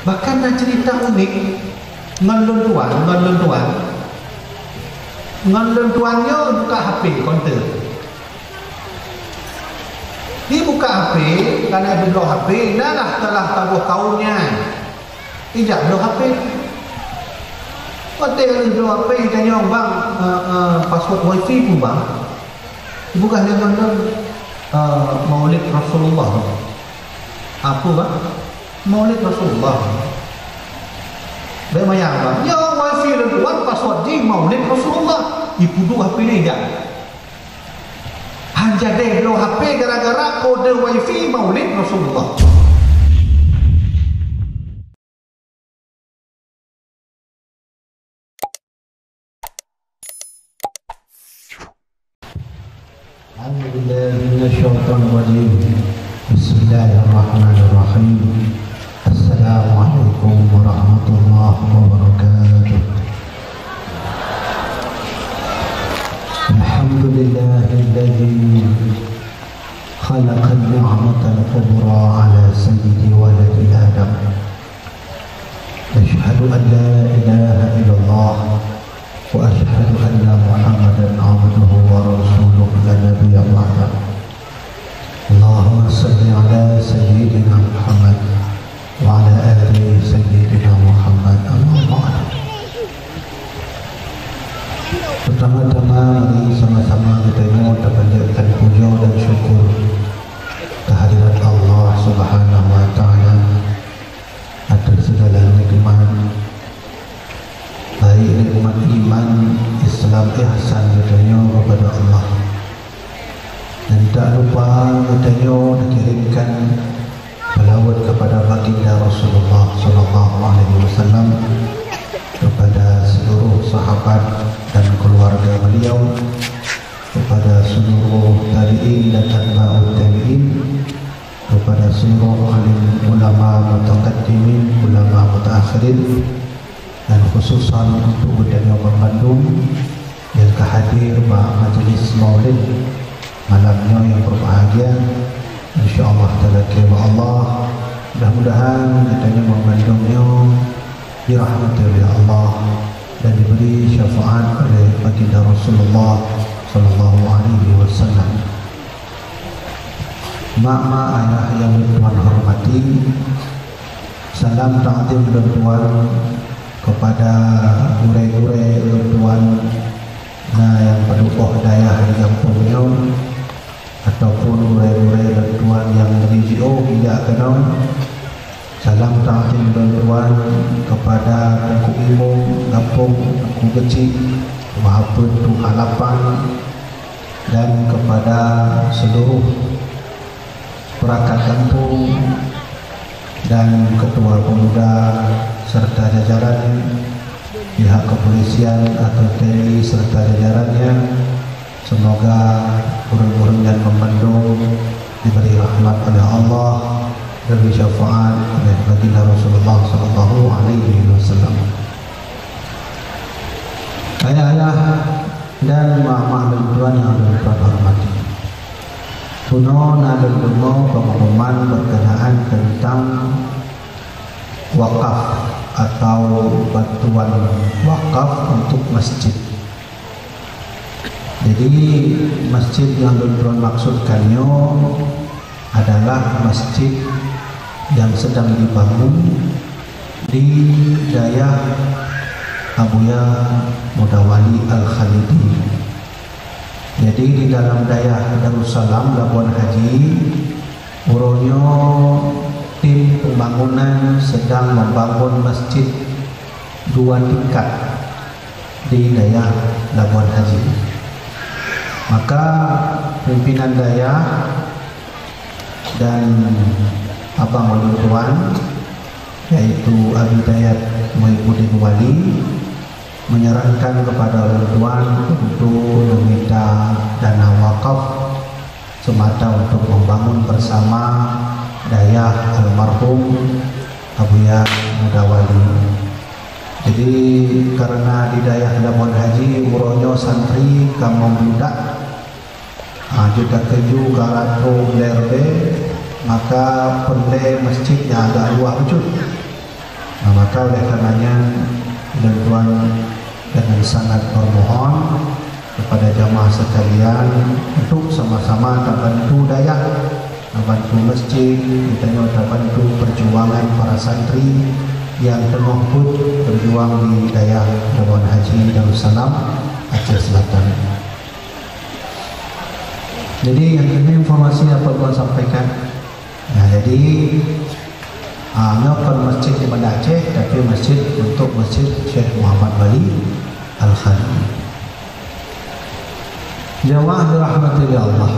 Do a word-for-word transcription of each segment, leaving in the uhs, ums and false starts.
Bahkan na cerita unik ngon lôn tuan, ngon lôn tuan. Ngon lôn tuan nyoe buka H P konter. Di buka H P, karena dibloe H P, nah lah telah saboh tahun nyan. Ijak bloe H P. Watèe lheueh bloe H P, itanyong, "Bang, eh, eh, password wifi peue, Bang?" Ipeugah lé ngon lôn, eh, Maulid Rasulullah. Apa, Bang? Maulid Rasulullah. Bèk manyang, Bang. Nyoe wifi lôn tuan password jih Maulid Rasulullah. Ipeuduek H P nyan ijak. Han jadèh bloe H P gara-gara kode wifi Maulid Rasulullah. أعوذ بالله من الشيطان الرجيم. بسم الله الرحمن الرحيم. السلام عليكم ورحمة الله وبركاته. الحمد لله الذي خلق النعمة الكبرى على سيد ولد آدم. أشهد أن لا إله إلا الله، وأشهد أن محمدا عبده ورسوله لا نبي بعده. اللهم صل على سيدنا محمد وعلى آل سيدنا محمد. أما بعد. Pertama-tama, mari sama-sama geutanyoe tapanjatkan puja dan syukur kehadirat Allah Subhanahu wa Ta'ala atas segala nikmat, baik nikmat iman, Islam, ihsan geutanyoe kepada Allah. Dan tak lupa geutanyoe dikirimkan selawat kepada baginda Rasulullah sallallahu alaihi wasallam, kepada seluruh sahabat dan keluarga beliau, kepada seluruh tabi'in dan atba'ut tabi'in, kepada seluruh alim ulama mutaqaddimin, ulama mutaakhirin, dan khususan untuk geutanyoe bandum nyang ka hadir bak majlis maulid malam nyoe nyang berbahagia. Insya Allah talakée bak Allah, mudah-mudahan geutanyoe bandum nyoe dirahmati oleh Allah dan diberi syafaat oleh baginda Rasulullah sallallahu alaihi wasallam. Mak-mak, ayah nyang lôn tuan hormati, salam takzim lôn tuan kepada gurée-gurée lôn tuan na nyang padub boh dayah di gampông nyoe, ataupun gurée-gurée lôn tuan nyang meunyoe jiôh geujak keunoe. Salam takzim lôn tuan kepada Teungku Imum gampông, Teungku Geuchik, Wahapeuet Tuha Lapan, dan kepada seluruh perangkat gampông dan ketua pemuda serta jajaran pihak kepolisian atau T N I serta jajarannya. Semoga ureuëng-ureuëng nyan bandum diberi rahmat oleh Allah, diberi syafaat oleh baginda Rasulullah sallallahu alaihi wasallam. Ayah-ayah dan mak-mak lôn tuan nyang lôn tuan hormati. Bunoe na lôn deungoe pengumuman berkenaan tentang wakaf atau bantuan wakaf untuk masjid. Jadi, masjid nyang lôn tuan maksudkan nyoe adalah masjid yang sedang dibangun di dayah Abuya Mudawali Al-Khalidi. Jadi, di dalam dayah Darussalam Labuan Haji, uroe nyoe tim pembangunan sedang membangun masjid dua tingkat di dayah Labuan Haji. Maka pimpinan dayah dan abang ulôn tuan, yaitu Abi Dayat Muhibuddin Wali, menyarankan kepada ulôn tuan untuk meminta dana wakaf semata untuk membangun bersama dayah almarhum Abuya Mudawali. Jadi, karena di dayah Labuan Haji uroe nyoe santri ka membludak, ha, jeuet ka keujeuet ka rot troh lhèe ribèe, maka peureulèe masjid nyang agak luwah bacut. Nah, maka oleh karenanya, lôn tuan dengan sangat memohon kepada jamaah sekalian untuk sama-sama tabantu dayah, tabantu masjid, geutanyoe tabantu perjuangan para santri nyang teungoh peuet berjuang di dayah Labuan Haji Darussalam, Aceh Selatan. Jadi, nyang keuneuk informasi apa tuan sampaikan. Nah, jadi, ah, nyoe kon masjid di Banda Aceh, tapi masjid untuk masjid Syekh Muhammad Wali Al-Khalili. Jamaah dirahmati Allah.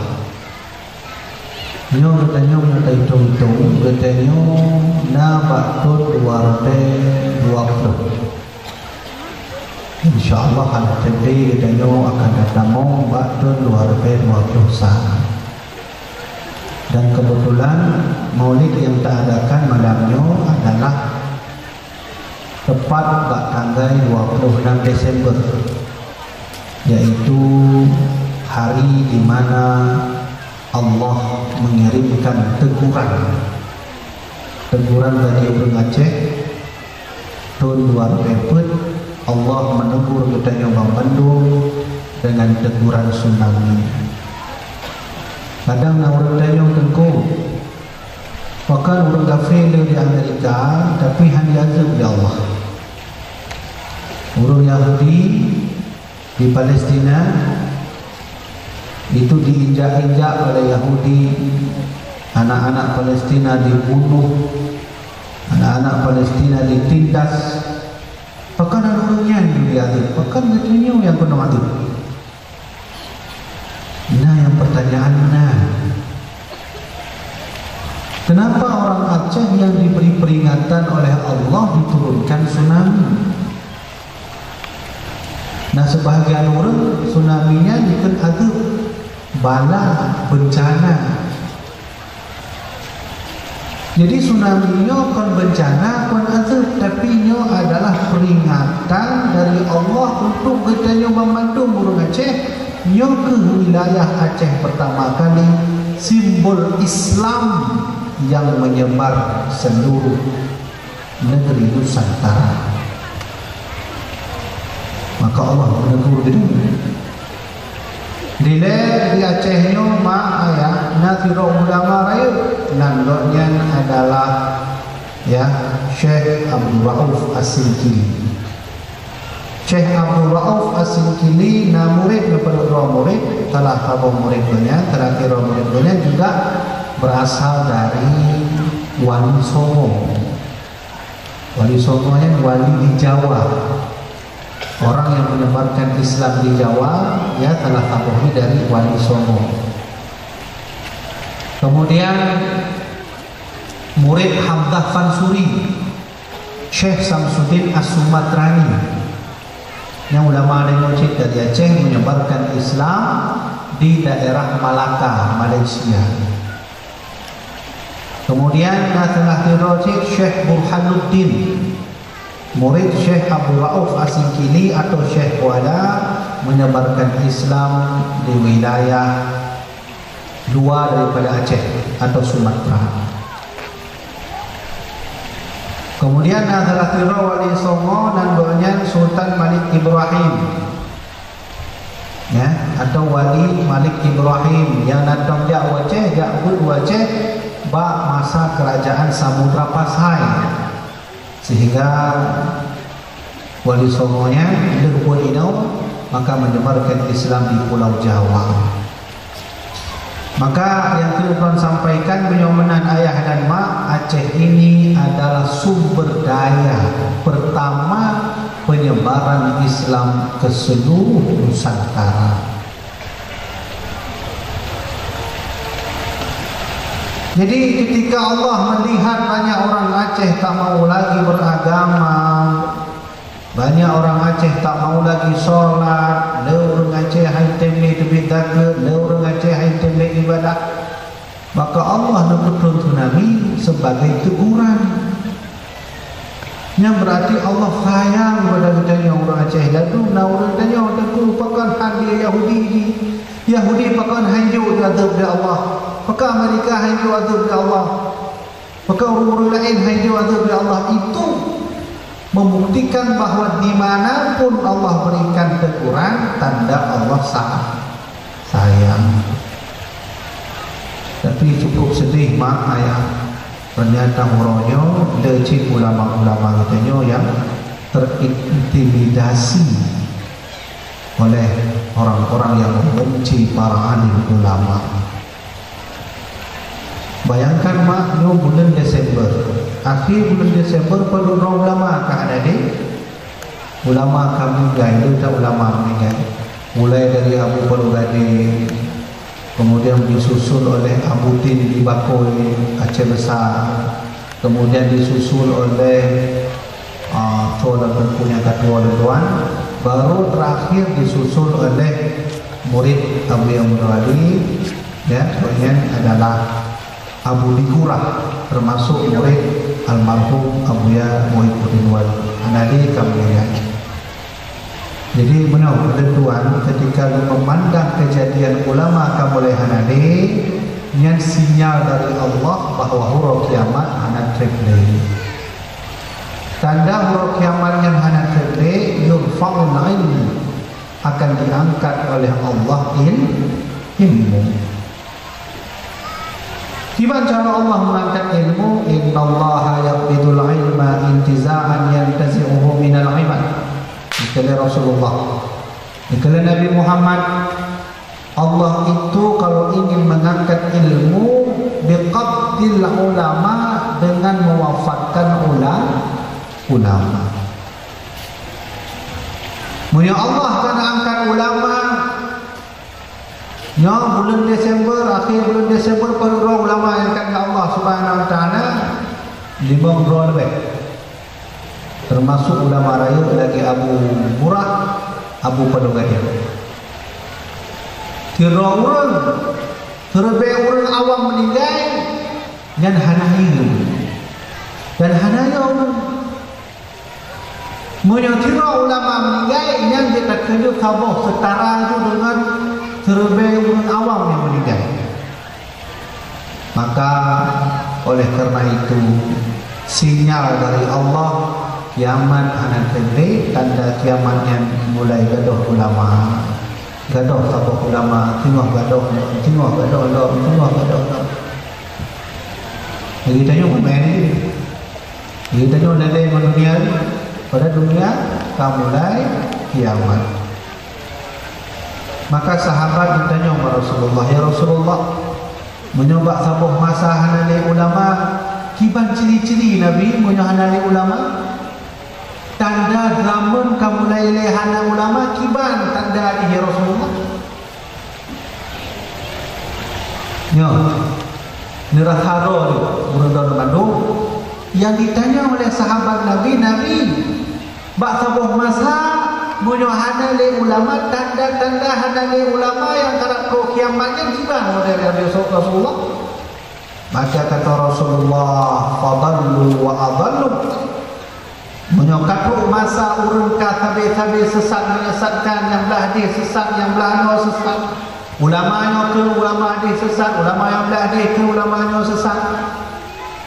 Nyoe geutanyoe meunyoe taitong-itong, geutanyoe na bak thon dua ribèe dua ploh. Insya Allah, hana teuntèe geutanyoe akan tatamong bak thon dua ribèe dua ploh sa. Dan kebetulan, maulid nyang taadakan malam nyoe adalah tepat bak tanggai dua ploh enam Desember, yaitu hari di mana Allah mengirimkan teguran. Teguran bagi ureueng Aceh, thon dua ribèe peuet, Allah menegur geutanyoe banmandum dengan teguran tsunami. Kadang na ureueng tanyong, Teungku, pakon ureueng kafé le di Amerika, tapi han jiazeueb lé Allah? Ureueng Yahudi di Palestina itu diinjak-injak oleh Yahudi, anak-anak Palestina dibunuh, anak-anak Palestina ditindas. Pakon ureueng nyan jiazeueb? Pakon geutanyoe nyang keuneuk azeueb? Nah, nyang pertanyaan na, kenapa orang Aceh yang diberi peringatan oleh Allah diturunkan tsunami? Nah, sebahagian ureueng tsunami nyan dikheun azeueb, bala, bencana. Jadi, tsunami nyoe kon bencana, kon azeueb, tapi nyoe adalah peringatan dari Allah untuk geutanyoe banmandum ureueng Aceh. Nyoe kheueh wilayah Aceh pertama kali simbol Islam yang menyebar seluruh negeri Nusantara. Maka Allah menegur geutanyoe. Dilèe di Aceh nyoe, mak ayah, na sidroe ulama rayeuk, nan gobnyan adalah, ya, Syekh Abdul Rauf As-Singkili. Syekh Abdul Rauf As-Singkili na murid, na padub droe murid, salah saboh murid gobnyan, salah sidroe murid gobnyan juga berasal dari Wali Songo. Wali Songo nyan wali di Jawa. Orang yang menyebarkan Islam di Jawa, ya, salah sabohnya dari Wali Songo. Kemudian, murid Hamzah Fansuri, Syekh Samsuddin As-Sumatrani. Nyang ulama deungoe cit dari Aceh menyebarkan Islam di daerah Malaka, Malaysia. Kemudian, na salah sidroe cit Syekh Burhanuddin, murid Syekh Abdul Rauf As-Singkili atau Syekh Kuala, menyebarkan Islam di wilayah luar daripada Aceh atau Sumatera. Kemudian, na salah sidroe Wali Songo, nan gobnyan Sultan Malik Ibrahim. Ya, atau Wali Malik Ibrahim nyang na tom jak u Aceh, jak beuet u Aceh bak masa kerajaan Samudra Pasai. Sehingga Wali Songo nyan lheueh buet inoe, maka menyebarkan Islam di Pulau Jawa. Maka nyang keuneuk lôn sampaikan, meunyoe meunan ayah dan mak, Aceh ini adalah sumber daya pertama penyebaran Islam ke seluruh Nusantara. Jadi, ketika Allah melihat banyak orang Aceh tak mau lagi beragama, banyak orang Aceh tak mau lagi sholat, le ureueng Aceh han teumeung teubiet zakeuet, le ureueng Aceh han teumeung ibadah, maka Allah neupeutrön tsunami sebagai teguran. Nyan berarti Allah sayang keupada geutanyoe ureueng Aceh. Ladôm na ureueng tanyong, "Teungku, pakon han lé Yahudi jih? Yahudi pakon han jok azeueb lé Allah? Pakon Amerika han jok azeueb lé Allah? Pakon ureueng-ureueng laén han jok azeueb lé Allah?" Itu Membuktikan bahwa di mana pun Allah berikan teguran, tanda Allah sa-, sayang. Tapi cukup sedih, mak, ayah. Ternyata uroe nyoe le cit ulama-ulama geutanyoe nyang terintimidasi oleh orang-orang yang membenci para alim ulama. Bayangkan, mak, nyoe buleuen Desember. Akhé buleuen Desember, padub droe ulama ka hana deh. Ulama ka meuninggai, le that ulama meuninggai. Mulai dari Abu Palugade, kemudian disusul oleh Abu Tin di Bakoi, Aceh Besar, kemudian disusul oleh, ah, Tuan dan Teungku nyang ka tuwo lôn tuan, baru terakhir disusul oleh murid Abuya Muda Ali, ya, kemudian adalah Abu Digurah, termasuk murid almarhum Abuya Muhyiddin Wali. Hana deh ka meuninggai. Jadi, meunoe, ulôn tuan, ketika lôn memandang kejadian ulama ka mulai hana deh, nyan sinyal dari Allah bahwa uroe kiamat hana treb lé. Tanda uroe kiamat nyan hana treb lé, yurfa'ul ilmu, akan diangkat oleh Allah il-, ilmu. Kiban cara Allah mengangkat ilmu, "Innallaha yaqbidul ilma intiza'an yantazi'uhu minal ibad." Dikheun lé Rasulullah. Dikheun lé Nabi Muhammad, Allah itu kalau ingin mengangkat ilmu, biqabdil ulama, dengan mewafatkan ula-, ulama. Meunyoe Allah ka angkat ulama, nyoe buleuen Desember, akhé buleuen Desember, padub droe ulama nyang ka geuangkat lé Allah Subhanahu wa Taala, limong droe leubeh. Termasuk ulama rayeuk lagèe Abu Murrah, Abu Palugade. Sidroe ureueng, siribèe ureueng awam meuninggai, nyan hana hireuen. Dan hana nyoe ureueng. Meunyoe sidroe ulama meuninggai, nyan jeuet takheun saboh seutara ju deungon siribèe ureueng awam nyang meuninggai. Maka, oleh karena itu, sinyal dari Allah, kiamat hana treb lé, tanda kiamat nyan mulai gadôh ulama. Gadôh saboh ulama, teungoh gadôh, teungoh gadôh lom, teungoh gadôh lom. Jadi tanyoe peumaén. Geutanyoe lé-lé ngon dunia, padahai dunia ka mulai kiamat. Maka sahabat geutanyong bak Rasulullah, "Ya Rasulullah, meunyoe bak saboh masa hana lé ulama, kiban ciri-ciri Nabi meunyoe hana lé ulama? Tanda zaman ka mulai lé hana ulama, kiban tanda jih, ya Rasulullah?" Nyoe, neurasa droe nyoe, ureueng droe bandum. Nyang ditanyong oleh sahabat Nabi, "Nabi, bak saboh masa, meunyoe hana lé ulama, tanda-tanda hana lé ulama nyang karab trok kiamat nyan kiban model Nabi Rasulullah?" Maka kata Rasulullah, "Fadallu wa adallu." Meunyoe ka trok masa ureueng ka sabe-sabe sesat menyesatkan, nyang blah deh sesat, nyang blah nyoe sesat. Ulama nyoe kheun ulama deh sesat, ulama nyang blah deh kheun ulama nyoe sesat.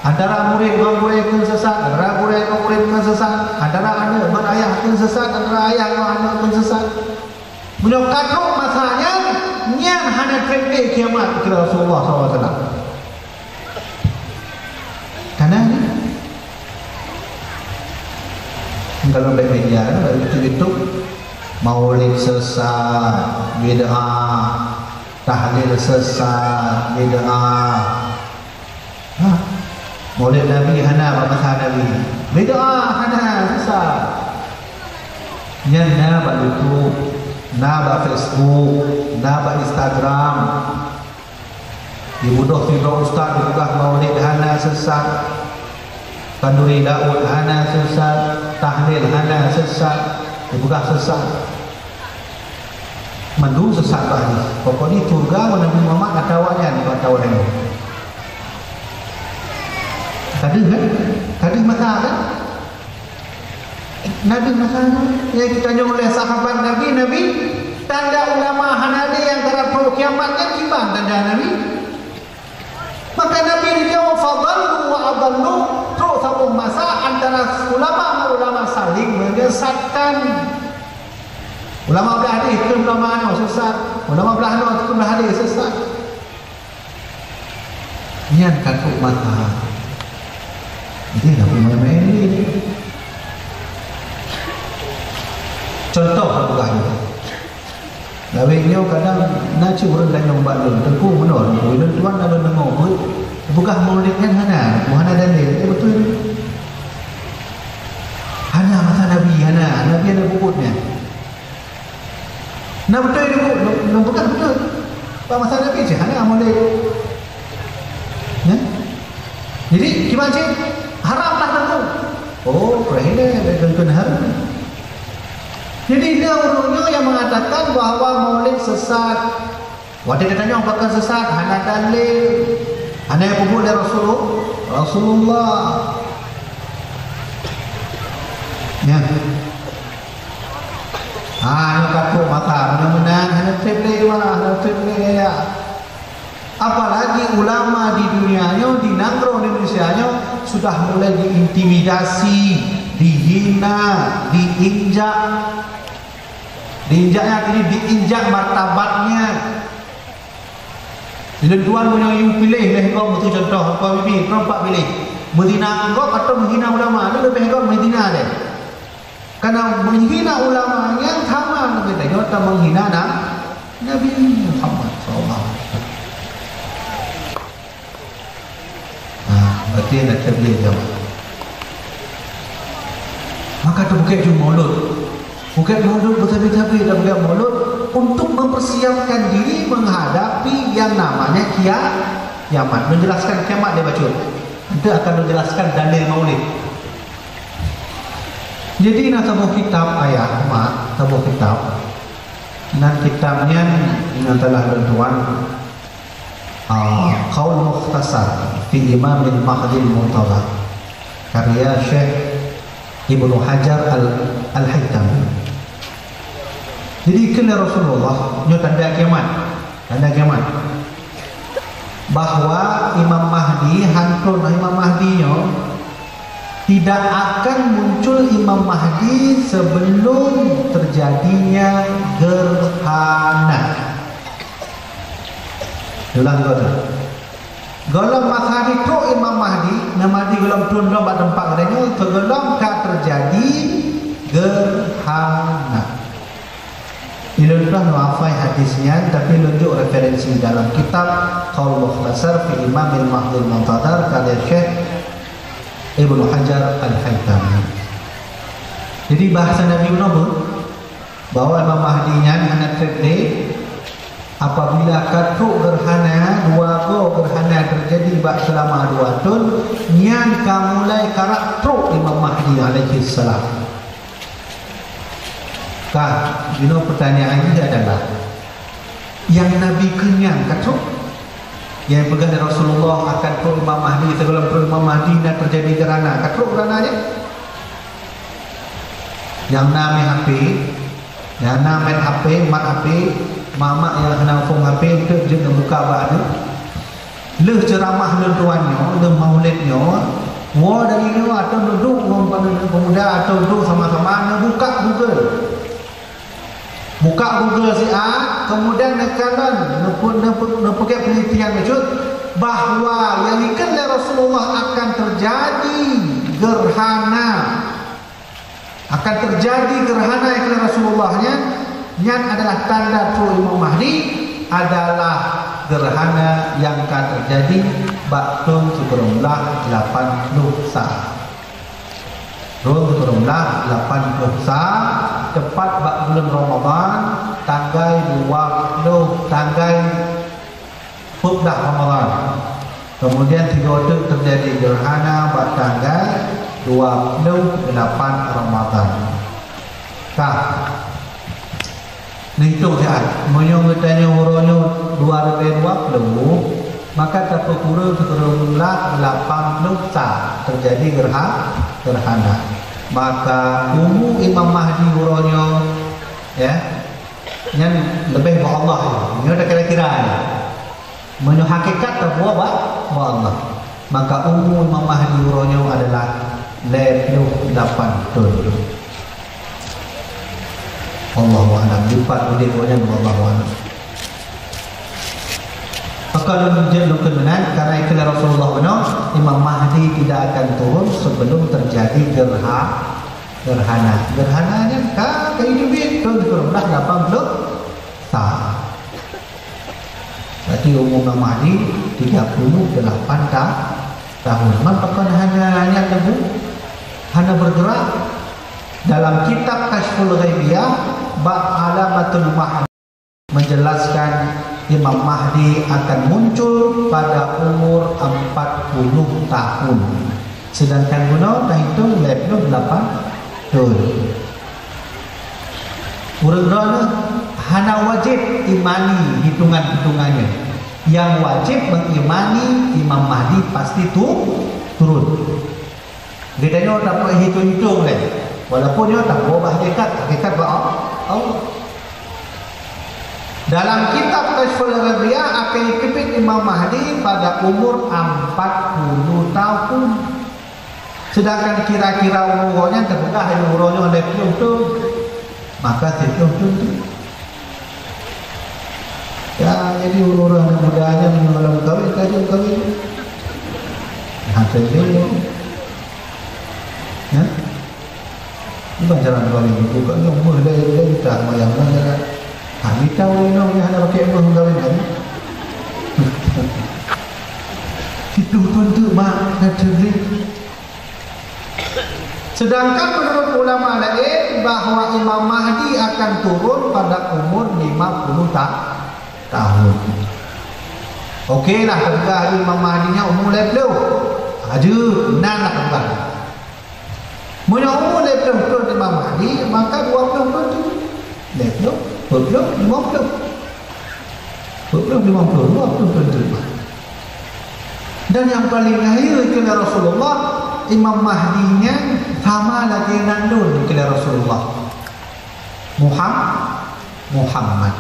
Antara murit ngon gurèe kheun sesat, antara gurèe ngon murit kheun sesat, antara aneuk ngon ayah kheun sesat, antara ayah ngon aneuk kheun sesat. Meunyoe ka trok masa nyan, nyan hana treb lé kiamat, kheun Rasulullah sallallahu alaihi wasallam. Kana nyan? Kalau bak media, bak YouTube, maulid sesat, bid'ah, tahlil sesat, bid'ah. Ha? Maulid Nabi hana bak masa Nabi. Bid'ah hana, sesat. Nyan na bak YouTube, na bak Facebook, na bak Instagram. Dibeudôh sidroe ustaz dipeugah maulid hana sesat. Khanduri Daud hana sesat, tahlil hana sesat, dipeugah sesat. Mandum sesat bak jih. Pokok jih syeuruga ngon Nabi Muhammad atawa nyan, atawa laén. Ka deuh kan? Ka deuh masa kan? Nabi masa nyan, nyang geutanyong oleh sahabat Nabi, "Nabi, tanda ulama hana lé nyang karab trok kiamat nyan kiban tanda Nabi?" Maka Nabi geujaweueb, "Fadallu wa adallu." Trok saboh masa antara ulama ngon ulama saling menyesatkan. Ulama blah hadis kheun ulama nyoe sesat, ulama blah nyoe kheun blah hadis sesat. Nyan ka trok masa. Jadi, nak main-main lé. Contoh, aku peugah dulu. Lawét nyoe kadang na cit ureuëng tanyong bak lôn, "Teungku, meunoe, Teungku, lôn tuan na lôn deungoe buet, peugah maulid nyan hana, hana dalil." Eh, beutôi. Hana masa Nabi, hana. Nabi hana buet nyan. Na beutôi Teungku, lôn, lôn peugah beutôi. Bak masa Nabi cit hana maulid. Ya? Jadi, kiban cit haram lah Teungku. Oh, keuhina lé Teungku haram. Jadi, na ureuëng nyoe nyang mengatakan bahwa maulid sesat. Watée geutanyong pakon sesat, hana dalil, hana nyang peubuet lé Rasulullah. Rasulullah. Ya. Ah, nyoe ka trok masa, mudah-mudahan hana treb lé, wah, hana treb lé, ya. Apalagi ulama di dunia nyoe, di nanggroe Indonesia nyoe, sudah mulai diintimidasi, dihina, diinjak. Diinjaknya, jadi diinjak martabatnya. Lôn tuan meunyoe yue piléh lhée gob, meutuju contoh, apa bibi, teurompak piléh. Meuzina ngon gob atau meuhina ulama, lôn leubeh gob meuhina deh. Karena meuhina ulama nyan sama ngon geutanyoe tameuhina na-, Nabi Muhammad sallallahu alaihi wasallam. Nah, berarti nak terbiasa jawab. Maka teupeuget ju maulud. Peuget maulud beutabi-tabi dan peuget maulud untuk mempersiapkan diri menghadapi yang namanya kia-, kiamat. Menjelaskan kiamat dia baca. Nanti akan menjelaskan dalil maulid. Jadi, na saboh kitab ayah, mak, saboh kitab. Nan kitab nyan, ingat salah lôn tuan. Ah, Qaul Mukhtasar fi Imamil Mahdil Muntazar, karya Syekh Ibnu Hajar Al-, Al-Haytami. Jadi, kheun lé Rasulullah, nyoe tanda kiamat. Tanda kiamat. Bahwa Imam Mahdi, hantom Imam Mahdi nyoe, tidak akan muncul Imam Mahdi sebelum terjadinya gerhana. Ulang lagi. Gohlom masa jitrok Imam Mahdi, Imam Mahdi gohlom trön lom bak teumpat geutanyoe, sigohlom ka teujadi gerhana. Ilôn troh neuhafai hadis nyan, tapi lôn jok referensi dalam kitab Qaul Mukhtasar fi Imamil Mahdil Muntazar karya Syekh Ibnu Hajar Al-Haytami. Jadi, bahasa Nabi meunoe, bahwa Imam Mahdi nyan hana treb lé, apabila ka trok gerhana, dua goe gerhana teujadi bak seulama dua thon, nyan ka mulai karap trok Imam Mahdi alaihissalam. Ka, jinoe pertanyaan ini adalah, nyang Nabi kheun nyan ka trok? Nyang peugah lé Rasulullah akan trok Imam Mahdi, sigohlom trok Imam Mahdi na teujadi gerhana, ka trok gerhana nyan? Nyang na mé H P, nyang na mé H P, mat H P, mak-mak nyang hana muphom H P, eunteuk jeuet neubuka bak aneuk. Lheueh ceuramah lôn tuan nyoe, lheueh maulid nyoe, woe dari nyoe atau duek ngon peumuda atau duek sama-sama neubuka Google. Buka Google siat, kemudian neukalon, neupe-, neupe-, neupeugét penelitian bacut bahwa nyang dikheun lé Rasulullah akan teujadi gerhana. Akan teujadi gerhana nyang dikheun lé Rasulullah nyan, nyan adalah tanda trok Imam Mahdi, adalah gerhana nyang ka teujadi bak thon sikureueng blah lapan ploh sa. Thon sikureueng blah lapan ploh sa, teupat bak buleuen Ramadhan, tanggai dua ploh, tanggai peuet blah Ramadhan. Kemudian, sigoe teuk teujadi gerhana bak tanggai dua ploh lapan Ramadhan. Ka. Neuitong siat, meunyoe geutanyoe uroe nyoe dua ribèe dua ploh, maka tapeukureueng sikureueng blah lapan ploh sa teujadi gerha-, gerhana. Maka umu Imam Mahdi uroe nyoe, ya, nyan leubeh bak Allah nyoe. Nyoe takira-kira nyoe. Meunyoe hakikat tapuwoe bak, bak Allah, maka umu Imam Mahdi uroe nyoe adalah lhèe ploh lapan thôn. Wallahu a'lam. Lipat udép gobnyan, wallahu a'lam. Maka lôn jeuet lôn kheun meunan, karena ikheun lé Rasulullah bunoe, Imam Mahdi tidak akan turun sebelum terjadi gerha-, gerhana. Gerhana nyan ka, ka jiteubiet, thôn sikureueng blah lapan ploh sa. Berarti umu Imam Mahdi tiga puluh delapan ta-, tahun. Man pakon hana nyan laju? Hana bergerak? Dalam kitab Kasyful Ghaibiyah, bak Alamatul Mahdi menjelaskan Imam Mahdi akan muncul pada umur empat puluh tahun. Sedangkan bunoe tahitung lhèe ploh lapan thôn. Ureueng droeneuh hana wajéb imani hitungan-hitungan nyan. Nyang wajéb mengimani Imam Mahdi pasti tu-, turun. Geutanyoe tapeuhitung-hitung lé, walaupun nyoe taboh bak hakikat, hakikat bak Allah. Dalam kitab Kasyful Ghaibiyah akan jiteubiet Imam Mahdi pada umur empat puluh tahun. Sedangkan kira-kira umu gobnyan teupeugah laju uroe nyoe lhèe ploh thôn. Maka siplôh thôn tu. Ya, jadi ureueng-ureueng aneuk muda nyan meunyoe lom kawin, ka jeuet kawin. Hana lé. Ya? Bukan cara kawin, bukan nyoe meuh lé, lé juta mayang, bukan cara. Ha, mita ureueng inong nyang hana pakai meuh kawin kan? Siplôh thôn tu, mak, hana lé. Sedangkan menurut ulama lain bahwa Imam Mahdi akan turun pada umur lima puluh ta-, tahun. Oke lah, teupeugah Imam Mahdi nyan umur lhèe ploh. Aja, nan lah teupeugah. Meunyoe umur lhèe ploh thôn Imam Mahdi, maka dua ploh thôn tu. Lhèe ploh, dua ploh, lima ploh. Dua puluh lima puluh, dua puluh tuntut. Dan nyang paleng rayeuk keu Rasulullah, Imam Mahdi nyan sama lagèe nan lôn keu Rasulullah. Muham-, Muhammad.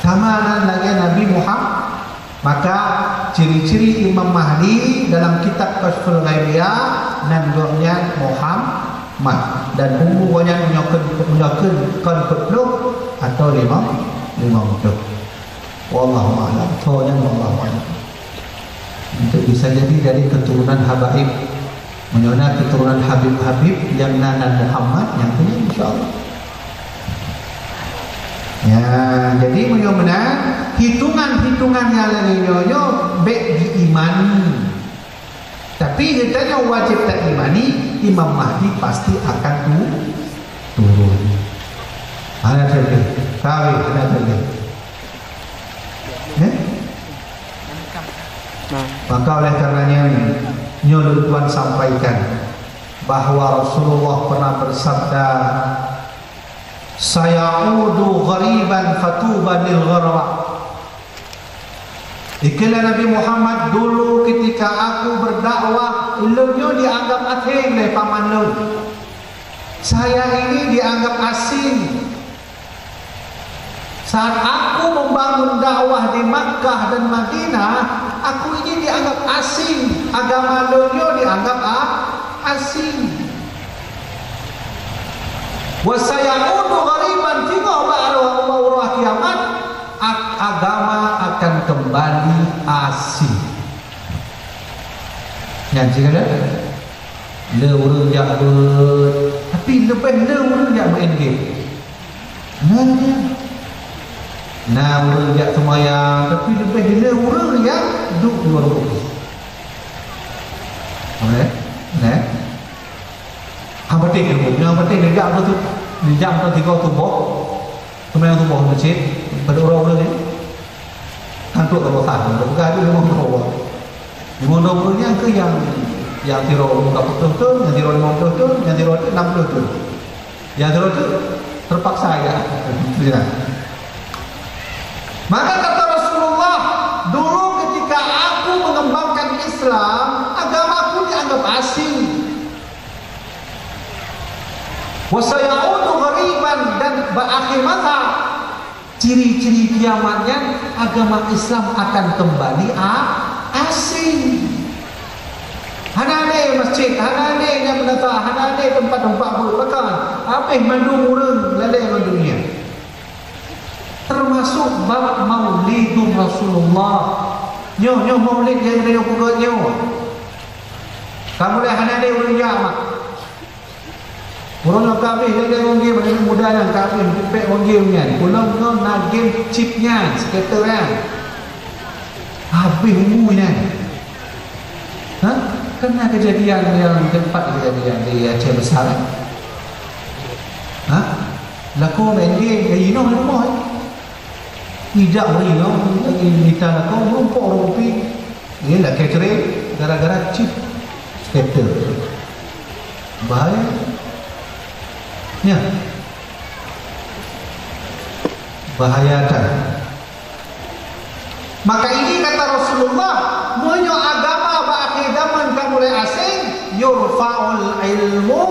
Sama nan lagèe Nabi Muham-, maka ciri-ciri Imam Mahdi dalam kitab Kasyful Ghaibiyah nan gobnyan Muhammad. Dan umu gobnyan meunyoe kheun, meunyoe kheun kon peuet ploh atau lima, lima ploh. Wallahu a'lam. Tho nyan wallahu a'lam. Untuk bisa jadi dari keturunan habaib. Meunyoe na keturunan habib-habib nyang na nan Muhammad, nyan tu insya Allah. Ya, jadi meunyoe meunan, hitungan-hitungan nyang lagèe nyoe nyoe bèk diimani. Tapi geutanyoe wajéb taimani, Imam Mahdi pasti akan tu-, turun. Hana teuntèe. Kawin hana teuntèe. Ya? Nah. Maka oleh karenanya, nyoe lôn tuan sampaikan bahwa Rasulullah pernah bersabda, "Sayaudu ghariban fatuba lil ghuraba." Ikheun lé Nabi Muhammad, "Dulu ketika aku berdakwah, ulôn nyoe dianggap aséng lé paman lôn. Saya ini dianggap asing. Saat aku membangun dakwah di Makkah dan Madinah, aku ini dianggap asing. Agama lôn nyoe dianggap a-, asing. Wa sayaudu ghariban, singoh bak uroe, uroe kiamat, a-, agama akan kembali asing." Nyan cit kan? Le ureueng jak beuet, tapi leubeh le ureueng jak main game. Nah, na ureueng jak seumayang, tapi leubeh le ureueng jak duek di warong kopi. Oke? Nah. Hang patéh, hang patéh, jak beutôi, jak beutôi tiga tuboh. Seumayang suboh meucit, padub droe ureueng nyan? Kan trok ka bosan, ka peugah laju limong droe ureueng. Limong droe ureueng nyan keuh nyang, nyang sidroe umur dua puluh thôn, nyang sidroe limong puluh thôn, nyang sidroe enam puluh thôn. Nyang sidroe teupaksa ya. Maka kata Rasulullah, "Dulu ketika aku mengembangkan Islam, agamaku dianggap asing." Wa sayaudu ghariban, dan bak akhé masa, ciri-ciri kiamat nyan agama Islam akan kembali a-, asing. Hana lé masjid, hana lé nyang meunata, hana lé teumpat-teumpat beuet, bahkan habéh mandum ureuëng lalée ngon dunia. Teumasok bab Maulidur Rasulullah. Nyoe, nyoe maulid nyang geutanyoe peugöt nyoe. Ka mulai hana lé ureuëng jak mak. Ureuëng nyang ka habéh lagée ngon game, aneuk muda nyan ka habéh pipék ngon game nyan. Ulôn nyoe na game chip nyan, skater nyan. Habéh umu nyan. Ha? Kan na keujadian nyang teumpat keujadian di Aceh Besar, kan? Ha? Lakoe main game, eh, inoe di rumoh, eh. Ijak ureuëng inong, mita lakoe, meurumpok ureuëng kupi. Ye, lakée cerai gara-gara chip skater. Bahaya. Ya. Bahaya that. Maka ini kata Rasulullah, meunyoe agama bak akhé zaman ka mulai asing, yurfa'ul ilmu,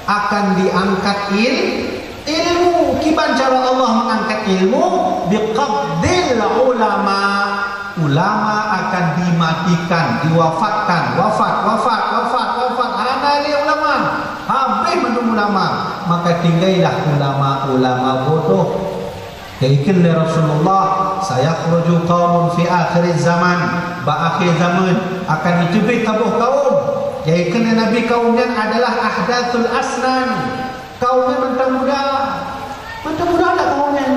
akan diangkat il-, ilmu. Kiban cara Allah mengangkat ilmu? Biqabdil ulama. Ulama akan dimatikan, diwafatkan, wafat, wafat, wafat, wafat. Hana lé ulama, habéh mandum ulama. Maka tinggai lah ulama-ulama bodoh. Geukheun lé Rasulullah, "Sayakhruju qaumun fi akhiriz zaman." Bak akhé zaman akan jiteubiet saboh kaum. Geukheun lé Nabi kaum nyan adalah ahdatsul asnan. Kaum nyan mantong muda. Mantong muda dak kaum nyan.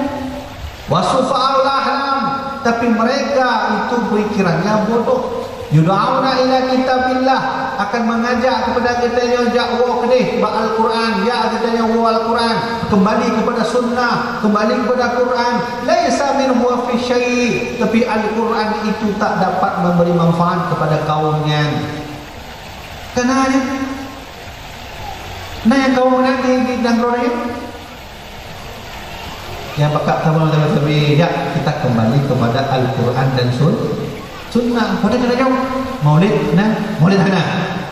Wa sufaha'ul ahlam, tapi mereka itu pikirannya bodoh. Yud'auna ila kitabillah, akan mengajak kepada geutanyoe jak woe keudeh bak Al-Quran, jak geutanyoe woe Al-Quran, kembali kepada sunnah, kembali kepada Quran. Laisa minhu fi syai', tapi Al-Quran itu tak dapat memberi manfaat kepada kaum nyan. Kana nyan, na nyang kaum nyan di, di nanggroe nyan. Nyang pakat saboh lagée-lagée, ya, kita kembali kepada Al-Quran dan Sun-, Sunnah. Pada kita jauh, maulid, nah, maulid hana.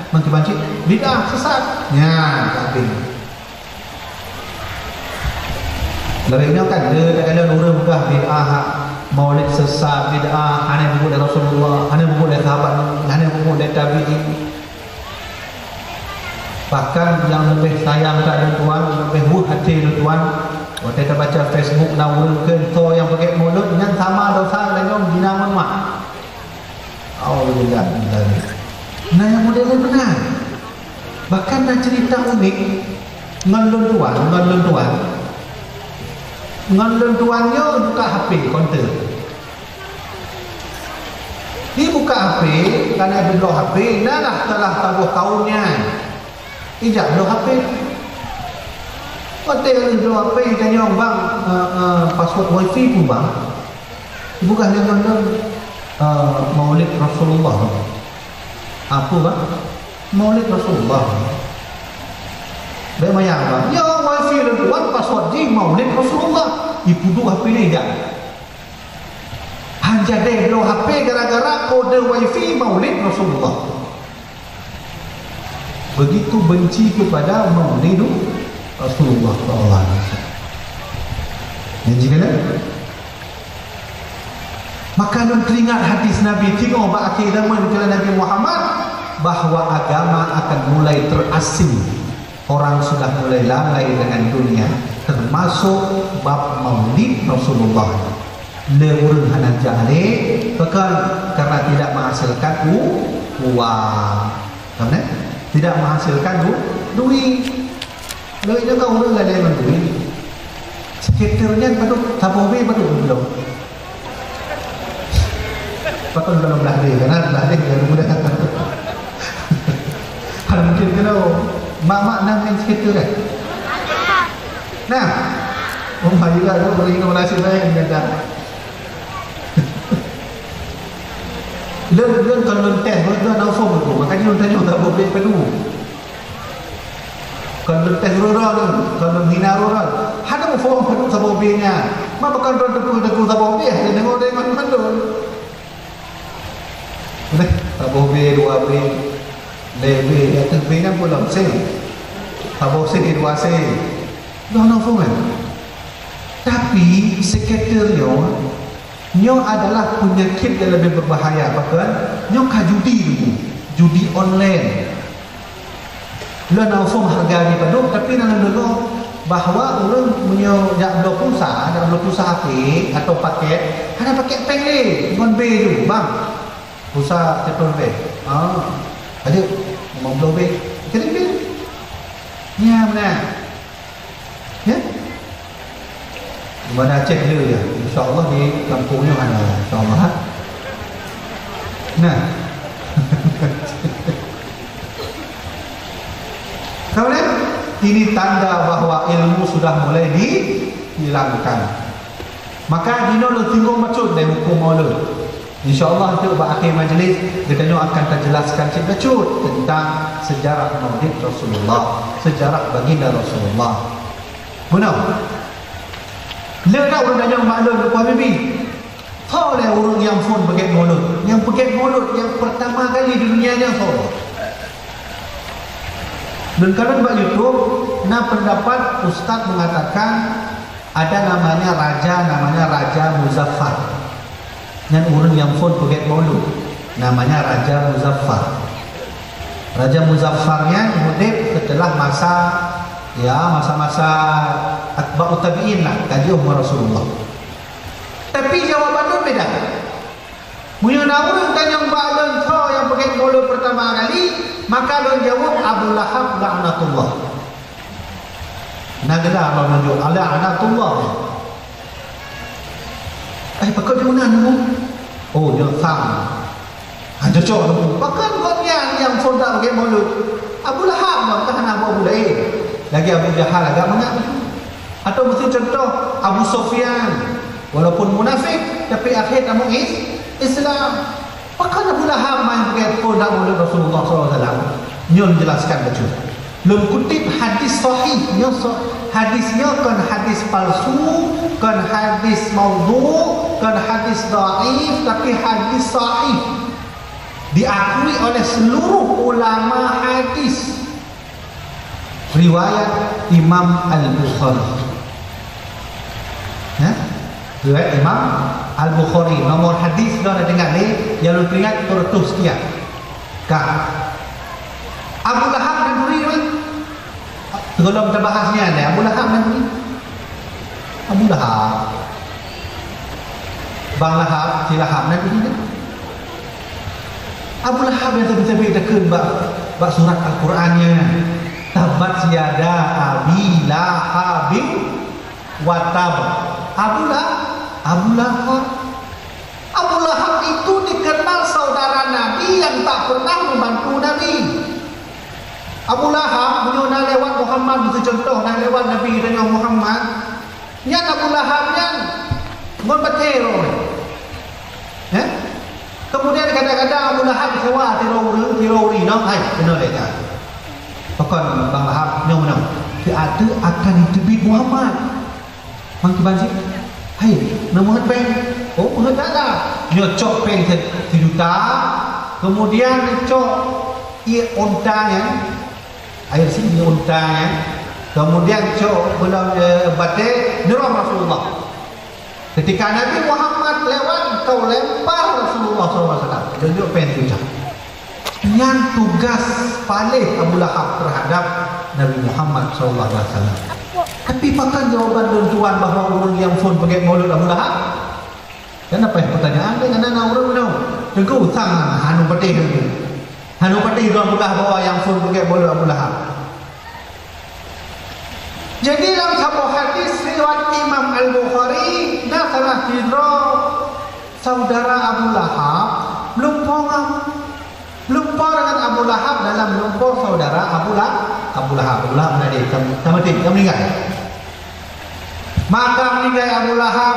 Mangki banci, bid'ah, sesat. Ya, tapi. Lagée nyoe kan, dia kadang ureuëng peugah bid'ah, maulid sesat, bid'ah, hana buku dari Rasulullah, hana buku dari sahabat, hana buku dari tabi'in. Bahkan nyang leubeh sayang that lôn tuan, leubeh weueh até lôn tuan, watée tabaca Facebook na ureuëng kheun soe nyang peuget mulod nyan sama dosa lagée nyoe jina ngon mak. Auzubillah min dzalik. Na nyang model laén beuna. Bahkan na cerita unik ngon lôn tuan, ngon lôn tuan. Ngon lôn tuan nyoe buka H P konten. Dibuka H P, kana geubloe H P, na lah salah saboh kaum nyan. Ijak bloe H P. Watée lheueh bloe H P, itanyong, "Bang, eh, eh, password wifi peue, Bang?" Ipeugah lé ngon lôn, eh, Maulid Rasulullah. Apa, Bang? Maulid Rasulullah. Bék manyang, Bang. Ya, wifi lôn tuan, password jih Maulid Rasulullah. Ipeuduek H P nyan ijak. Hana jadi bloe H P gara-gara kode wifi Maulid Rasulullah. Begitu benci kepada Maulid Rasulullah sallallahu alaihi wasallam. Yang jika Maka lôn teuingat hadis Nabi, teungoh bak akhé zaman keu Nabi Muhammad, bahwa agama akan mulai terasing. Orang sudah mulai lalai dengan dunia, termasuk bab maulid Rasulullah. Lé ureuëng hana jak lé, pakon? Karena tidak menghasilkan u-, uang. Paham, eh? Tidak menghasilkan du-, duit. Lagée nyoe ka ureuëng lalée ngon duit. Skater nyan padub, saboh B padub geubloe. Pakon dalam belah deh, kan? Belah deh, ya, mudah. Kan mungkin kena, mak-mak na main skater, kan? Nah, oh, marilah, tu beri inovasi lain, kata. Lôn, lôn kon lôn teh, lôn, lôn na phôn tu, makanya lôn tanyong saboh B padub. Kon lôn teh uroe-uroe lôn, kon lôn hina uroe-uroe. Hana muphom padub saboh B nyan. Ma pakon droe teupeue-teupeue saboh B, hana deungoe-deungoe mandum. Neh, saboh B, dua B, lhée B, ateueh B nyan pun lom C. Saboh C, dua C. Droe na phon kan? Tapi, skater nyoe, Nyoe adalah peunyakét nyang leubeh beubahaya, pakon? Nyoe ka judi dulu, judi online. Lôn hana phon hareuga jih padub, tapi na lôn deungoe bahwa ureuëng meunyoe jak bloe pulsa, jak bloe pulsa H P atau paket, hana paket péng lé, ngon B ju, bang. Pulsa ceton B. Ah, aja, limong ploh B. Jadi B. Nya mana? Ya? Di mana Aceh dia ya? Insya Allah di kampung nyoe hana. Insya Allah, ha? Nah. Tahu kan? Ini tanda bahwa ilmu sudah mulai dihilangkan. Maka jinoe lôn singgung bacut lé hukum maulud. Insya Allah, untuk bak akhir majlis, geutanyoe akan tajelaskan cit bacut tentang sejarah maulid Rasulullah, sejarah baginda Rasulullah. Bunoe. Le dak ureuëng tanyong bak lôn, Teungku Habibi, soe lé ureuëng nyang phon peugét maulud? Nyang peugét maulud nyang pertama kali di dunia nyoe soe? Lôn kalon bak YouTube, na pendapat ustaz mengatakan ada namanya raja, namanya Raja Muzaffar. Nyan ureuëng nyang phon peugét maulud. Namanya Raja Muzaffar. Raja Muzaffar nyan udép setelah masa, ya, masa-masa atba'ut tabi'in lah, ka jiôh ngon Rasulullah. Tapi jawaban lôn beda. Meunyoe na ureuëng tanyong bak lôn soe nyang peugét maulud pertama kali, maka lôn jaweueb Abu Lahab laknatullah. Na geuda lôn nunjuk laknatullah. Eh, pakon nyoe nan, Bu? Oh, nyoe sang. Ha, cocok, Bu. Pakon gobnyan nyang phon peugét maulud? Abu Lahab nyoe kan hana Abu Lahab. Lagi Abu Jahal agak mangat. Atau miseu contoh Abu Sufyan, walaupun munafik tapi akhé tamong is-, Islam. Pakon Abu Lahab main peugét phon dak maulud Rasulullah sallallahu alaihi wasallam? Nyoe jelaskan bacut. Lôn kutip hadis sahih. Nyoe so-, hadis nyoe kon hadis palsu, kon hadis maudhu, kon hadis dhaif, tapi hadis sahih. Diakui oleh seluruh ulama hadis. Riwayat Imam Al-Bukhari. Ya? Riwayat Imam Al-Bukhari. Nomor hadis dah ada dengar ni, yang lu ingat tu ratus sekian. Ka. Abu Lahab nanduri, man? Sebelum terbahasnya ada Abu Lahab nanduri. Abu Lahab. Bang Lahab, si Lahab nanduri. Abu Lahab nyang teubiet-teubiet takheun bak, bak surat Al-Quran nyan, "Tabbat yada Abi Lahabin wa tab." Abu Lahab, Abu Lahab. Abu Lahab itu dikenal saudara Nabi yang tak pernah membantu Nabi. Abu Lahab, meunyoe na lewat Muhammad, miseu contoh na lewat Nabi tanyoe Muhammad, nyan Abu Lahab nyan ngon batée roh. Eh? Kemudian kadang-kadang Abu Lahab disewa sidroe ureuëng, sidroe ureuëng inong, hai, keunoe lé ka. Pakon Bang Lahab nyoe meunoe? Siat akan teubiet Muhammad. Mang kiban cit? Hai, na meuheuet péng? Oh, meuheuet that lah. Nyoe cok péng se-, sijuta, kemudian cok ié unta nyan, air sini unta nyan, kemudian cok bulan, eh, batée, nyoe Rasulullah. Ketika Nabi Muhammad lewat, kau lempar Rasulullah sallallahu alaihi wasallam. Tunjuk péng sijuta. Nyan tugas paléh Abu Lahab terhadap Nabi Muhammad sallallahu alaihi wasallam. Tapi pakon jawaban lôn tuan bahwa ureuëng nyang phon peugét maulud Abu Lahab? Kan apa pertanyaan dia, kan na ureuëng nyoe. Teungku, sang hana patéh teungku. Hana patéh droe peugah bahwa nyang phon peugét maulud Abu Lahab. Jadi, lam saboh hadis riwayat Imam Al-Bukhari, na salah sidroe saudara Abu Lahab lumpoe ngon, lumpoe dengan Abu Lahab dalam lumpoe saudara Abu La-, Abu Lahab. Abu Lahab na di, ka, ka mati, ka meninggal. Maka meninggal Abu Lahab,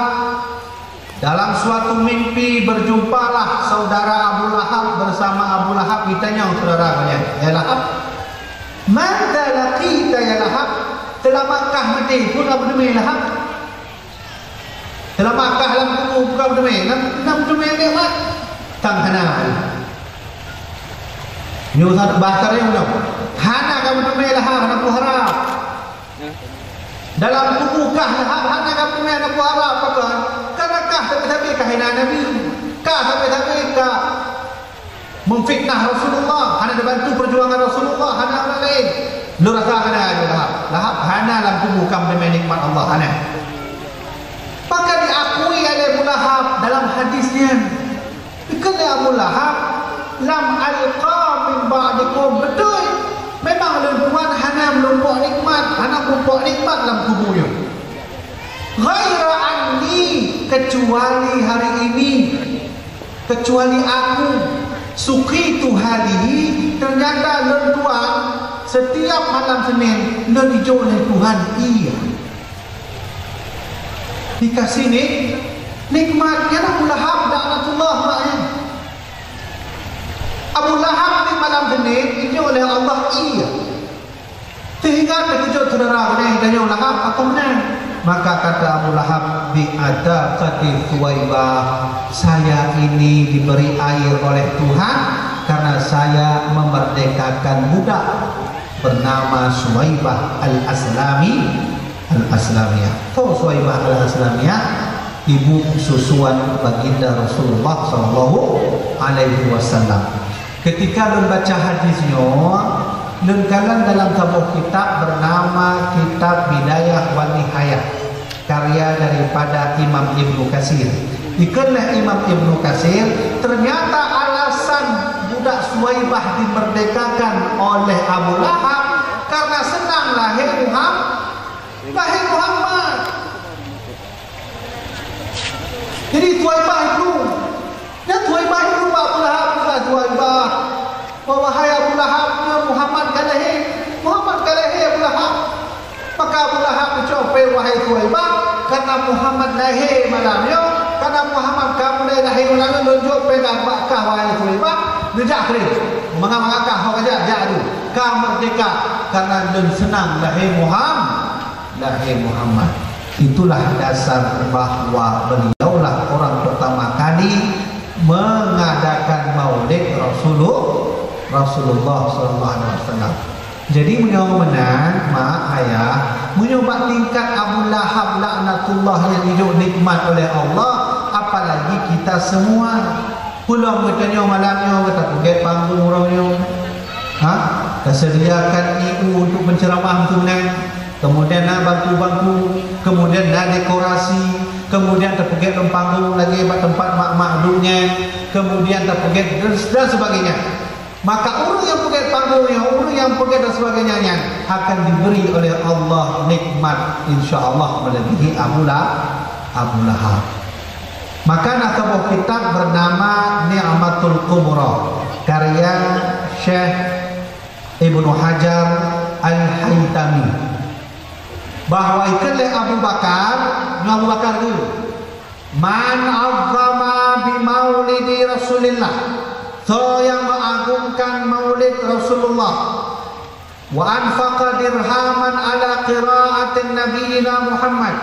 dalam suatu mimpi, berjumpalah saudara Abu Lahab bersama Abu Lahab, ditanyong saudara nyan, "Ya Lahab, madza laqita ya Lahab? Teulama kah maté, peue ka beuteumé Lahab? Teulama kah lam kubu, peue ka beuteumé? Na, na beuteumé nikmat?" Tang hana. Nyoe that bahasa nyoe. Hana ka beuteumé Lahab, hana kuharap. Dalam kubu kah Lahab, hana ka beuteumé, hana kuharap, pakon? Karena kah sabe-sabe ka hina Nabi. Kah sabe-sabe ka memfitnah Rasulullah, hana dibantu perjuangan Rasulullah, hana ureuëng laén. Lôn rasa hana Abu Lahab. Lahab hana lam tuboh ka meuteumé nikmat Allah, hana. Maka diakui oleh Abu Lahab dalam hadis nyan. Dikheun lé Abu Lahab, "Lam alqa min ba'dikum." Beutôi, memang lôn tuan hana meurumpok nikmat, hana meurumpok nikmat lam tuboh nyoe. "Ghaira anni," kecuali hari ini, kecuali aku, "suqitu hadhihi," ternyata lôn tuan setiap malam Senin lôn ijok lé Tuhan ie. Dikasih ni nikmat nyan Abu Lahab laknatullah, mak, ya. Abu Lahab di malam Senin ijok lé Allah ie. Sehingga teukeujot syedara geutanyoe, "Lahab, pakon meunan?" Maka kata Abu Lahab, "Bi ataqati Suwaibah, saya ini diberi air oleh Tuhan karena saya memerdekakan budak bernama Suwaibah Al-Aslami, Al-Aslamiyah." Soe Suwaibah Al-Aslamiyah? Ibu susuan Baginda Rasulullah sallallahu alaihi wasallam. Ketika lôn baca hadis nyoe, lôn kalon dalam saboh kitab bernama Kitab Bidayah wa Nihayah, karya daripada Imam Ibnu Katsir. Dikheun lé Imam Ibnu Katsir, ternyata alasan budak Suwaibah dimerdekakan oleh Abu Lahab karena seunang lahé Muham-, lahé Muhammad. Jadi Suwaibah itu, nyan Suwaibah itu bak Abu Lahab, "Wahai Suwaibah, wahai Abu Lahab, nyoe Muhammad ka lahé, Muhammad ka lahé Abu Lahab." Maka Abu Lahab geucok péng, "Wahai Suwaibah, karena Muhammad lahé malam nyoe, karena Muhammad ka mulai lahé malam nyoe, lôn jok péng bak kah, wahai Suwaibah, neujak keunoe. Mangat-mangat kah, ho ka jak, jak aju. Ka merdeka, karena lôn seunang lahé Muham-, lahé Muhammad." Itulah dasar bahwa beliaulah orang pertama kali mengadakan maulid Rasulullah, Rasulullah sallallahu alaihi wasallam. Jadi, meunyoe meunan, mak, ayah, meunyoe bak tingkat Abu Lahab laknatullah nyang dijok nikmat oleh Allah, apalagi kita semua. Peulom geutanyoe malam nyoe, gata peugét panggong uroe nyoe. Ha? Taseudiakan ié untuk penceramah untuk nyan. Kemudian na bangku-bangku, kemudian na dekorasi, kemudian tapeugét lom panggong lagèe bak teumpat mak-mak duek nyan, kemudian tapeugét dan, dan sebagainya. Maka ureueng nyang peugét panggong nyan, ureueng nyang peugét dan sebagainya nyan akan diberi oleh Allah nikmat, insya Allah, melebihi Abu La-, Abu Lahab. Maka na saboh kitab bernama Ni'matul Kubra, karya Syekh Ibnu Hajar Al-Haitami, bahwa ikheun lé Abu Bakar, nyoe Abu Bakar tu, "Man 'azzama bi maulidi Rasulillah," soe nyang meuagungkan maulid Rasulullah, "wa anfaqa dirhaman ala qira'atin nabiyina Muhammad,"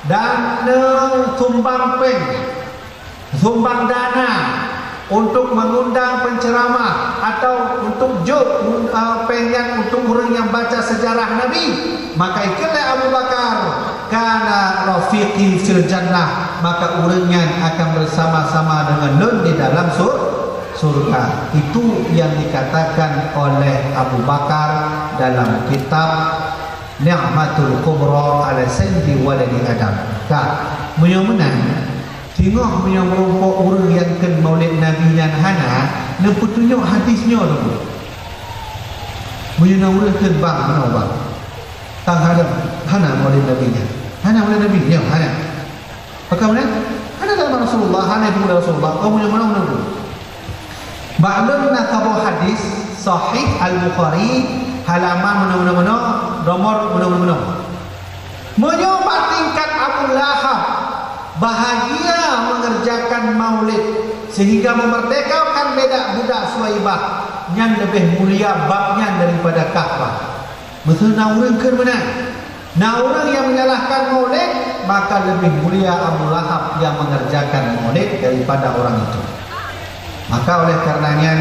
dan neusumbang péng, sumbang dana untuk mengundang penceramah atau untuk jok, eh, péng nyan untuk ureueng nyang baca sejarah Nabi, maka ikheun lé Abu Bakar, "Kana rafiqi fil jannah," maka ureueng nyan akan bersama-sama dengan lôn di dalam sur-, surga. Itu yang dikatakan oleh Abu Bakar dalam kitab Ni'matul Kubra ala Sayyidi Waladi Adam. Ka, meunyoe meunan, singoh meunyoe meurumpok ureueng nyang kheun maulid Nabi nyan hana, neupeutunyok hadis nyoe dulu. Meunyoe na ureueng kheun bang, meunoe bang. Tang hana, hana maulid Nabi nyan. Hana maulid Nabi nyoe, hana. Pakon meunan? Hana dalam Rasulullah, hana ibu Rasulullah. Oh, meunyoe meunoe, meunoe dulu. Bak lôn na saboh hadis sahih Al-Bukhari, halaman meunoe-meunoe, nomor meunoe-meunoe. Meunyoe bak tingkat Abu Lahab bahagia mengerjakan maulid sehingga memerdekakan budak, budak Suwaibah, nyan leubeh mulia bab nyan daripada Ka'bah. Meuseu na ureueng kheun meunan. Na ureueng nyang menyalahkan maulid, maka leubeh mulia Abu Lahab nyang mengerjakan maulid daripada orang itu. Maka oleh karena nyan,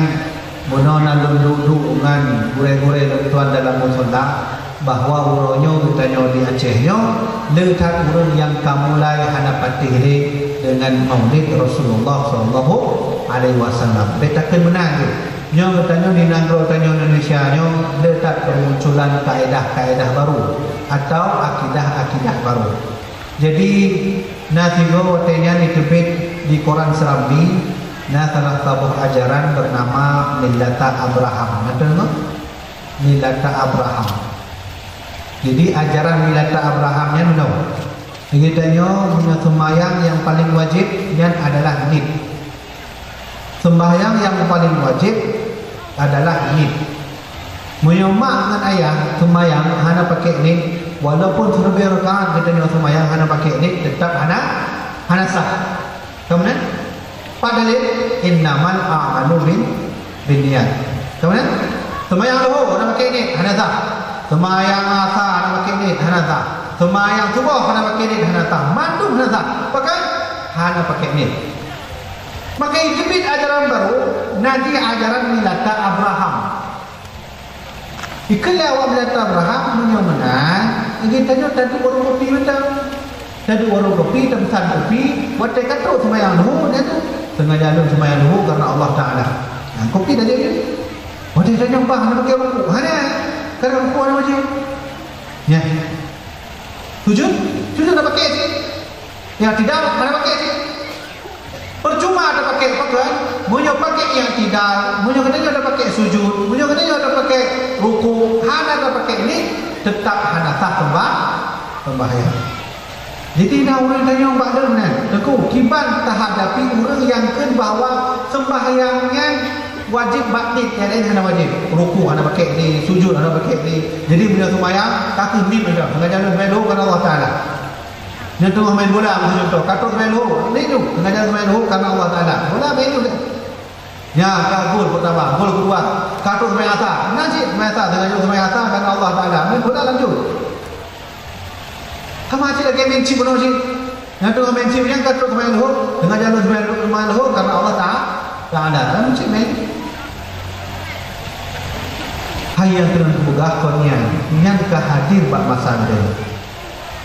bunoe na lôn duek-duek ngon gurée-gurée lôn tuan dalam musala, bahwa uroe nyoe geutanyoe di Aceh nyoe, le that ureueng nyang ka mulai hana patéh lé deungon maulid Rasulullah sallallahu alaihi wasallam. Bèk takheun meunan jih. Nyoe geutanyoe di nanggroe tanyoe Indonesia nyoe le that bermunculan kaedah-kaedah baru atau akidah-akidah baru. Jadi, na tiga watée nyan jiteubiet di koran Serambi, na salah saboh ajaran bernama Millata Abraham. Na deungoe? Millata Abraham. Jadi, ajaran Millata Abraham nyan meunoe. Geutanyoe meunyoe seumayang nyang paleng wajéb nyan adalah niet. Sembahyang nyang paleng wajéb adalah niet. Meunyoe mak ngon ayah seumayang hana pakai niet, walaupun siribée rakaat geutanyoe seumayang hana pakai niet, teutap hana, hana sah. Ka meunan? Pat dalil, "Innamal a'malu bin, binniyat." Ka meunan? Seumayang luhô hana pakai niet, hana sah. Seumayang asa hana pakai niet, hana sah. Seumayang suboh hana pakai niet, hana sah. Mandum hana sah. Pakon? Hana pakai niet. Maka jiteubiet ajaran baru, na jih ajaran Millata Abraham. Ikheun lé awak Millata Abraham, meunyoe meunan, geutanyoe taduek warong kopi mantong. Taduek warong kopi, tapeusan kopi, watée ka trok seumayang luhô, nyan tu, "Sengaja lôn seumayang luhô karena Allah Taala." Nyan kopi tajak. Watée tanyoe bah, hana pakai rukuk, hana, karena rukuk hana wajéb. Nyan. Sujud, sujud hana pakai cit. I'tidal hana pakai cit. Percuma tapakai pakon, meunyoe pakai i'tidal, meunyoe geutanyoe tapakai sujud, meunyoe geutanyoe tapakai rukuk, hana tapakai niet, teutap hana sah seumbah-, seumbahyang. Jadi na ureuëng tanyong bak lôn nyan, "Teungku, kiban tahadapi ureuëng nyang kheun bahwa seumbahyang nyan wajéb bak niet, nyang laén hana wajéb. Rukuk hana pakai niet, sujud hana pakai niet. Jadi meunyoe seumbahyang, ka kheueh niet mantong, sengaja lôn seumayang luhô karena Allah Taala." Nyoe teungoh main bola, meucontoh, ka trok seumayang luhô, niet nyoe, sengaja seumayang luhô karena Allah Taala. Bola main nyoe. Nyan ka gol pertama, gol kedua, ka trok seumayang asa. Meunan cit seumayang asa, sengaja seumayang asa karena Allah Taala. Main bola lanjut. Sama cit lagée main chip bunoe cit. Nyan teungoh main chip nyan ka trok seumayang luhô, sengaja lôn seumayang luhô karena Allah Ta-, Taala. Kan cit main. Hai nyang keuneuk peugah kon nyan, nyan ka hadir bak masa geutanyoe.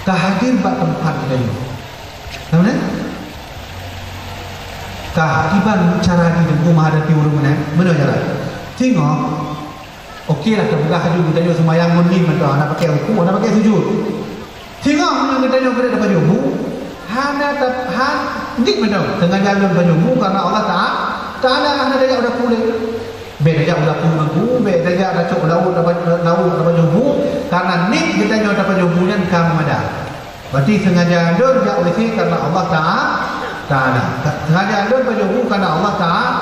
Ka hadir bak teumpat geutanyoe. Ka meunan? Ka, kiban cara geutanyoe menghadapi ureuëng meunan? Meunoe cara. Singoh, oke lah, tapeugah laju geutanyoe seumayang ngon niet mantong, hana pakai rukuk, hana pakai sujud. Singoh meunyoe geutanyoe keuneuk tapajoh bu, hana ta-, han, niet mantong, sengaja lôn pajoh bu karena Allah Ta-, Taala, hana tajak u dapur lé. Bék tajak u dapur ngon bu, bék tajak tacok u laôt tapa-, laôt tapajoh bu, karena niet geutanyoe tapajoh bu nyan ka meumada. Berarti sengaja lôn jak W C karena Allah Ta'a-, Taala. Sengaja lôn pajoh bu karena Allah Ta'a-,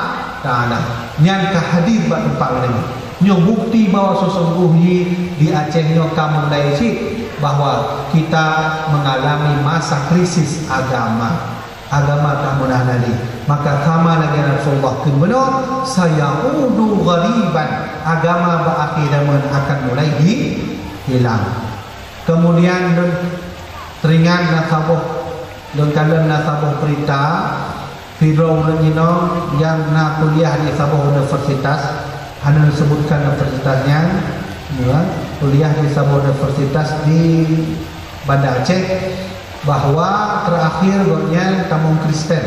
Taala. Nyan ka hadir bak teumpat geutanyoe. Nyoe bukti bahwa sesungguhnya di Aceh nyoe ka mulai cit bahwa kita mengalami masa krisis agama. Agama ka meunan lé. Maka sama lagée Rasulullah kheun bunoe, "Sayaudu ghariban." Agama bak akhé zaman akan mulai hi-, hilang. Kemudian lôn teuingat na saboh, lôn kalon na saboh berita, sidroe ureuëng inong nyang na kuliah di saboh universitas, hana lôn sebutkan universitas nyan, ya, kuliah di saboh universitas di Banda Aceh, bahwa terakhir gobnyan tamong Kristen.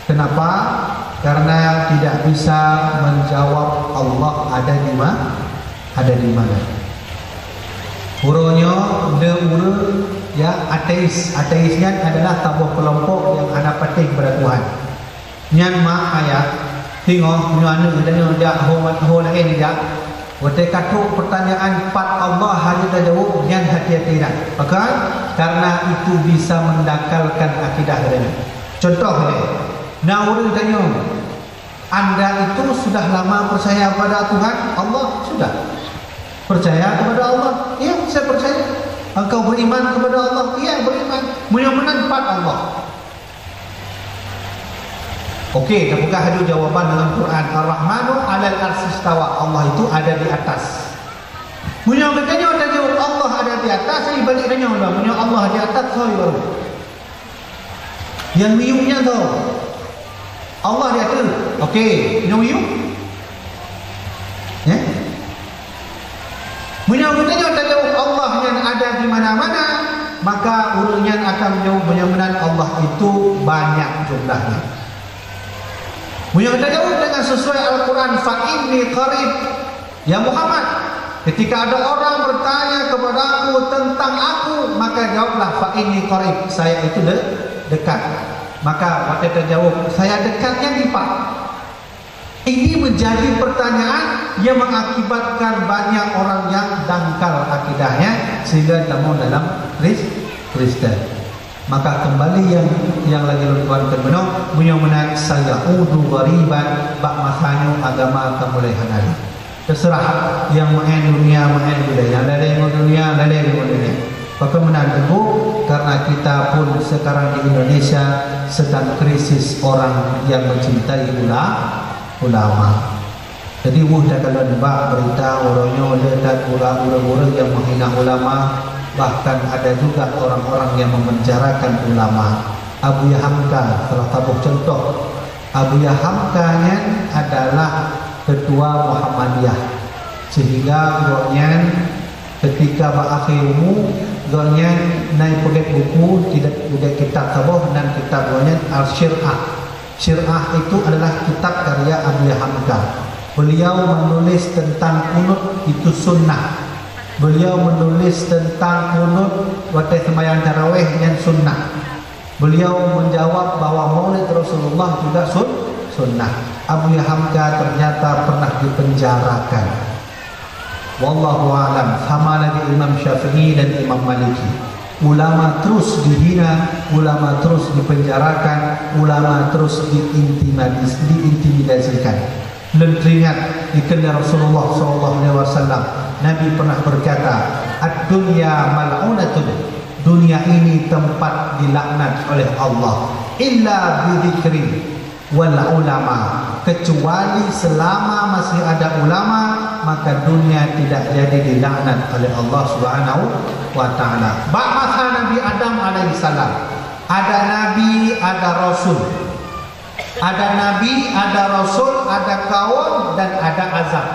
Kenapa? Karena tidak bisa menjawab Allah ada di ma-, ada di mana. Uroe nyoe le ureuëng, ya, ateis. Ateis nyan adalah saboh kelompok nyang hana patéh kepada Tuhan. Nyan mak ayah, singoh meunyoe aneuëk geutanyoe jak ho, ho laén jak, watée ka trok peutanyaan pat Allah hana tajaweueb, nyan hati-hati that. Pakon? Karena itu bisa mendangkalkan akidah geutanyoe. Contoh lé, na ureuëng tanyoe, "Anda itu sudah lama percaya pada Tuhan Allah?" "Sudah." "Percaya kepada Allah?" "Iya, saya percaya." "Engkau beriman kepada Allah?" "Iya, beriman." "Meunyoe meunan pat Allah?" Oke, tapeugah laju jawaban dalam Quran, "Ar-Rahmanu 'alal 'arsy istawa." Allah itu ada di atas. Meunyoe geutanyoe tajaweueb Allah ada di atas, saya balik tanyong lom, meunyoe Allah di atas, soe baru? Nyang miyueb nyan soe? Allah di ateueh. Oke, nyang miyueb? Ya? Meunyoe geutanyoe tajaweueb Allah nyan ada di mana-mana, maka ureuëng nyan akan meunyoe, meunyoe meunan Allah itu banyak jumlahnya. Meunyoe tajaweueb dengan sesuai Al-Quran, "Fa inni qarib." Ya Muhammad, ketika ada orang bertanya kepadaku tentang aku, maka jawablah, "Fa inni qarib." Saya itu de-, dekat. Maka watée tajaweueb, "Saya dekat nyan dipat?" Ini menjadi pertanyaan yang mengakibatkan banyak orang yang dangkal akidahnya sehingga tamong dalam Kris-, Kristen. Maka kembali yang, yang lagi lôn tuan keunoe, meunyoe meunan, "Sayaudu ghariban," bak masa nyoe agama ka mulai hana lé. Terserah, nyang meu'en dunia, meu'en gulée, nyang lalée ngon dunia, lalée ngon dunia. Pakon meunan teungku? Karena kita pun sekarang di Indonesia sedang krisis orang yang mencintai ula-, ulama. Jadi, weueh takalon bak berita uroe nyoe le that uroe-uroe nyang menghina ulama, bahkan ada juga orang-orang yang memenjarakan ulama. Abuya Hamka salah saboh contoh. Abuya Hamka nyan adalah ketua Muhammadiyah, sehingga gobnyan ketika bak akhé umu, gobnyan na ipeugét buku, tidak, tidak kitab saboh, nan kitab gobnyan Al-Syirah. Syirah itu adalah kitab karya Abuya Hamka. Beliau menulis tentang kunut itu sunnah. Beliau menulis tentang kunut watée sembahyang tarawih nyan sunnah. Beliau menjawab bahwa Maulid Rasulullah juga sun-, sunnah. Abuya Hamka ternyata pernah dipenjarakan. Wallahu a'lam, sama lagi Imam Syafi'i dan Imam Maliki. Ulama terus dihina, ulama terus dipenjarakan, ulama terus diintimidasi-, diintimidasikan. Lôn teuingat dikheun lé Rasulullah sallallahu alaihi wasallam, Nabi pernah berkata, "Ad-dunya mal'unatun." Dunia ini tempat dilaknat oleh Allah. "Illa bidzikri wal ulama." Kecuali selama masih ada ulama, maka dunia tidak jadi dilaknat oleh Allah Subhanahu wa Ta'ala. Bak masa Nabi Adam alaihissalam, ada nabi, ada rasul. Ada nabi, ada rasul, ada kaum, dan ada azab.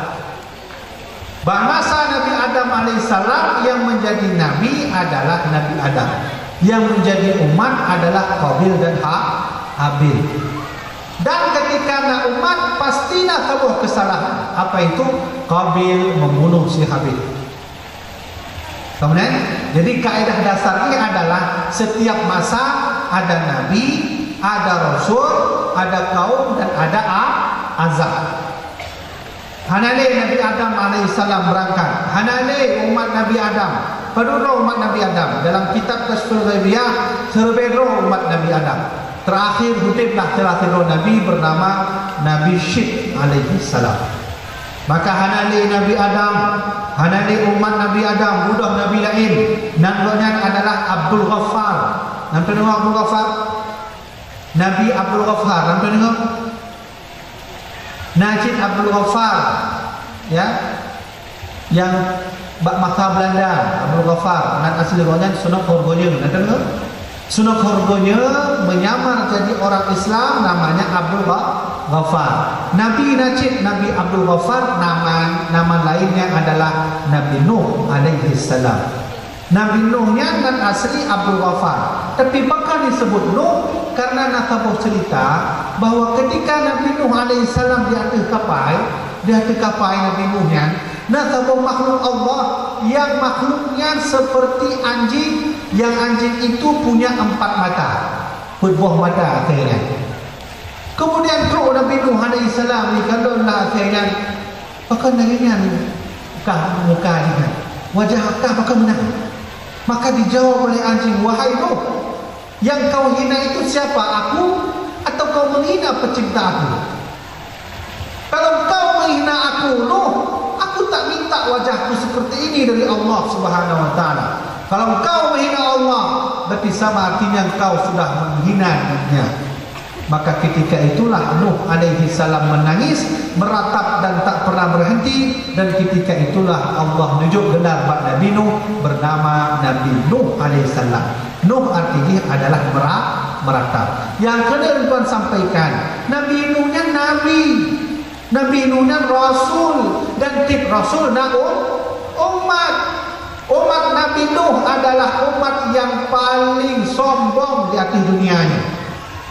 Bak masa Nabi Adam alaihissalam, yang menjadi nabi adalah Nabi Adam. Yang menjadi umat adalah Qabil dan Ha-, Habil. Dan ketika na umat, pasti na saboh kesalahan. Apa itu? Qabil membunuh si Habil. Kemudian, jadi kaedah dasar ini adalah setiap masa ada nabi, ada rasul, ada kaum, dan ada a-, azab. Hana lé Nabi Adam alaihissalam beurangkat. Hana lé umat Nabi Adam. Padum droe umat Nabi Adam. Dalam kitab Kasyful Ghaibiyah, siribée droe umat Nabi Adam. Terakhir, udeb lah salah sidroe nabi bernama Nabi Syit alaihissalam. Maka hana lé Nabi Adam, hana lé umat Nabi Adam, beudôh nabi laén. Nan gobnyan adalah Abdul Ghaffar. Nan peudeungoe Abdul Ghaffar? Nabi Abdul Ghaffar, nan peudeungoe? Na cit Abdul Ghaffar, ya, nyang bak masa Belanda, Abdul Ghaffar, nan asli gobnyan Sunok Horbonya, na deungoe? Sunok Horbonya menyamar jadi orang Islam, namanya Abdul Gha-, Ghaffar. Nabi na cit Nabi Abdul Ghaffar, nama, nama lainnya adalah Nabi Nuh alaihissalam. Nabi Nuh nyan nan asli Abdul Ghaffar. Tapi pakon disebut Nuh? Karena na saboh cerita bahwa ketika Nabi Nuh alaihissalam di ateueh kapai, di ateueh kapai Nabi Nuh nyan, na saboh makhluk Allah yang makhluk nyan seperti anjing, yang anjing itu punya empat mata. Peuet boh mata akhirnya. Kemudian trok Nabi Nuh alaihissalam dikalon lah akhirnya. Pakon lagée nyan kah muka jih nyan? Wajah kah pakon meunan? Maka dijawab oleh anjing, "Wahai Nuh, yang kau hina itu siapa, aku atau kau menghina pencipta aku? Kalau kau menghina aku, Nuh, aku tak minta wajahku seperti ini dari Allah Subhanahu wa Ta'ala. Kalau kau menghina Allah, berarti sama artinya kau sudah menghina dunia." Maka ketika itulah Nuh alaihissalam menangis, meratap dan tak pernah berhenti, dan ketika itulah Allah nunjuk gelar bak Nabi Nuh bernama Nabi Nuh alaihissalam. Nuh artinya adalah mera-, meratap. Nyang keuneuk tuan sampaikan, Nabi Nuh nyan nabi, Nabi Nuh nyan rasul, dan tiep rasul na um-, umat. Umat Nabi Nuh adalah umat yang paling sombong di ateueh dunia nyoe.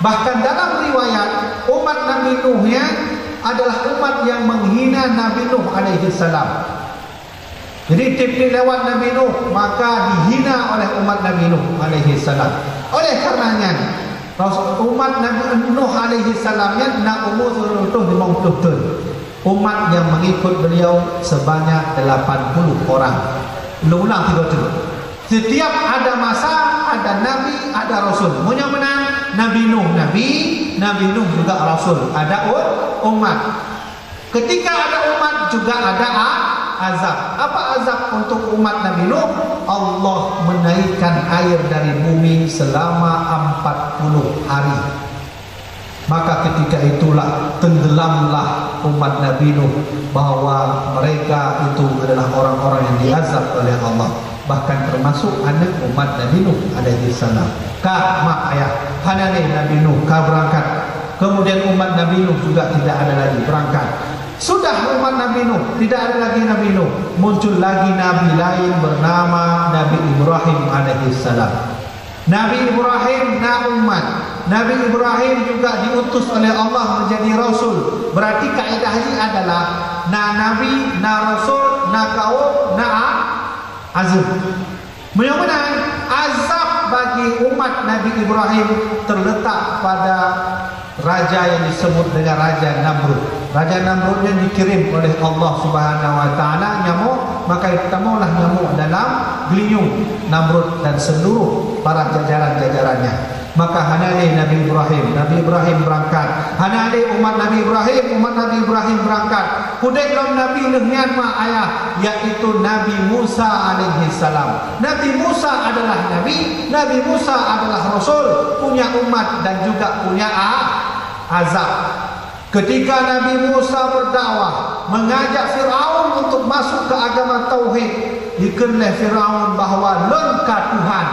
Bahkan dalam riwayat, umat Nabi Nuh nyan adalah umat yang menghina Nabi Nuh alaihi salam. Jadi, tiep-tiep lewat Nabi Nuh, maka dihina oleh umat Nabi Nuh alaihi salam. Oleh karena nyan, Rasul, umat Nabi Nuh alaihi salam nyan na umur sireutôh limong ploh thon. Umat yang mengikut beliau sebanyak delapan puluh orang. Ulang-ulang tiga kali. Setiap ada masa, ada nabi, ada rasul. Meunyoe meunan, Nabi Nuh nabi, Nabi Nuh juga rasul. Ada u-, umat. Ketika ada umat, juga ada a-, azab. Apa azab untuk umat Nabi Nuh? Allah menaikkan air dari bumi selama empat puluh hari. Maka ketika itulah tenggelamlah umat Nabi Nuh, bahwa mereka itu adalah orang-orang yang diazab oleh Allah, bahkan termasuk aneuk umat Nabi Nuh alaihi salam. Ka, mak, ayah, hana lé Nabi Nuh ka berangkat. Kemudian umat Nabi Nuh juga tidak ada lagi berangkat. Sudah umat Nabi Nuh, tidak ada lagi Nabi Nuh, muncul lagi nabi lain bernama Nabi Ibrahim alaihi salam. Nabi Ibrahim na umat. Nabi Ibrahim juga diutus oleh Allah menjadi rasul. Berarti kaedah ini adalah na nabi, na rasul, na kaum, na a-, azab. Meunyoe meunan, azab bagi umat Nabi Ibrahim terletak pada raja yang disebut dengan Raja Namrud. Raja Namrud nyan dikirim oleh Allah Subhanahu Wa Taala nyamuk, maka tamonglah nyamuk dalam geulinyueng Namrud dan seluruh para jajaran-jajarannya. Maka hana lé Nabi Ibrahim, Nabi Ibrahim berangkat. Hana lé umat Nabi Ibrahim, umat Nabi Ibrahim berangkat. Udeb lom nabi lheueh nyan, mak, ayah, yaitu Nabi Musa alaihi salam. Nabi Musa adalah nabi, Nabi Musa adalah rasul, punya umat dan juga punya a-, azab. Ketika Nabi Musa berdakwah, mengajak Firaun untuk masuk ke agama tauhid, dikheun lé Firaun bahwa lôn ka Tuhan.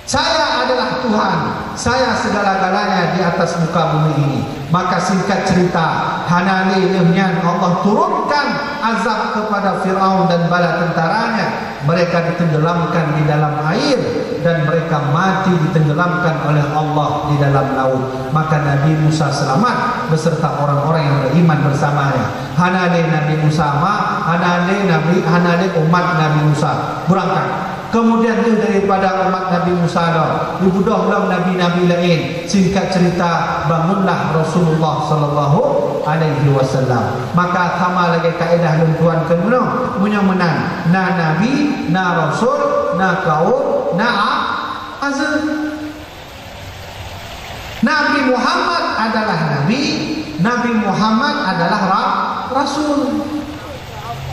Saya adalah Tuhan, saya segala-galanya di atas muka bumi ini. Maka singkat cerita, hana lé lheueh nyan Allah turunkan azab kepada Firaun dan bala tentaranya. Mereka ditenggelamkan di dalam air dan mereka mati ditenggelamkan oleh Allah di dalam laut. Maka Nabi Musa selamat beserta orang-orang yang beriman bersamanya. Hana lé Nabi Musa ma, hana lé Nabi, hana lé umat Nabi Musa. Berangkat. Kemudian daripada umat Nabi Musa lom, dibeudôh lom nabi-nabi laén. Singkat cerita, bangunlah Rasulullah sallallahu alaihi wasallam. Maka sama lagée kaedah lôn tuan keunoe, meunyoe meunan, na nabi, na rasul, na kaum, na a-, azab. Nabi Muhammad adalah nabi, Nabi Muhammad adalah ra-, rasul.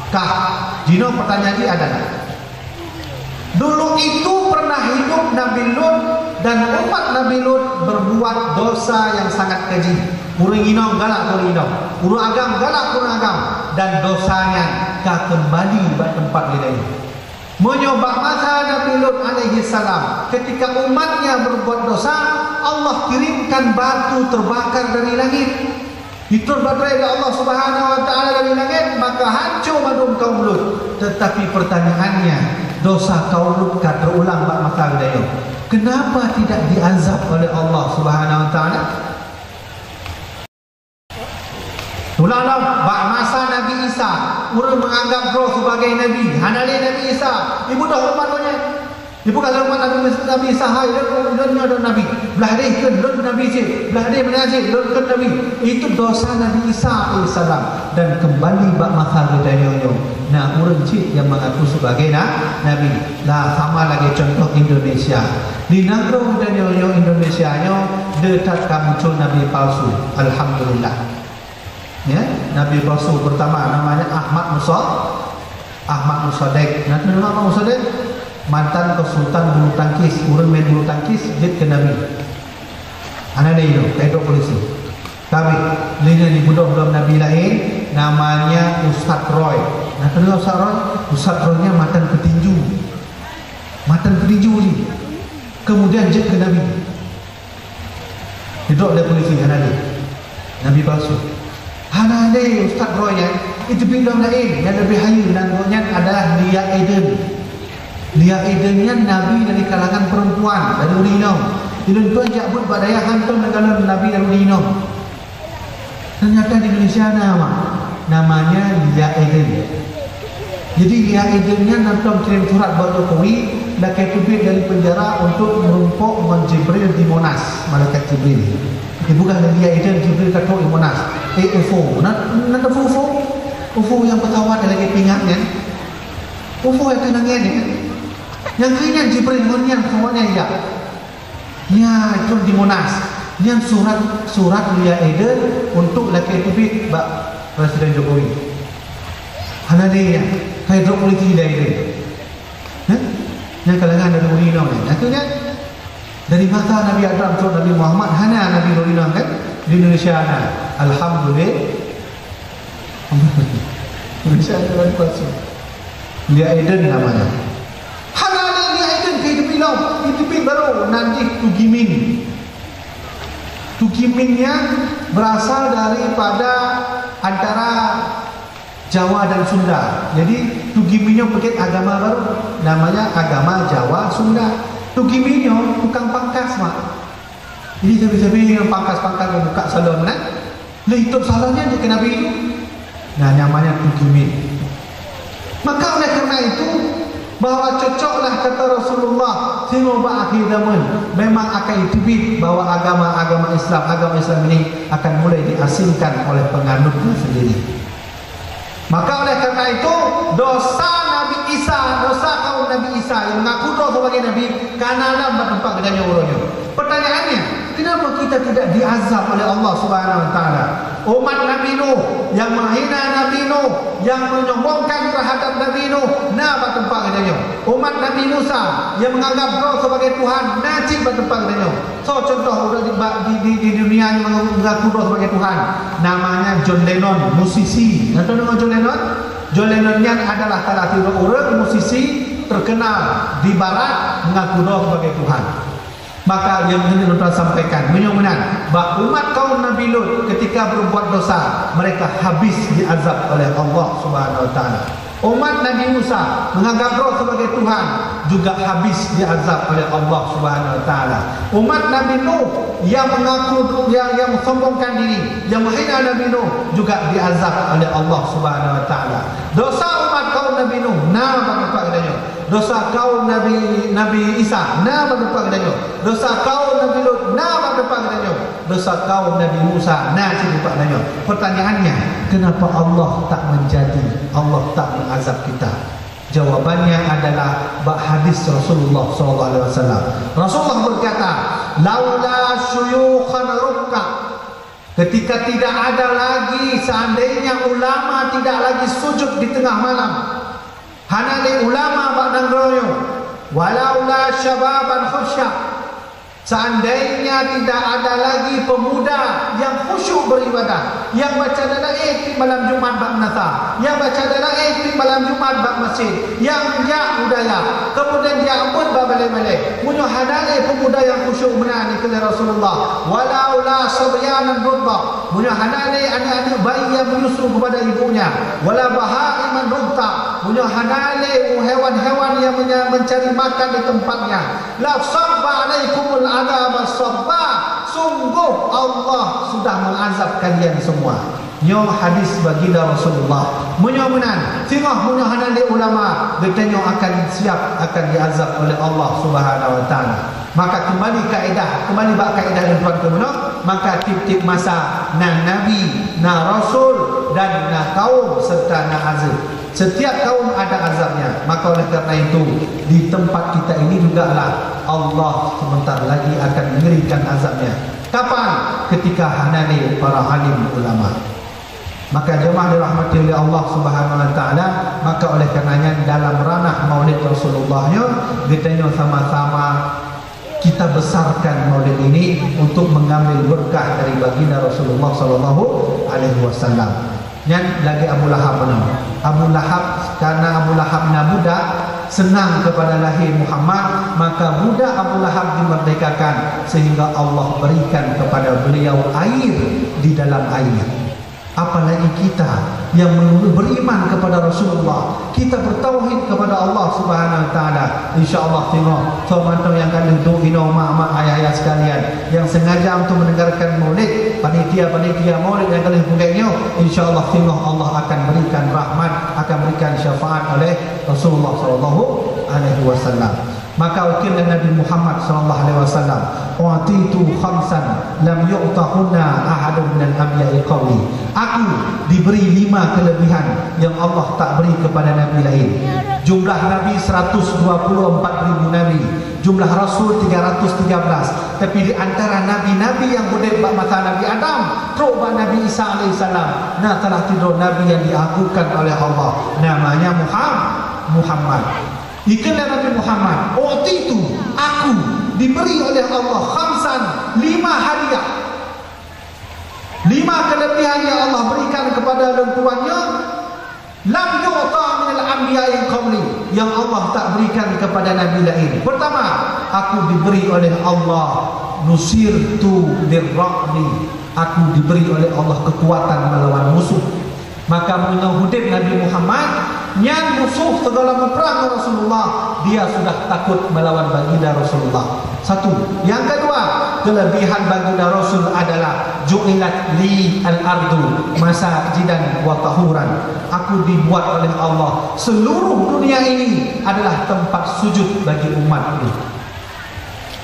Kah, jinoe pertanyaan jih adalah, dulu itu pernah hidup Nabi Lut dan umat Nabi Lut berbuat dosa yang sangat keji. Ureuëng inong galak keu ureuëng inong, ureuëng agam galak keu ureuëng agam, dan dosa nyan ka keumbali bak teumpat geutanyoe. Meunyoe bak masa Nabi Lut alaihi salam, ketika umatnya berbuat dosa, Allah kirimkan batu terbakar dari langit. Ditrôn baterai lé Allah Subhanahu wa Taala dari langit, maka hancô mandum kaum Lut. Tetapi pertanyaannya, dosa kaum Lut ka teurulang bak masa geutanyoe. Kenapa tidak diazab oleh Allah Subhanahu wa Taala? Ulang lom, bak masa Nabi Isa, ureuëng menganggap droe sebagai nabi. Hana lé Nabi Isa, ibu dah horeumat donya. Ibu kata horeumat Nabi, Nabi Isa, "Hai, lôn, lôn nyoe lôn nabi. Blah deh kheun lôn nabi cit. Blah deh meunan cit lôn kheun nabi." Itu dosa Nabi Isa alaihissalam. Dan kembali bak masa geutanyoe nyoe, na ureuëng cit yang mengaku sebagai na-, nabi. Lah, sama lagée contoh Indonesia. Di nanggroe geutanyoe nyoe Indonesia nyoe, deuh that ka muncul nabi palsu. Alhamdulillah. Ya, nabi palsu pertama namanya Ahmad Musa-, Ahmad Musadek. Nah, kenapa Ahmad Musadek? Mantan konsultan bulu tangkis, ureuëng main bulu tangkis, jeuet keu nabi. Hana lé nyoe, ka idrop polisi. Tapi, lé nyan jibeudôh lom nabi laén, namanya Ustaz Roy. Nah, kenapa Ustaz Roy? Ustaz Roy nyan mantan petinju. Mantan petinju jih. Kemudian jeuet keu nabi. Didrop lé polisi, hana lé. Nabi palsu. Hana lé Ustaz Roy nyan, itu bidang laén, nyang leubeh hayeue nan gobnyan adalah Lia Eden. Lia Eden nyan nabi dari kalangan perempuan, dari ureuëng inong. Ulôn tuan jak buet bak dayah hantom neukalon Nabi Harun inong. Ternyata di Indonesia na, Mak. Namanya Lia Eden. Jadi, Lia Eden nyan hantom kirim surat bak Jokowi, lakée teubiet dari penjara untuk meurumpok ngon Jibril di Monas, malaikat Jibril. Dipeugah lé Lia Eden, Jibril ka trok di Monas. Eh, U F O. Na, na U F O? U F O nyang pesawat lagée pingat nyan. U F O nyang keu langét nyan. Nyang keu nyan Jibril ngon nyan pesawat nyan jak. Nyan trok di Monas. Nyan surat, surat Lia Eden untuk lakée teubiet bak Presiden Jokowi. Hana lé nyan. Hai drop politik Lia Eden. Hah? Nyan kalangan dari ureueng inong nyan. Nyang keu nyan, dari masa Nabi Adam trok Nabi Muhammad, hana Nabi ureueng inong kan? Di Indonesia na. Alhamdulillah. Indonesia na dalam kuasa. Lia Eden namanya. Hana lé Lia Eden keu hidup ilong, hidup baru, nan jih Tugimin. Tugimin nyan berasal daripada antara Jawa dan Sunda. Jadi, Tugimin nyoe peugét agama baru, namanya agama Jawa Sunda. Tugimin nyoe tukang pangkas, Mak. Jadi, sabe-sabe nyang pangkas-pangkas buka salon, kan? Lé itôb salon nyan dikeue Nabi itu. Nah, namanya Tugimin. Maka oleh karena itu, bahwa cocoklah kata Rasulullah, singoh bak akhir zaman, memang akan teubiet bahwa agama-agama Islam, agama Islam ini akan mulai diasingkan oleh penganutnya sendiri. Maka oleh karena itu, dosa Nabi Isa, dosa kaum Nabi Isa yang mengaku droe sebagai nabi, kana lam bak teumpat geutanyoe uroe nyoe. Pertanyaannya, kenapa kita tidak diazab oleh Allah Subhanahu wa Taala? Umat Nabi Nuh yang menghina Nabi Nuh, yang menyombongkan terhadap Nabi Nuh, na bak teumpat geutanyoe. Umat Nabi Musa yang menganggap droe sebagai Tuhan, na cit bak teumpat geutanyoe. Soe contoh ureueng di, di, di, di dunia nyang mengaku droe sebagai Tuhan? Namanya John Lennon, musisi. Nyan tahu nama John Lennon? John Lennon nyan adalah salah sidroe ureueng musisi terkenal di barat mengaku droe sebagai Tuhan. Maka nyang keuneuk lôn sampaikan, meunyoe meunan, bak umat kaum Nabi Lut ketika berbuat dosa, mereka habis diazab oleh Allah Subhanahu wa Taala. Umat Nabi Musa menganggap droe sebagai Tuhan, juga habis diazab oleh Allah Subhanahu wa Taala. Umat Nabi Nuh yang mengaku, yang, yang sombongkan diri, yang menghina Nabi Nuh, juga diazab oleh Allah Subhanahu wa Taala. Dosa umat kaum Nabi Nuh na bak teumpat geutanyoe. Dosa kaum Nabi, Nabi Isa na bak teumpat geutanyoe. Dosa kaum Nabi Lut na bak teumpat geutanyoe. Dosa kaum Nabi Musa na cit bak geutanyoe. Pertanyaannya, kenapa Allah tak menjadi, Allah tak mengazab kita? Jawabannya adalah bak hadis Rasulullah sallallahu alaihi wasallam. Rasulullah berkata, "Laula syuyukhan rukka." Ketika tidak ada lagi, seandainya ulama tidak lagi sujud di tengah malam, hana lé ulama bak nanggroe nyoe, walaula syababan khusyya, seandainya tidak ada lagi pemuda yang khusyuk beribadah, yang baca dalam eh tiep malam Jumat bak meunasah, yang baca dalam eh tiep malam Jumat bak masjid, yang jak budaya, kemudian jak buet bak balai-balai. Meunyoe hana lé pemuda yang khusyuk meunan, dikheun lé Rasulullah, walaula sabyanan rudda, meunyoe hana lé aneuk-aneuk bayi yang menyusu kepada ibunya, wala bahaiman rudda, meunyoe hana lé hewan-hewan yang menya-, mencari makan di tempatnya, la sabba alaikumul adzaba sabba, sungguh Allah sudah mengazab kalian semua. Nyoe hadis baginda Rasulullah. Meunyoe meunan, singoh meunyoe hana lé ulama, geutanyoe akan siap akan diazab oleh Allah Subhanahu wa Taala. Maka kembali kaedah, kembali bak kaedah lôn tuan keunoe, maka tiep-tiep masa na nabi, na rasul, dan na kaum serta na azab. Setiap kaum ada azabnya. Maka oleh karena itu, di tempat kita ini jugalah Allah sebentar lagi akan mengerikan azabnya. Kapan? Ketika hana lé para alim ulama. Maka jemaah dirahmati oleh Allah Subhanahu wa Taala, maka oleh karenanya dalam ranah Maulid Rasulullah nyoe, geutanyoe sama-sama kita besarkan Maulid ini untuk mengambil berkah dari baginda Rasulullah sallallahu alaihi wasallam. Nyan lagée Abu Lahab meunan. Abu Lahab, karena Abu Lahab na budak, senang kepada lahir Muhammad, maka budak Abu Lahab dimerdekakan sehingga Allah berikan kepada beliau air di dalam air. Apalagi kita yang beriman kepada Rasulullah, kita bertauhid kepada Allah Subhanahu wa Taala. Insya Allah, singoh soe mantong nyang ka lheueh duek inoe, mak-mak, ayah-ayah sekalian, yang sengaja untuk mendengarkan maulid, panitia-panitia maulid yang ka lheueh peugét nyoe, insya Allah, singoh Allah akan berikan rahmat, akan berikan syafaat oleh Rasulullah sallallahu alaihi wasallam. Maka ukeue lé Nabi Muhammad sallallahu alaihi wasallam, "U'titu khamsan lam yu'tahunna ahadun minal anbiya'i qabli." Aku diberi lima kelebihan yang Allah tak beri kepada nabi lain. Jumlah nabi seratus dua puluh empat ribu nabi, jumlah rasul tiga ratus tiga belas. Tapi di antara nabi-nabi yang udeb bak masa Nabi Adam trok bak Nabi Isa alaihissalam, na salah sidroe nabi yang diagungkan oleh Allah, namanya Muham-, Muhammad. Ikheun lé Nabi Muhammad, "U'titu, aku diberi oleh Allah, khamsan, lima hadiah. Lima kelebihan yang Allah berikan kepada lôn tuan nyoe, lam yu'ta minal anbiya'i qabli, yang Allah tak berikan kepada nabi lain. Pertama, aku diberi oleh Allah, nusirtu birra'bi, aku diberi oleh Allah kekuatan melawan musuh." Maka meunyoe udeb Nabi Muhammad, nyan musuh segala muprang ngon Rasulullah, dia sudah takut melawan baginda Rasulullah. Satu. Yang kedua, kelebihan baginda Rasul adalah, "Ju'ilat li al-ardu masajidan wa tahuran." Aku dibuat oleh Allah, seluruh dunia ini adalah tempat sujud bagi umatku.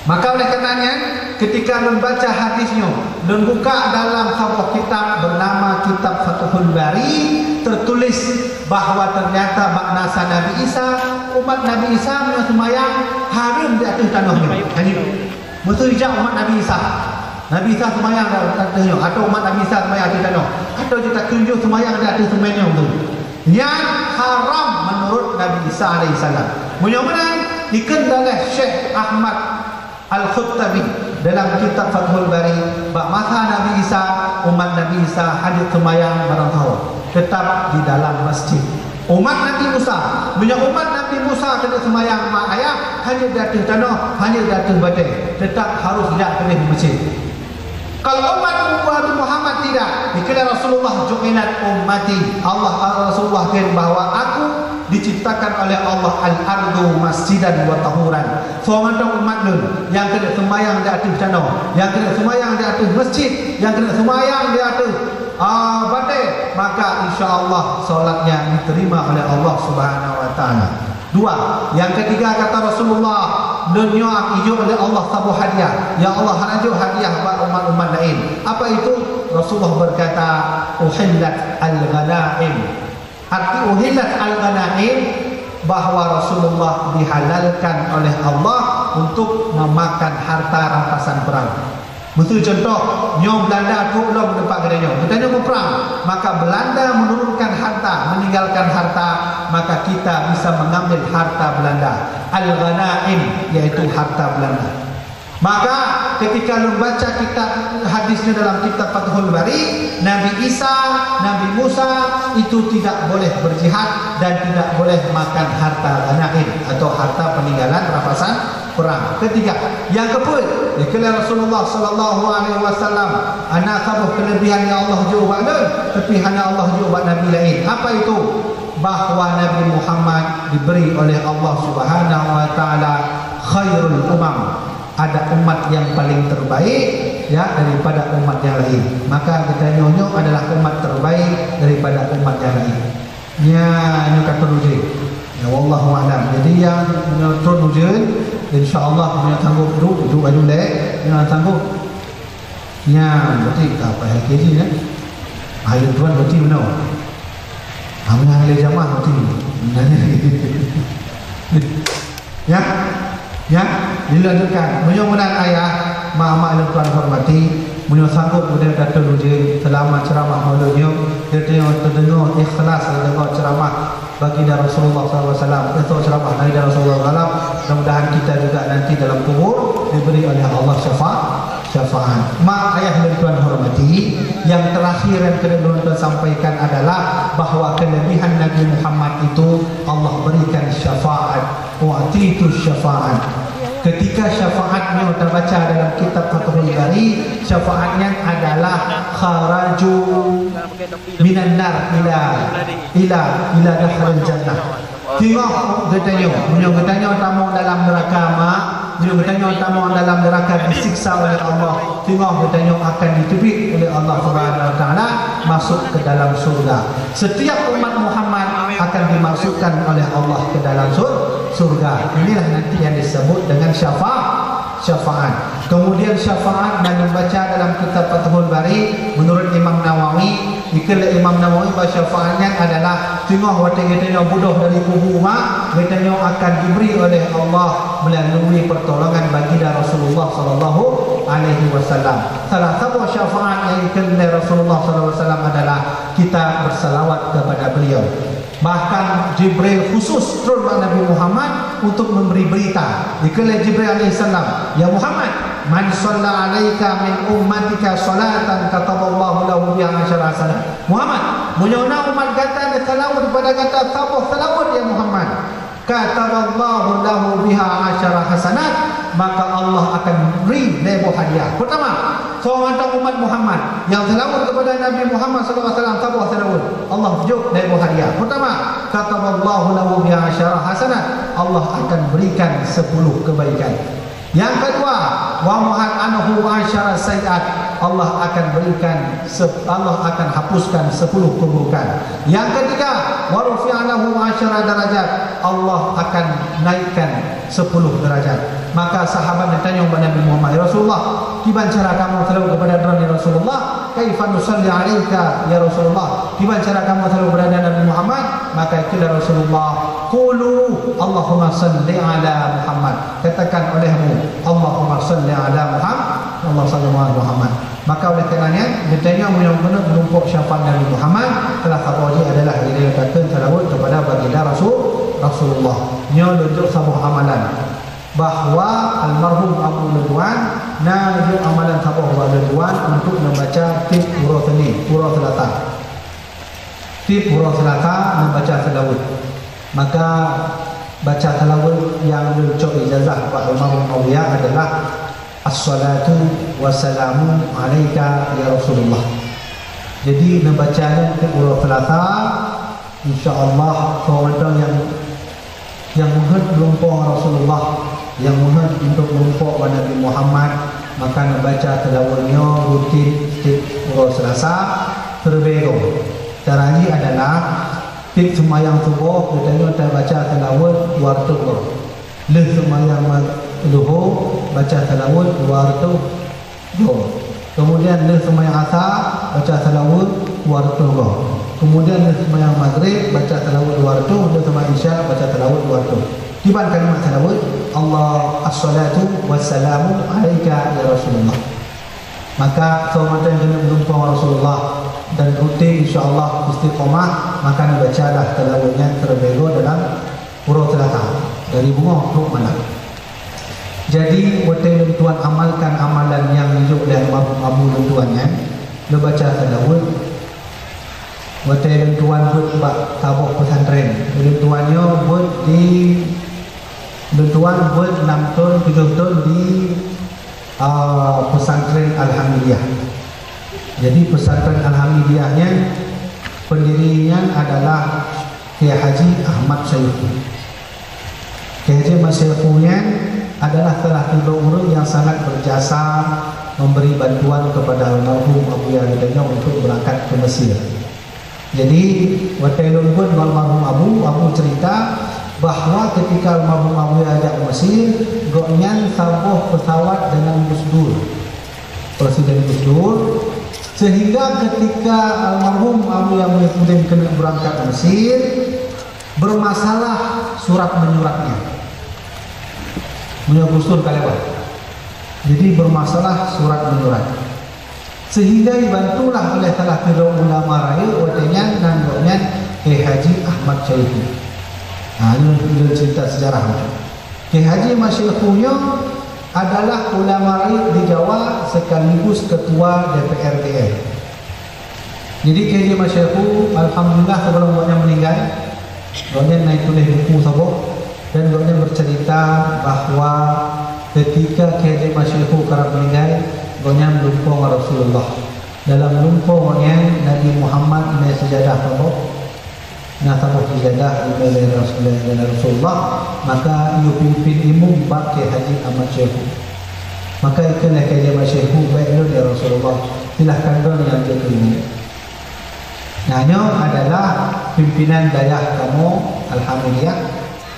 Maka oleh karena nyan, ketika lôn baca hadis nyoe, lôn buka dalam saboh kitab bernama Kitab Fathul Bari, tertulis bahwa ternyata bak masa Nabi Isa, umat Nabi Isa meunyoe seumayang hareuem di ateueh tanoh nyoe. Jadi, beutôi jak umat Nabi Isa. Nabi Isa seumayang di ateueh nyoe, atau umat Nabi Isa seumayang di ateueh tanoh, atau jeuet tatunjuk seumayang di ateueh seumén nyoe, beutôi. Nyan haram menurut Nabi Isa alaihissalam. Meunyoe meunan, ikheun lé Syekh Ahmad Al-Khattabi dalam kitab Fathul Bari, bak masa Nabi Isa, umat Nabi Isa hana seumayang barang sahoe, tetap di dalam masjid. Umat Nabi Musa, meunyoe umat Nabi Musa keuneuk seumayang mak ayah, hana di ateueh tanoh, hana di ateueh batée, tetap harus jak keudeh masjid. Kalau umat Nabi Muhammad tidak, dikira Rasulullah, "Ju'ilat ummati." Allah, Rasulullah kheun bahwa aku diciptakan oleh Allah al-ardu masjidan wa tahuran. Soe mantong umat lôn nyang keuneuk seumayang di ateueh tanoh, nyang keuneuk seumayang di ateueh masjid, nyang keuneuk seumayang di ateueh, ah, batée, maka insya Allah salatnya diterima oleh Allah Subhanahu wa Taala. Dua, yang ketiga kata Rasulullah, "Lôn nyoe ijok lé Allah saboh hadiah. Ya Allah, hana jok hadiah bak umat-umat laén." Apa itu? Rasulullah berkata, "Uhillat al-ghanaim." Arti uhillat al-ghanaim, bahwa Rasulullah dihalalkan oleh Allah untuk memakan harta rampasan perang. Beutôi contoh, nyoe Belanda trok lom teumpat geutanyoe. Geutanyoe muprang, maka Belanda menurunkan harta, meninggalkan harta, maka kita bisa mengambil harta Belanda. Al-ghanaim, yaitu harta Belanda. Maka ketika lôn baca kitab hadisnya dalam kitab Fathul Bari, Nabi Isa, Nabi Musa itu tidak boleh berjihad dan tidak boleh makan harta ghanaim atau harta peninggalan rampasan perang. Ketiga, yang keempat, dikheun lé Rasulullah sallallahu alaihi wasallam, "Hana saboh kelebihan nyang Allah jok bak lôn, tapi hana Allah jok bak nabi laén." Apa itu? Bahwa Nabi Muhammad diberi oleh Allah Subhanahu wa Taala khairul umam. Ada umat yang paling terbaik, ya, daripada umat yang lain. Maka geutanyoe nyoe adalah umat terbaik daripada umat yang lain. Nya, nyoe ka turun ujeuen. Ya, wallahu a'lam. Jadi, nyang nyoe turun ujeuen, insya Allah, nyoe sanggup duek, duek baju lé, nyoe sanggup. Nya, berarti tak payah K G, ya. Ayo, tuan, berarti mana? Hanya ahli jamaah, berarti. Ya, ya, dilanjutkan. Meunyoe meunan ayah, mak-mak lôn tuan hormati, meunyoe sanggup geutanyoe datang ujeuen selama ceramah maulud nyoe, geutanyoe teudeungoe ikhlas teudeungoe ceramah Baginda Rasulullah sallallahu alaihi wasallam, esok ceramah Baginda Rasulullah sallallahu alaihi wasallam. Mudah-mudahan kita juga nanti dalam kubur diberi oleh Allah syafa-, syafaat. Mak ayah lôn tuan hormati, yang terakhir yang kena lôn tuan sampaikan adalah bahwa kelebihan Nabi Muhammad itu Allah berikan syafaat. U'titu syafaat. Ketika syafaat nyoe tabaca dalam kitab Fathul Bari, syafaat nyan adalah kharaju minan nar ila, ila, ila dakhilil jannah. Teungoh geutanyoe, meunyoe geutanyoe tamong dalam neraka ma, meunyoe geutanyoe tamong dalam neraka disiksa oleh Allah, teungoh geutanyoe akan diteubiet oleh Allah Subhanahu wa Taala masuk ke dalam surga. Setiap umat Muhammad akan dimasukkan oleh Allah ke dalam sur-, surga. Inilah nanti yang disebut dengan syafa-, syafaat. Kemudian syafaat dan membaca dalam kitab Fathul Bari, menurut Imam Nawawi, dikheun lé Imam Nawawi bahwa syafaat nyan adalah teungoh watée geutanyoe budôh dari kubu ma, geutanyoe akan diberi oleh Allah melalui pertolongan baginda Rasulullah sallallahu alaihi wasallam. Salah saboh syafaat yang dikheun lé Rasulullah sallallahu alaihi wasallam adalah kita bersalawat kepada beliau. Bahkan Jibril khusus turun bak Nabi Muhammad untuk memberi berita. Dikheun lé Jibril alaihissalam, "Ya Muhammad, man shalla alaika min ummatika salatan kataballahu lahu biha asyara hasanat." Muhammad, meunyoe na umat gata neusalawat kepada gata saboh salawat, ya Muhammad, kataballahu lahu biha asyara hasanat, maka Allah akan beri lhée boh hadiah. Pertama, soe mantong umat Muhammad nyang salawat kepada Nabi Muhammad sallallahu alaihi wasallam saboh salawat, Allah jok lhée boh hadiah. Pertama, kataballahu lahu biha asyara hasanat, Allah akan berikan sepuluh kebaikan. Yang kedua, wa muhat anhu asyara sayyiat, Allah akan berikan se-, Allah akan hapuskan sepuluh keburukan. Yang ketiga, wa rufi'a lahu asyara darajat, Allah akan naikkan sepuluh derajat. Maka sahabat geutanyong bak Nabi Muhammad, "Ya Rasulullah, kiban cara kamoe salawat kepada Droeneuh ya Rasulullah? Kaifa nusalli alaika ya Rasulullah? Kiban cara kamoe salawat kepada Nabi Muhammad?" Maka kheun Rasulullah, "Qulu Allahumma salli ala Muhammad." Katakan olehmu, "Allahumma salli ala Muhammad, Allahumma salli ala Muhammad." Maka oleh karena nyan, geutanyoe meunyoe keuneuk meurumpok syafaat Nabi Muhammad, salah saboh jih adalah geutanyoe kheun salawat kepada baginda Rasul, Rasulullah. Nyoe lôn jok saboh amalan bahwa almarhum Abu Ridwan na jok amalan saboh bak Ridwan untuk membaca tiep uroe Senin, uroe Selasa. Tiep uroe Selasa membaca salawat. Maka baca salawat nyang lôn cok ijazah bak almarhum Muawiyah adalah, "Assalatu wassalamu alaika ya Rasulullah." Jadi, neubaca nyan tiep uroe Selasa, insya Allah, soe mantong nyang, nyang meuheuet meurumpok Rasulullah, nyang meuheuet untuk meurumpok bak Nabi Muhammad, maka neubaca salawat nyoe rutin tiep uroe Selasa, siribée goe. Cara jih adalah, tiep seumayang suboh, geutanyoe tabaca salawat dua reutôh goe. Lheueh seumayang ma-, luho, baca salawat dua reutôh goe. Kemudian lheueh seumayang asa, baca salawat dua reutôh goe. Kemudian lheueh seumayang magrib, baca salawat dua reutôh, lheueh seumayang isya, baca salawat dua reutôh. Kiban kalimat salawat, Allah, assalatu wassalamu alaika ya Rasulullah. Maka, soe mantong keuneuk meurumpok Rasulullah dan rutin, insya Allah, istiqomah, maka neubacalah salawat nyan siribée goe dalam uroe Selasa, dari beungoh trok malam. Jadi, watée lôn tuan amalkan amalan nyang jijok lé almarhum Abu lôn tuan nyan, lôn baca salawat, watée lôn tuan beuet bak saboh pesantren. Lôn tuan nyoe beuet di, lôn tuan beuet nam thon, tujoh thon di, a, pesantren Alhamdulillah. Jadi, pesantren Alhamdulillah nyan, pendiri nyan adalah Kiai Haji Ahmad Syaiqi. Kiai Haji Ahmad Syaiqi nyan adalah salah sidroe ureuëng yang sangat berjasa memberi bantuan kepada almarhum Abuya geutanyoe untuk berangkat ke Mesir. Jadi, watée lôn beuet ngon almarhum Abu, Abu cerita bahwa ketika almarhum Abuya jak Mesir, gobnyan saboh pesawat dengan Gus Dur, Presiden Gus Dur, sehingga ketika almarhum Abuya Muhyiddin keuneuk berangkat ke Mesir, bermasalah surat menyuratnya. Meunyoe Gus Dur ka lewat. Jadi, bermasalah surat menyurat. Sehingga dibantulah oleh salah sidroe ulama rayeuk watée nyan, nan gobnyan Kiai Haji Ahmad Syaiqi. Nah, ini, ini cerita sejarah. Kiai Haji Ahmad Syaiqi nyoe adalah ulama rayeuk di Jawa sekaligus ketua D P R G R. Jadi, Kiai Haji Ahmad Syaiqi, alhamdulillah, sebelum gobnyan meninggal, gobnyan na tuléh buku saboh dan gobnyan bercerita bahwa Ketika Kiai Haji Ahmad Syekhu karab meuninggai, gobnyan lumpoe ngon Rasulullah. Dalam lumpoe gobnyan, Nabi Muhammad na sijadah saboh, na saboh sijadah ileumèe lé Rasulullah, maka geuyue pimpin imum bak Kiai Haji Ahmad Syekhu. Maka geukheun lé Kiai Haji Ahmad Syekhu, "Bèk lôn, ya Rasulullah, silahkan droeneuh nyang jeuet keu imum." Nah, nyoe adalah pimpinan dayah kamoe Al-Hamidiyah.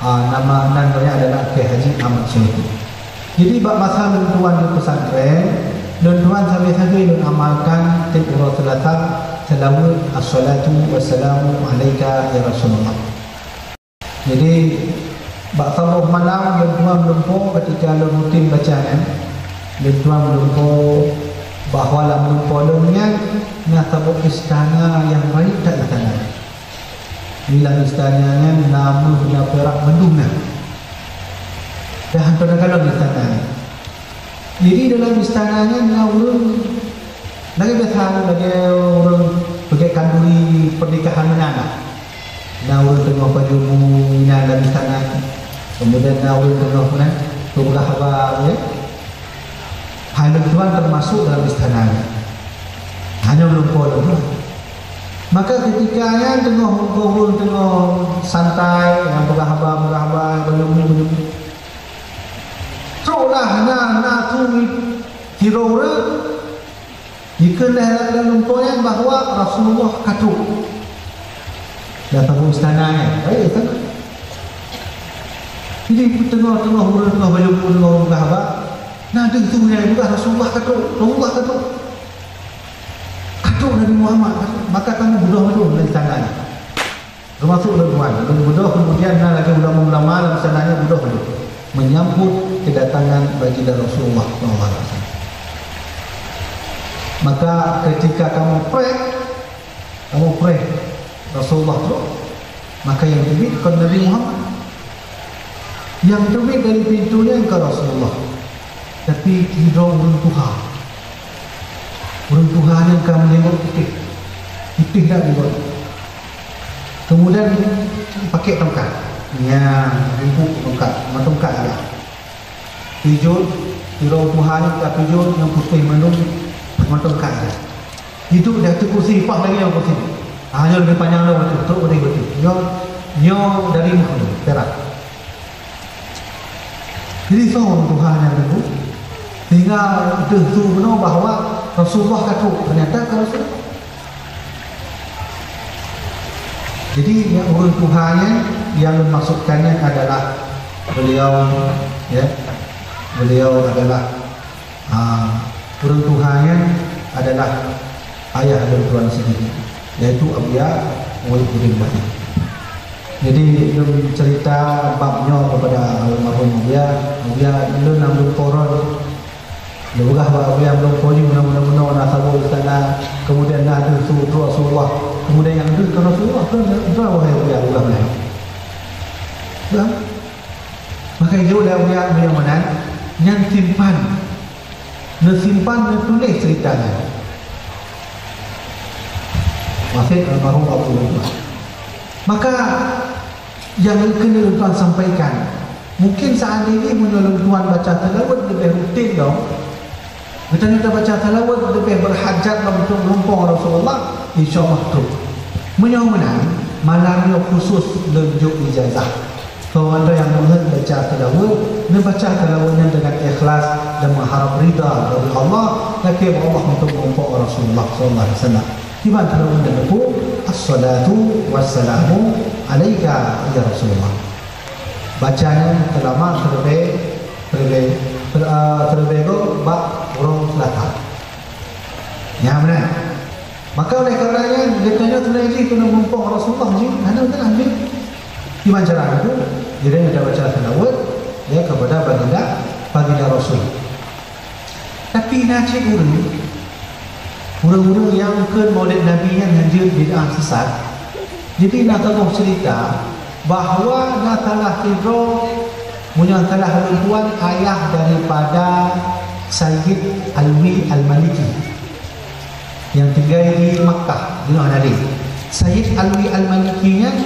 Ah, nama nan gobnyan adalah Kiai Haji Ahmad Syekhu. Jadi, bak masa lôn tuan di pesantren, lôn tuan sabe-sabe lôn amalkan tiep uroe Seulasa seulaweuet, "Assalatu wassalamu alaika ya Rasulullah." Jadi, bak saboh malam lôn tuan meulumpoe, ketika lôn rutin baca nyan, lôn tuan meulumpoe bahwa lam lumpoe lôn nyan na saboh istana nyang rayeuk that istana. Di lam istana nyan na méuh, na pirak, mandum na. Dah hantom na kalon istana nyan. Jadi dalam istana nyan na ureueng lagèe biasa, lagèe ureueng peugèt khanduri pernikahan meunan. Na ureueng teungoh pajoh bu inan dalam istana. Kemudian na ureueng teungoh meunan peugah haba, ya. Hai lôn tuan termasuk dalam istana nyan. Hanya lumpoe lôn tuan. Maka ketika nyan teungoh ureueng teungoh santai, nyang peugah haba, peugah haba, bajoh bu, bajoh bu. Troklah na, na su sidroe ureueng jikheun lé lam lumpoe nyan bahwa Rasulullah ka trok. Lam saboh istana nyan. Baik, kan? Jadi, teungoh-teungoh ureueng teungoh bajoh bu, teungoh ureueng peugah haba, na deuh su nyang peugah, "Rasulullah ka trok, Rasulullah ka trok." Ka trok Nabi Muhammad, ka trok. Maka kamoe beudôh mandum lam istana nyan. Termasuk lôn tuan, lôn beudôh, kemudian na lagèe ulama-ulama lam istana nyan beudôh lé menyambut kedatangan baginda Rasulullah sallallahu alaihi wasallam. Maka ketika kamoe preh, kamoe preh Rasulullah trok, maka nyang teubiet kon Nabi Muhammad. Nyang teubiet dari pintoe nyan ka Rasulullah, tapi sidroe ureueng tuha. Ureueng tuha nyan ka meulimbot putéh, putéh that limbot. Kemudian pakai tongkat. Nyan, rimbuk tongkat, meutongkat aja. Pijôt, sidroe tuha nyan ka pijôt nyang putéh mandum meutongkat aja. Hidup di ateueh kursi, paih lagèe nyoe kursi. Ah, nyoe leubeh panyang lom ateueh, trok beudeh beuteh. Nyoe, nyoe dari méuh, perak. Jadi, soe ureueng tuha nyan teungku? Sehingga deuh su bunoe bahwa Rasulullah ka trok, ternyata ka Rasulullah. Jadi, nyang ureueng tuha nyan, nyang lôn maksudkan nyan adalah beliau, ya, beliau adalah, ah, ureueng tuha nyan adalah ayah lôn tuan sendiri, yaitu Abuya Muhyiddin Bani. Jadi, lôn cerita bab nyoe kepada almarhum Abuya. Abuya, lôn nyang lôn poron, lôn peugah bak Abuya, lôn poron meunoe-meunoe na saboh istana, kemudian na deuh su trok Rasulullah, kemudian nyang deuh kon Rasulullah, kon, kon wahai Abuya, peugah meunan. Peugah. Maka jaweueb lé Abuya meunyoe meunan, nyan simpan. Neusimpan, neutuléh cerita nyan. Wasiet almarhum Abu Bakar. Maka, nyang keuneuk lôn tuan sampaikan, mungkin seandainya meunyoe lôn tuan baca seulaweuet leubeh rutin lom, geutanyoe tabaca seulaweuet leubeh berhajat lom untuk meulumpoe Rasulullah, insya Allah trok. Meunyoe meunan, malam nyoe khusus lôn jok ijazah. Keu gata nyang meuheuet baca seulaweuet, neubaca seulaweuet nyan deungon ikhlas dan meuharap ridha dari Allah, lakèe bak Allah untuk meulumpoe Rasulullah sallallahu alaihi wasallam. Kiban seulaweuet nyan teungku, "Assalatu wassalamu alaika ya Rasulullah." Baca nyan seulama seuleubèh, seuleubèh, sel-, ah, seuleubèh goe bak uroe Seulasa. Nyan meunan. Maka oleh karena nyan, geutanyoe sebenarnya jih keuneuk meulumpoe Rasulullah jih, hana meunan jih. Kiban cara teungku, jadi geutanyoe baca seulaweuet, ya, kepada baginda, baginda Rasul. Tapi na cit ureueng, ureueng-ureueng nyang kheun Maulid Nabi nyan hanjeuet bid'ah sesat. Jadi na saboh cerita bahwa na salah sidroe, meunyoe salah lôn tuan, ayah daripada Sayyid Alwi Al-Maliki nyang tinggai di Makkah, di Nahdien. Sayyid Alwi Al-Maliki nyan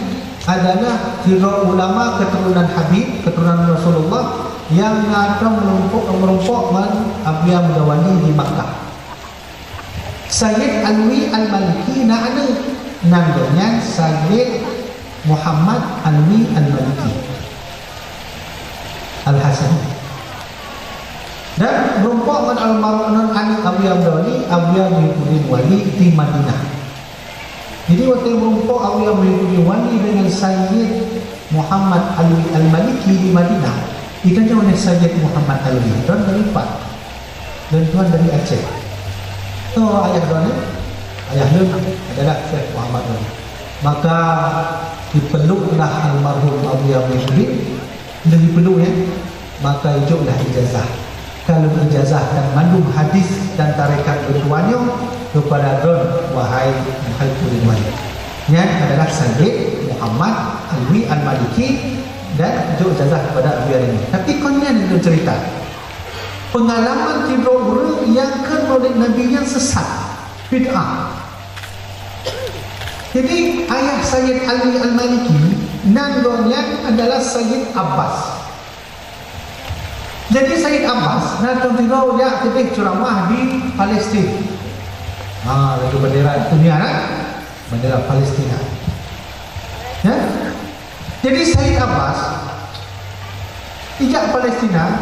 adalah sidroe ulama keturunan Habib, keturunan Rasulullah, nyang na tom meurumpok, meurumpok ngon Abuya Muda Wali di Makkah. Sayyid Alwi Al-Maliki na aneuk, nan gobnyan Sayyid Muhammad Alwi Al-Maliki Al-Hasani. Dan meurumpok ngon almarhum, ngon aneuk Abuya Muda Wali, Abuya Muhyiddin Wali di Madinah. Jadi, watèe meurumpok Abuya Muhyiddin Wali dengan Sayyid Muhammad Alwi Al-Maliki di Madinah, geutanyoe lé Sayyid Muhammad Alwi, droeneuh dari pat? Lôn tuan dari Aceh. Soe ayah droeneuh? Ayah lôn adalah Syekh Muhammad Alwi. Maka geupeluklah almarhum Abuya Muhyiddin, lheueh geupeluk, ya, maka ijoklah ijazah. Ka lôn ijazahkan mandum hadis dan tarekat lôn tuan nyoe keupada droeneuh, wahai Muhyiddin Wali. Nyan adalah Sayyid Muhammad Alwi Al-Maliki, dan jok ijazah keupada Abuya Alwi. Tapi kon nyan lôn cerita. Peungalaman sidroe ureueng nyang kheun Maulid Nabi nyan sesat, bid'ah. Jadi, ayah Sayyid Alwi Al-Maliki, nan gobnyan adalah Sayyid Abbas. Jadi, Sayyid Abbas na tom sidroe jak keudeh ceuramah di Palestina. Ha, laju bendera dunia, kan? Bendera Palestina. Ya? Jadi, Sayyid Abbas ijak Palestina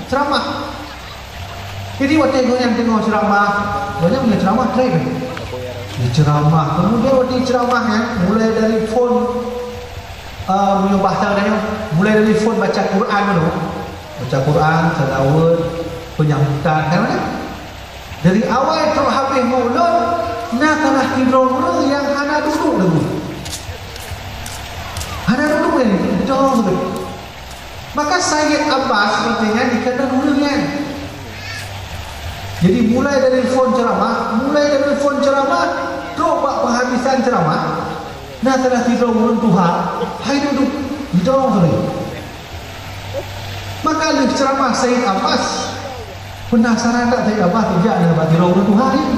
ceuramah. Jadi, watèe gobnyan teungoh ceuramah, gobnyan punya ceuramah keren. Di ceuramah, kemudian watèe ceuramah nyan, mulai dari phon, eh, meunyoe bahasa geutanyoe, mulai dari phon baca Quran dulu. Baca Quran, salawat, penyambutan, kan? Dari awai trok habéh maulud, na salah sidroe ureueng nyang hana duek-duek lagèe. Hana duek-duek lagèe, jong lagèe. Maka Sayyid Abbas watèe nyan dikeunong ureueng nyan. Jadi, mulai dari phon ceuramah, mulai dari phon ceuramah, trok bak penghabisan ceuramah, na salah sidroe ureueng tuha, hai duek-duek, jong lagèe. Maka lheueh ceuramah Sayyid Abbas, penasaran that Sayyid Abbas ijak na bak sidroe ureueng tuha nyan.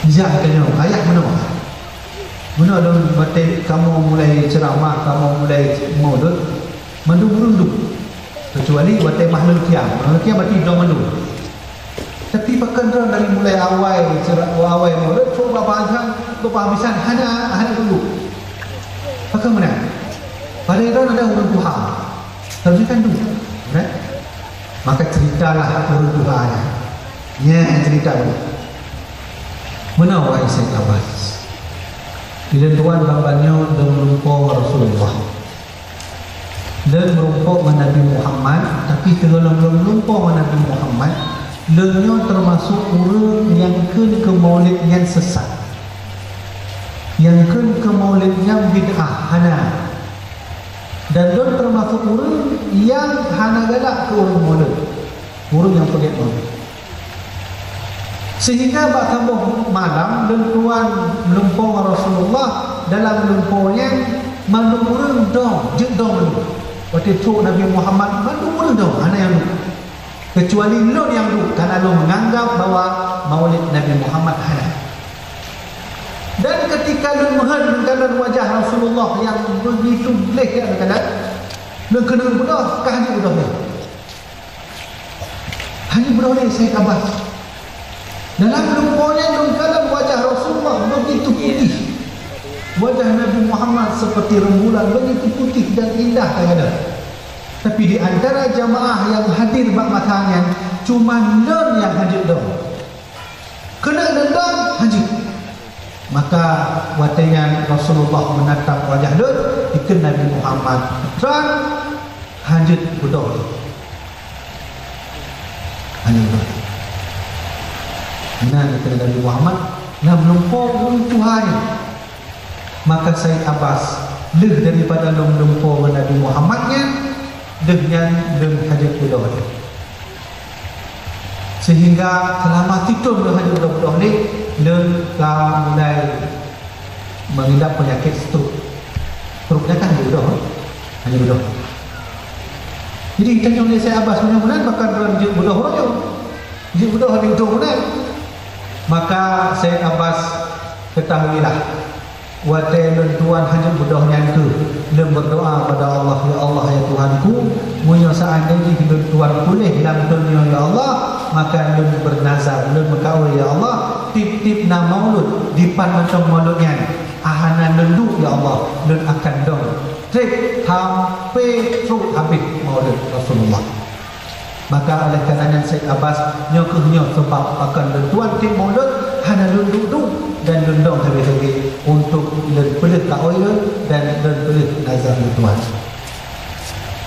Ijak, tanyong, "Ayah, meunoe? Meunoe lôn watèe kamoe mulai ceuramah, kamoe mulai maulud, mandum ureueng duek. Keucuali watèe mahlul qiyam. Mahlul qiyam berarti dong mandum. Tapi pakon droe dari mulai awai ceura-, awai maulud, trok bak penghabisan, bak penghabisan hana, hana duek-duek. Pakon meunan? Padahai droe adalah ureueng tuha. Harusnya kan duek, kan?" Maka ceritalah ureueng tuha nyan. Nyan cerita tu. Meunoe, wahai Sayyid Abbas. Di lôn tuan ban-ban nyoe lôn meulumpoe ngon Rasulullah. Lôn meurumpok ngon Nabi Muhammad, tapi sigohlom lôn meurumpok ngon Nabi Muhammad, lôn nyoe teumasok ureueng nyang kheun keu maulid nyan sesat. Nyang kheun keu maulid nyan bid'ah, hana. Dan lôn teumasok ureueng nyang hana galak keu ureueng maulid, ureueng nyang peugèt maulid. Sehingga bak saboh malam lôn tuan meulumpoe ngon Rasulullah, dalam lumpoe nyan mandum ureueng dong, jeuet dong lom. Watèe trok Nabi Muhammad, mandum ureueng dong, hana nyang duek. Keucuali lôn nyang duek, karena lôn menganggap bahwa maulid Nabi Muhammad hana. Dan ketika lôn meuheuet lôn kalon wajah Rasulullah nyang begitu gleh, ya, lôn kalon, lôn keuneuk beudôh, ka hana beudôh lé. Hana beudôh lé Sayyid Abbas. Dalam lumpoe nyan lôn kalon wajah Rasulullah begitu putih. Wajah Nabi Muhammad seperti rembulan, begitu putih dan indah, ka gadôh. Tapi di antara jamaah nyang hadir bak masa nyan, cuma lôn nyang hanjeuet dong. Keuneuk lôn dong, hanjeuet. Maka watèe nyan Rasulullah menatap wajah lôn, dikheun Nabi Muhammad, "Tron, hanjeuet beudôh." Hanjeuet beudôh. Nyan dikheun Nabi Muhammad, lam lumpoe ureueng tuha nyan. Maka Sayyid Abbas, lheueh daripada lôn lumpoe ngon Nabi Muhammad nyan, lheueh nyan lôn hanjeuet beudôh lé. Sehingga selama sithon lôn hanjeuet beudôh-beudôh lé, lôn ka mulai mengidap penyakit stroke. Stroke nyan kan hanjeuet beudôh, hanjeuet beudôh. Jadi, tanyong lé Sayyid Abbas, "Meunyoe meunan, pakon droe jeuet beudôh uroe nyoe? Jeuet beudôh di ujong meunan?" Maka Sayyid Abbas, "Ketahuilah, watèe lôn tuan hanjeuet beudôh nyan kheueh lôn berdoa pada Allah, 'Ya Allah, ya Tuhan, Seandainya lôn tuan puléh lam donya, ya Allah, maka lôn beunazar, lôn meukaôi, ya Allah, tiep-tiep na maulud, dipat mantong maulud nyan, hana lôn duek, ya Allah, lôn akan dong trép sampai trok habéh maulud Rasulullah. Maka oleh karena nyan Said Abbas, nyoe kheueh nyoe sabab pakon lôn tuan tiep maulud hana lôn duek-duek dan lôn dong habéh-habéh untuk lôn peuleueh kaôi lôn dan lôn peuleueh nazar lôn tuan.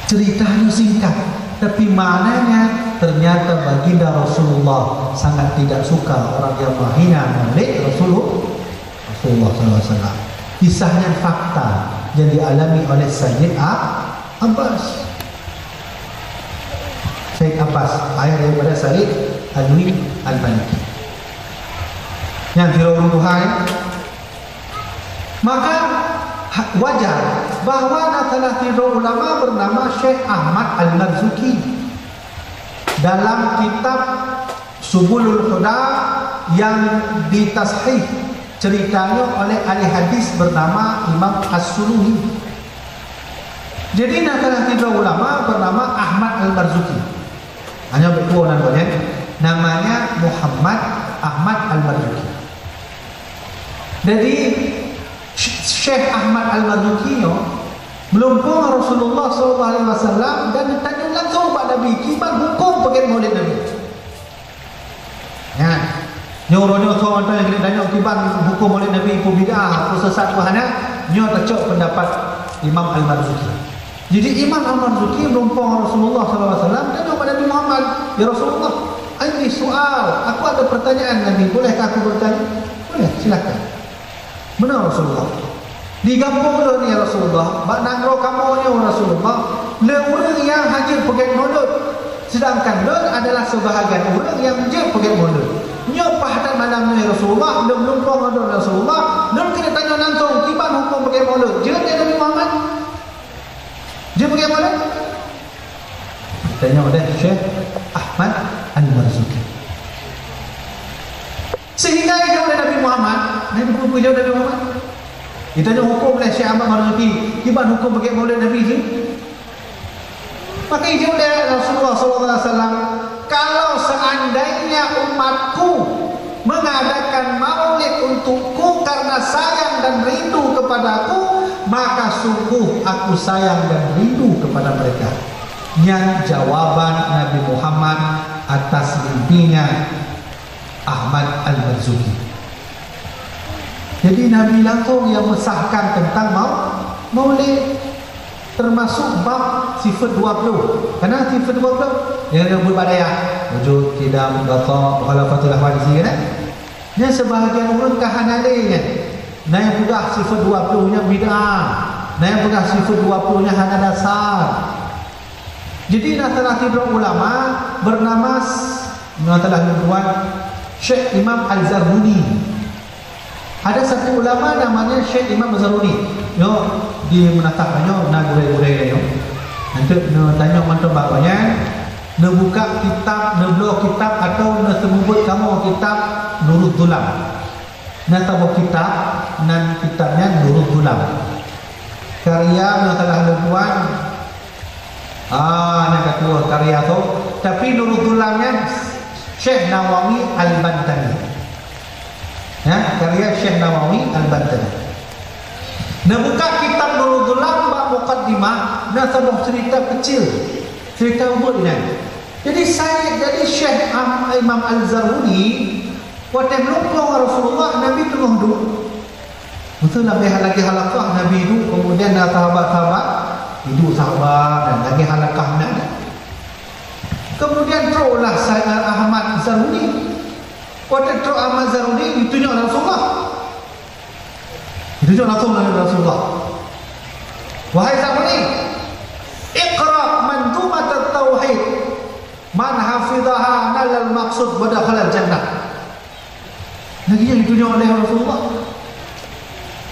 Cerita nyoe singkat, tapi maknanya ternyata baginda Rasulullah sangat tidak suka orang yang menghina maulid Rasulullah, Rasulullah sallallahu alaihi wasallam. Kisahnya fakta yang dialami oleh Sayyid A-, Abbas. Sayyid Abbas, ayah daripada Said Alwi Al-Maliki. Yang tiga puluh hai, maka ha-, wajar bahwa na salah sidroe ulama bernama Syekh Ahmad Al-Marzuki dalam kitab Subulul Huda yang ditashih ceritanya oleh ahli hadis bernama Imam As-Suluhi. Jadi, na salah sidroe ulama bernama Ahmad Al-Marzuki. Hanya betul namanya, namanya Muhammad Ahmad Al-Marzuki. Jadi, Sy-, Syekh Ahmad Al-Marzuki nyoe meulumpoe Rasulullah sallallahu alaihi wasallam dan tanyong langsung bak Nabi, kiban huköm peugét maulid Nabi. Nyan. Nyoe uroe nyoe soe mantong nyang keuneuk tanyong kiban huköm maulid Nabi, peue bid'ah, peue sesat, peue hana, nyoe tacok pendapat Imam Al-Marzuki. Jadi Imam Al-Marzuki meulumpoe Rasulullah sallallahu alaihi wasallam, tanyong bak Nabi Muhammad, "Ya Rasulullah, indi sual, aku ada pertanyaan Nabi, bolehkah aku bertanya?" "Boleh, silakan." "Meunoe Rasulullah, di gampông lôn, ya Rasulullah, bak nanggroe kamoe nyoe Rasulullah, le ureuëng nyang han jeuet peugét maulud, sedangkan lôn adalah seubahagian ureuëng nyang jeuet peugét maulud. Nyoe paih that malam nyoe, ya Rasulullah, lôn meulumpoe ngon droe, ya Rasulullah, lôn keuneuk tanyong langsung, kiban huköm peugét maulud? Jeuet, ya Nabi Muhammad? Jeuet peugét maulud?" Tanyong deh Syekh Ahmad Al-Marzuki. Sehingga dijawab oleh Nabi Muhammad, Nabi pun jawab Nabi Muhammad. Ditanya huköm oleh Syekh Ahmad Marzuki, kiban huköm peugét maulid Nabi jih? Maka dijawab oleh Rasulullah sallallahu alaihi wasallam, "Kalau seandainya umatku mengadakan maulid untukku karena sayang dan rindu kepadaku, maka sungguh aku sayang dan rindu kepada mereka." Nyan jawaban Nabi Muhammad atas mimpinya Ahmad Al-Marzuki. Jadi Nabi langsung yang mesahkan tentang mau-, maulid, termasuk bab sifat dua puluh. Karena sifat dua puluh yang ada buat pada ya, wujud, qidam, baqa, mukhalafatul ahwadisi, kan? Nya sebahagian ureuëng ka hana lé nyan. Na nyang peugah sifat dua puluh nyan bid'ah. Na nyang peugah sifat dua puluh nyan hana dasar. Jadi na salah sidroe ulama bernama s-, na salah lôn tuan, Syekh Imam Al-Zarhuni. Ada satu ulama namanya Syekh Imam Zarhuni. Nyoe di Meunasah nyoe na gurée-gurée nyoe. Nanti neutanyong mantong bak gobnyan, neubuka kitab, neubloe kitab atau neuseumeubeuet kamoe kitab Nuruz Zulam. Na saboh kitab, nan kitab nyan Nuruz Zulam. Karya na salah lôn tuan, ah, na ka tuwoe karya tu. Tapi Nuruz Zulam nyan Syekh Nawawi Al-Bantani. Ya, karya Syekh Nawawi Al-Bantani. Neubuka kitab Nuruz Zulam bak mukaddimah, na saboh cerita kecil, cerita ubeut nyan. Jadi Said, jadi Syekh Am-, Imam Al-Zarhuni, watée meulumpoe ngon Rasulullah, Nabi teungoh duek. Beutôi lagée, lagée halakah Nabi duek, kemudian na sahabat-sahabat, iduek sahabat dan lagée halakah nyan. Kemudian troklah Said Ahmad Zarhuni. Watée trok Ahmad Zarhuni, ditunyok Rasulullah. Ditunyok langsung oleh Rasulullah. "Wahai Zarhuni, iqra manzumat tauhid, man hafizaha nalal maqsud wa dakhalal jannah." Lagée nyan ditunyok oleh Rasulullah.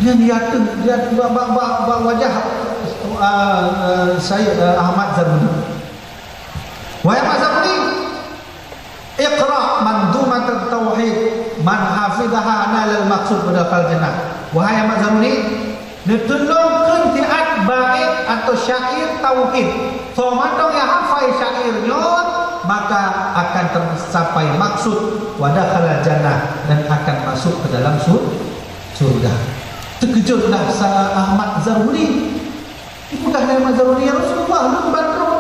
Nyan di ateueh, di ateueh bak, bak, bak, bak wajah, ah, ah, Said, ah, Ahmad Zarhuni. "Wahai Ahmad Zarhuni, iqra manzumat tauhid, man hafizaha nalal maqsud wa dakhalal jannah." Wahai Ahmad Zarhuni, neutulông kheun siat Bait atau syair tauhid. Soe mantong nyang hafai syair nyoe, maka akan tercapai maksud, wa dakhalal jannah, dan akan masuk ke dalam sur-, surga. Terkejutlah Sa-, Ahmad Zarhuni. Dipeugah lé Ahmad Zarhuni, "Ya Rasulullah, lôn ban trok.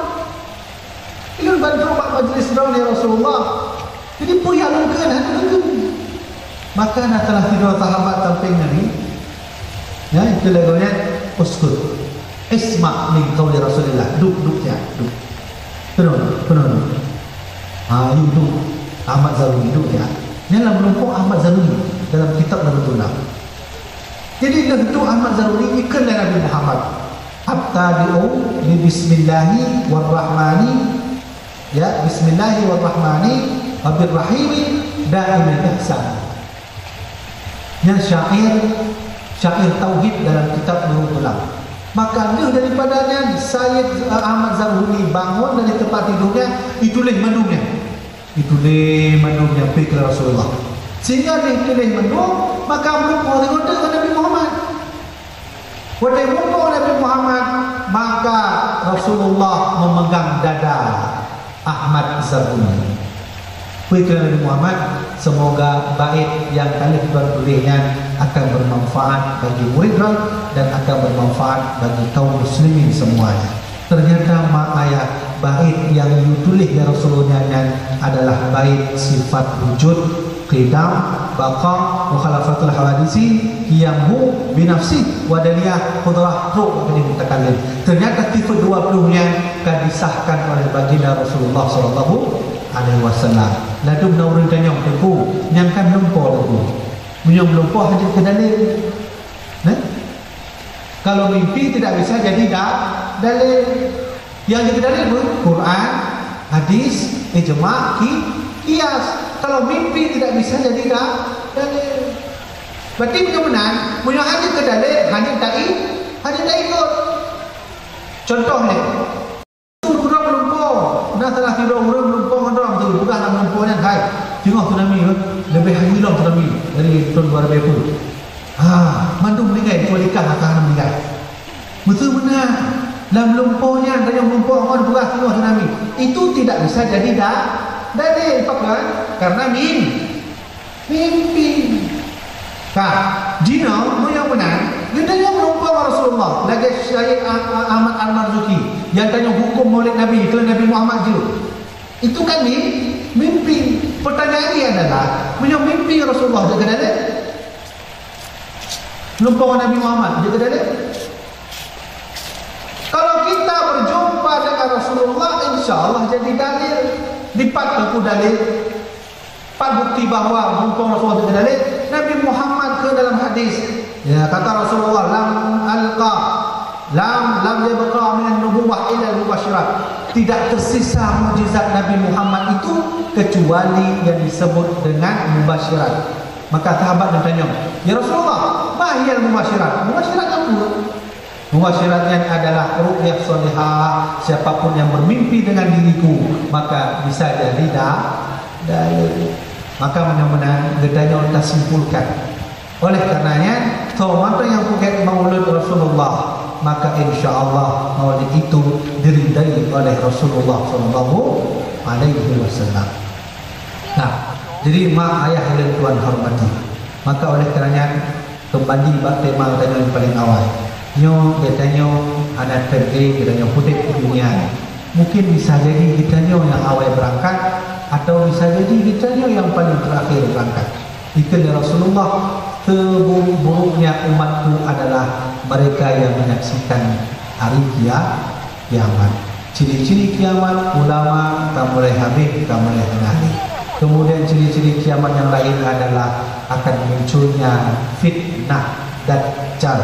Lôn ban trok bak majlis droeneuh, ya Rasulullah. Jadi, peue nyang lôn kheun, hana lôn kheun." Maka na salah sidroe sahabat sampéng Nabi, ya, itu lagu nyan, "Uskut. Isma' min qauli Rasulillah." Duek, duek, ya, duek. Peunong, peunong. Ha, yue duek. Ahmad Zarhuni, duek, ya. Nyan lam meurumpok Ahmad Zarhuni dalam kitab Nahdlatul Ulama. Jadi, lheueh tu Ahmad Zarhuni ikheun lé Nabi Muhammad, "Abtadi'u bi bismillahi warrahmani, ya, bismillahi warrahmani wa birrahimi daimil ihsan." Nyan syair, syair tauhid dalam kitab Nurul Tulam. Maka lheueh daripada nyan, Sayyid, eh, Ahmad Zarhuni bangon dari tempat tidurnya, ituléh mandum nyan. Ituléh mandum nyang pike lé Rasulullah. Sehingga lheueh tuléh mandum, maka meurumpok ngon Nabi Muhammad. Watée meurumpok Nabi Muhammad, maka Rasulullah memegang dada Ahmad Zarhuni. Pike lé Nabi Muhammad, semoga bait nyang ka lheueh droe tuléh nyan akan bermanfaat bagi murid droe dan akan bermanfaat bagi kaum muslimin semuanya. Ternyata mak ayah bait nyang yue tuléh lé Rasulullah nyan adalah bait sifat wujud, qidam, baqa, mukhalafatul hawadisi, qiyamhu binafsi, wahdaniyah, qudrah, trok bak keudéh mutakallim. Ternyata sifat dua puluh nyan ka disahkan oleh baginda Rasulullah sallallahu alaihi wasallam. Ladum na ureuëng tanyong, "Teungku, nyan kan lumpoe, Teungku. Meunyoe lumpoe hana jeuet keu dalil." Nah? Kalau mimpi tidak bisa jadi da-, dalil. Yang jadi dalil pun Quran, hadis, ijma, ki-, qiyas. Kalau mimpi tidak bisa jadi da-, dalil. Berarti bagaimana? Meunyoe hana keu dalil, hana tai-, hana taikot. Contoh ni, Ureuëng lumpoe, na salah sidroe ureuëng lumpoe ngon droe, beutôi, peugah lam lumpoe nyan, "Hai, teungoh tsunami, eh, leubeh hanjeuet lom tsunami dari thôn dua ribu sepuluh. Ha, mandum meuninggai, kecuali kah, kah hana meuninggai." Beutôi meunan, lam lumpoe nyan, tanyoe lumpoe ngon peugah teungoh tsunami. Itu tidak bisa jadi da-, dalil, pakon? Karena mim-, Mimpi. Ka, jinoe meunyoe meunan, geutanyoe lumpoe ngon Rasulullah, lagée Syekh A-, A-, Ahmad Al-Marzuki, nyang tanyoe huköm Maulid Nabi, keu Nabi Muhammad jeuet. Itu kan mi-, mimpi. Pertanyaan ini adalah, meunyoe mimpi Rasulullah jeuet keu dalil? Lumpoe ngon Nabi Muhammad jeuet keu dalil? Kalau kita berjumpa dengan Rasulullah, insya Allah jadi dalil. Dipat teungku dalil? Pat bukti bahwa mumpung Rasulullah itu dalil, Nabi Muhammad ke dalam hadis, ya, kata Rasulullah, "Lam alqa, lam, lam yabqa minan nubuwah illa mubasyirat." Tidak tersisa mujizat Nabi Muhammad itu kecuali yang disebut dengan mubasyirat. Maka sahabat bertanya, "Ya Rasulullah, ma hiyal mubasyirat?" Mubasyirat apa? Mubasyirat nyan adalah ru'yah salihah. Siapapun yang bermimpi dengan diriku, maka bisa jadi da-, dalil. Maka mudah-mudahan geutanyoe tasimpulkan. Oleh karenanya, soe mantong nyang peugét maulud Rasulullah, maka insya Allah maulid itu diridai oleh Rasulullah sallallahu alaihi wasallam. Nah, jadi mak ayah yang tuan hormati, maka oleh karenanya, kembali bak tema geutanyoe nyang paleng awai. Nyoe geutanyoe hana teuntée geutanyoe udeb di dunia nyoe. Mungkin bisa jadi geutanyoe nyang awai beurangkat, atau bisa jadi geutanyoe nyang paleng teurakhir beurangkat. Dikheun lé Rasulullah, "Seburuk-buruknya umatku adalah mereka yang menyaksikan hari kia-, kiamat." Ciri-ciri kiamat, ulama ka mulai habéh, ka mulai hana lé. Kemudian ciri-ciri kiamat yang lain adalah akan munculnya fitnah Dajjal.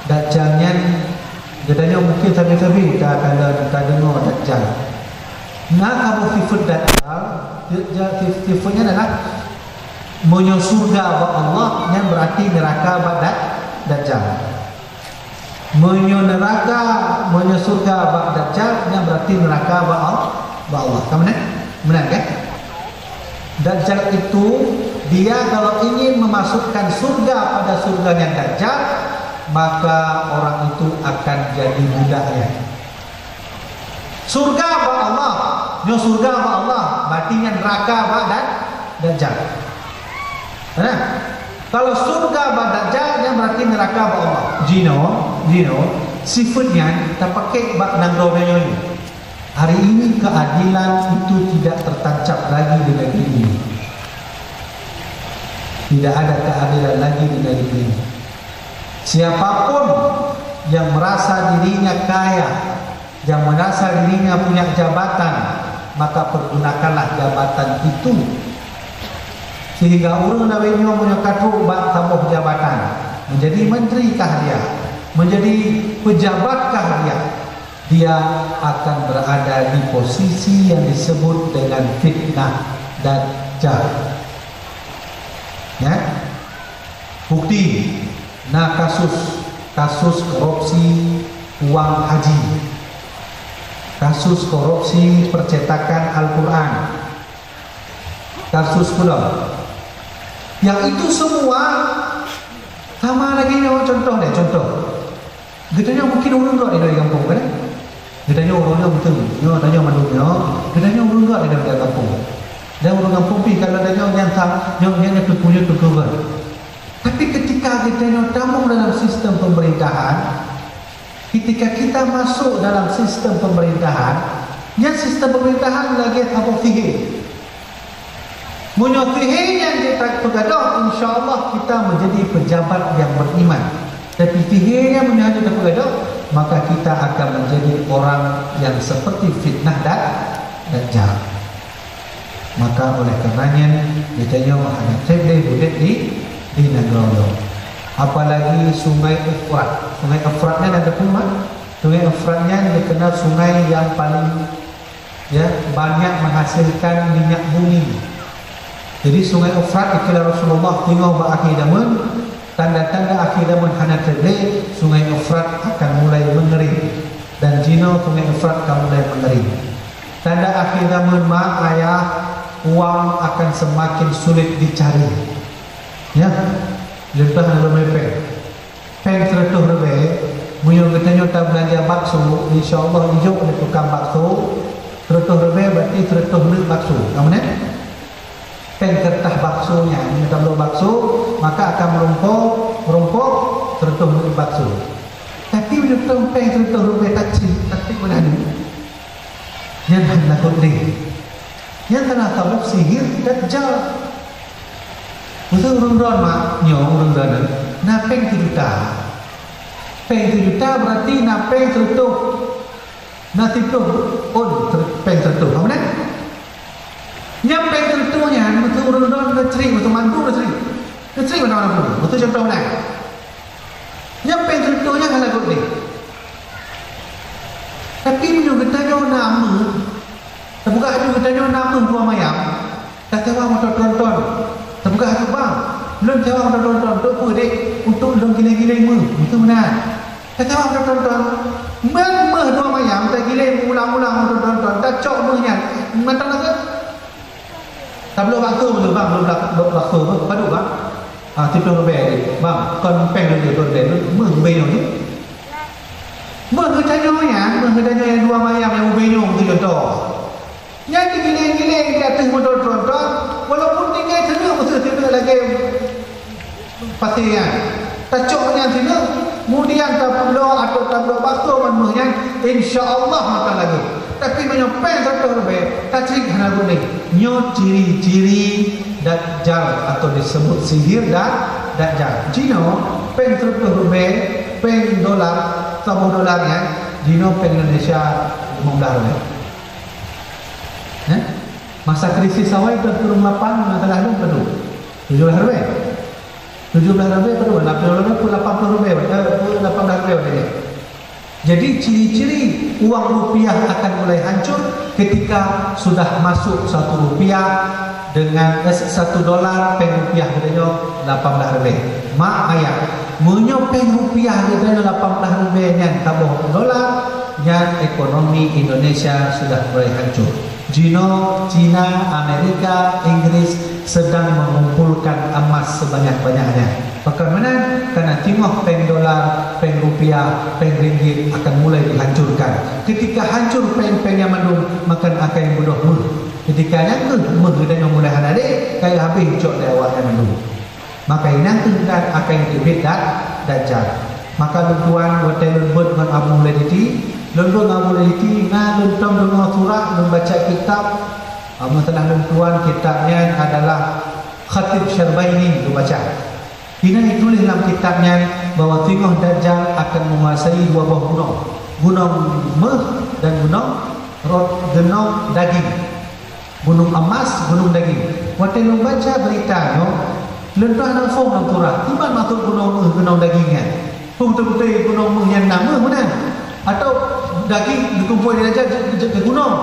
Dajjal nyan, geutanyoe mungkin sabe-sabe ka, ka, ka deungoe Dajjal. Na saboh sifeuet Dajjal, sifeuet nyan adalah meunyoe syurga bak Allah, nyan berarti neuraka bak Da-, Dajjal. Meunyoe neuraka, meunyoe syurga bak Dajjal, nyan berarti neuraka bak Al-, bak Allah. Ka meunan? Meunan, kan? Dajjal itu, dia kalau ingin memasukkan syurga pada syurganya Dajjal, maka orang itu akan jadi budaknya. Surga bak Allah, nyoe surga bak Allah, berarti nyan neraka bak Da-, Dajjal. Nah, kalau surga bak Dajjal, nyan berarti neraka bak Allah. Jinoe, jinoe, sifat nyan tapakai bak nanggroe nyoe. Hari ini keadilan itu tidak tertancap lagi di negeri ini. Tidak ada keadilan lagi di negeri ini. Siapapun yang merasa dirinya kaya, yang merasa dirinya punya jabatan, maka pergunakanlah jabatan itu sehingga ureuëng lawét nyoe meunyoe ka trok bak saboh jabatan, menjadi menteri kah dia, menjadi pejabat kah dia, dia akan berada di posisi yang disebut dengan fitnah dajjal. Ya? Bukti, na kasus, kasus korupsi uang haji, kasus korupsi percetakan Al-Quran, kasus pula. Yang itu semua sama lagi nyoe, contoh deh, contoh. Geutanyoe mungkin ureuëng gok di gampông, kan? Geutanyoe ureuëng nyoe beutôi, nyoe tanyoe mandum nyoe, geutanyoe ureuëng gok di gampông. Dan ureuëng gampông pih kalau tanyoe nyang sa-, nyoe, nyoe, nyoe teuku, nyoe teuku kan. Tapi ketika geutanyoe tamong dalam sistem pemerintahan, ketika kita masuk dalam sistem pemerintahan, nyan sistem pemerintahan lagée saboh sihé. Meunyoe sihé nyan jeuet tapeugadôh, insya Allah kita menjadi pejabat yang beriman. Tapi sihé nyan meunyoe hana tapeugadôh, maka kita akan menjadi orang yang seperti fitnah dan dajjal. Maka oleh karena nyan, geutanyoe hana treb lé udép di, di nanggroe nyoe. Apalagi Sungai Efrat. Sungai Efrat nyan ada pun, Mak? Sungai Efrat nyan dikenal sungai yang paling, ya, banyak menghasilkan minyak bumi. Jadi Sungai Efrat dikira Rasulullah teungoh bak akhé zaman, tanda-tanda akhé zaman hana treb lé, Sungai Efrat akan mulai mengering. Dan jinoe Sungai Efrat akan mulai mengering. Tanda akhé zaman, mak ayah, uang akan semakin sulit dicari. Ya, contoh dalam péng. Péng seratus ribèe, meunyoe geutanyoe tabeulanja bakso, insya Allah ijok lé tukang bakso, seratus ribèe berarti seratus neuk bakso. Kamu neh? Péng kertas bakso nyan, meunyoe tabloe bakso, maka akan meurumpok, meurumpok seratus neuk bakso. Tapi meunyoe tong péng seratus ribèe taci, tapi meunani. Nyan hana kot lé. Nyan kana saboh sihir dajjal. Beutôi ureuëng droen, mak, nyoe ureuëng droen na péng sijuta. Péng sijuta berarti na péng seratus. Na siplôh ôn ser-, péng seratus. Apa nyan? Nyan péng seratus nyan, beutôi ureuëng droen na cri, beutôi mandum na cri. Na cri mana-mana pun. Beutôi contoh nyan. Nyan péng seratus nyan hana kot lé. Tapi meunyoe geutanyoe na meuh, tapeugah laju geutanyoe na meuh dua mayam, tasewa moto tronton. Tapeugah laju, "Bang, lôn sewa moto tronton, untuk peue, Dek?" "Untuk lôn giléng-giléng meuh." Beutôi meunan. Tasewa moto tronton. Meuh, meuh dua mayam, tagiléng ulang-ulang moto tronton, tacok meuh nyan. Mantong na meuh. Tabloe bakso beutôi, Bang, tabloe bak-, bakso, Bang. Padub, Bang? Ah, siplôh ribèe. Bang, kon péng lôn, siplôh ribèe. Meuh ubé nyoe. Meuh geutanyoe nyan, meuh geutanyoe nyang dua mayam nyang ubé nyoe, beutôi contoh. Nyan digiléng-giléng di ateueh moto tronton, walaupun tinggai sineuk, beutôi sineuk lagèe Pasti nyan. Tacok nyan sineuk, kemudian tabloe atau tabloe bakso ngon meuh nyan, insya Allah makan lagèe. Tapi meunyoe péng seratus ribèe, tacrit hana guna. Nyoe ciri-ciri dajjal atau disebut sihir da-, dajjal. Jinoe péng seratus ribèe, péng dolar, saboh dolar nyan, jinoe péng Indonesia lima belas ribèe. Eh? Masa krisis awai ka turun lapan, masa dah tu, tu. Tujuh belas ribèe. Tujuh belas ribèe padum, lapan puluh ribèe, lapan puluh ribèe, eh, lapan belas ribèe tadi. Jadi, ciri-ciri uang rupiah akan mulai hancur ketika sudah masuk satu rupiah dengan, eh, satu dolar, péng rupiah geutanyoe lapan belas ribèe. Mak ayah, meunyoe péng rupiah geutanyoe lapan belas ribèe nyan saboh dolar, nyan ekonomi Indonesia sudah mulai hancur. Jinoe, Cina, Amerika, Inggris sedang mengumpulkan emas sebanyak-banyaknya. Pakon meunan? Karena singoh péng dolar, péng rupiah, péng ringgit akan mulai dihancurkan. Ketika hancur péng-péng nyan mandum, maka akan beudôh méuh. Ketika nyan kheueh méuh geutanyoe mulai hana lé, ka habéh cok lé awak nyan mandum. Maka inan kheueh dan akan teubiet dat-, Dajjal. Maka lôn tuan, watée lôn beuet ngon Abu Lailiti, lôn beuet ngon Abu Lailiti, na lôn tom deungoe surah, lôn baca kitab. Ah, meusalah lôn tuan, kitab nyan adalah Khatib Syarbaini lôn baca. Inan ituléh lam kitab nyan bahwa singoh Dajjal akan menguasai dua boh gunong, Gunong Méuh dan Gunong Rot-, Gunong Daging. Gunong Emas, Gunong Daging. Watée lôn baca beurita nyoe, lôn tuan hana phom lam surah, kiban maksud gunong méuh, gunong daging nyan. Peue beutôi-beutôi gunong méuh nyan na méuh meunan? Atawa daging geukumpôi di raja jeuet, jeuet keu gunong?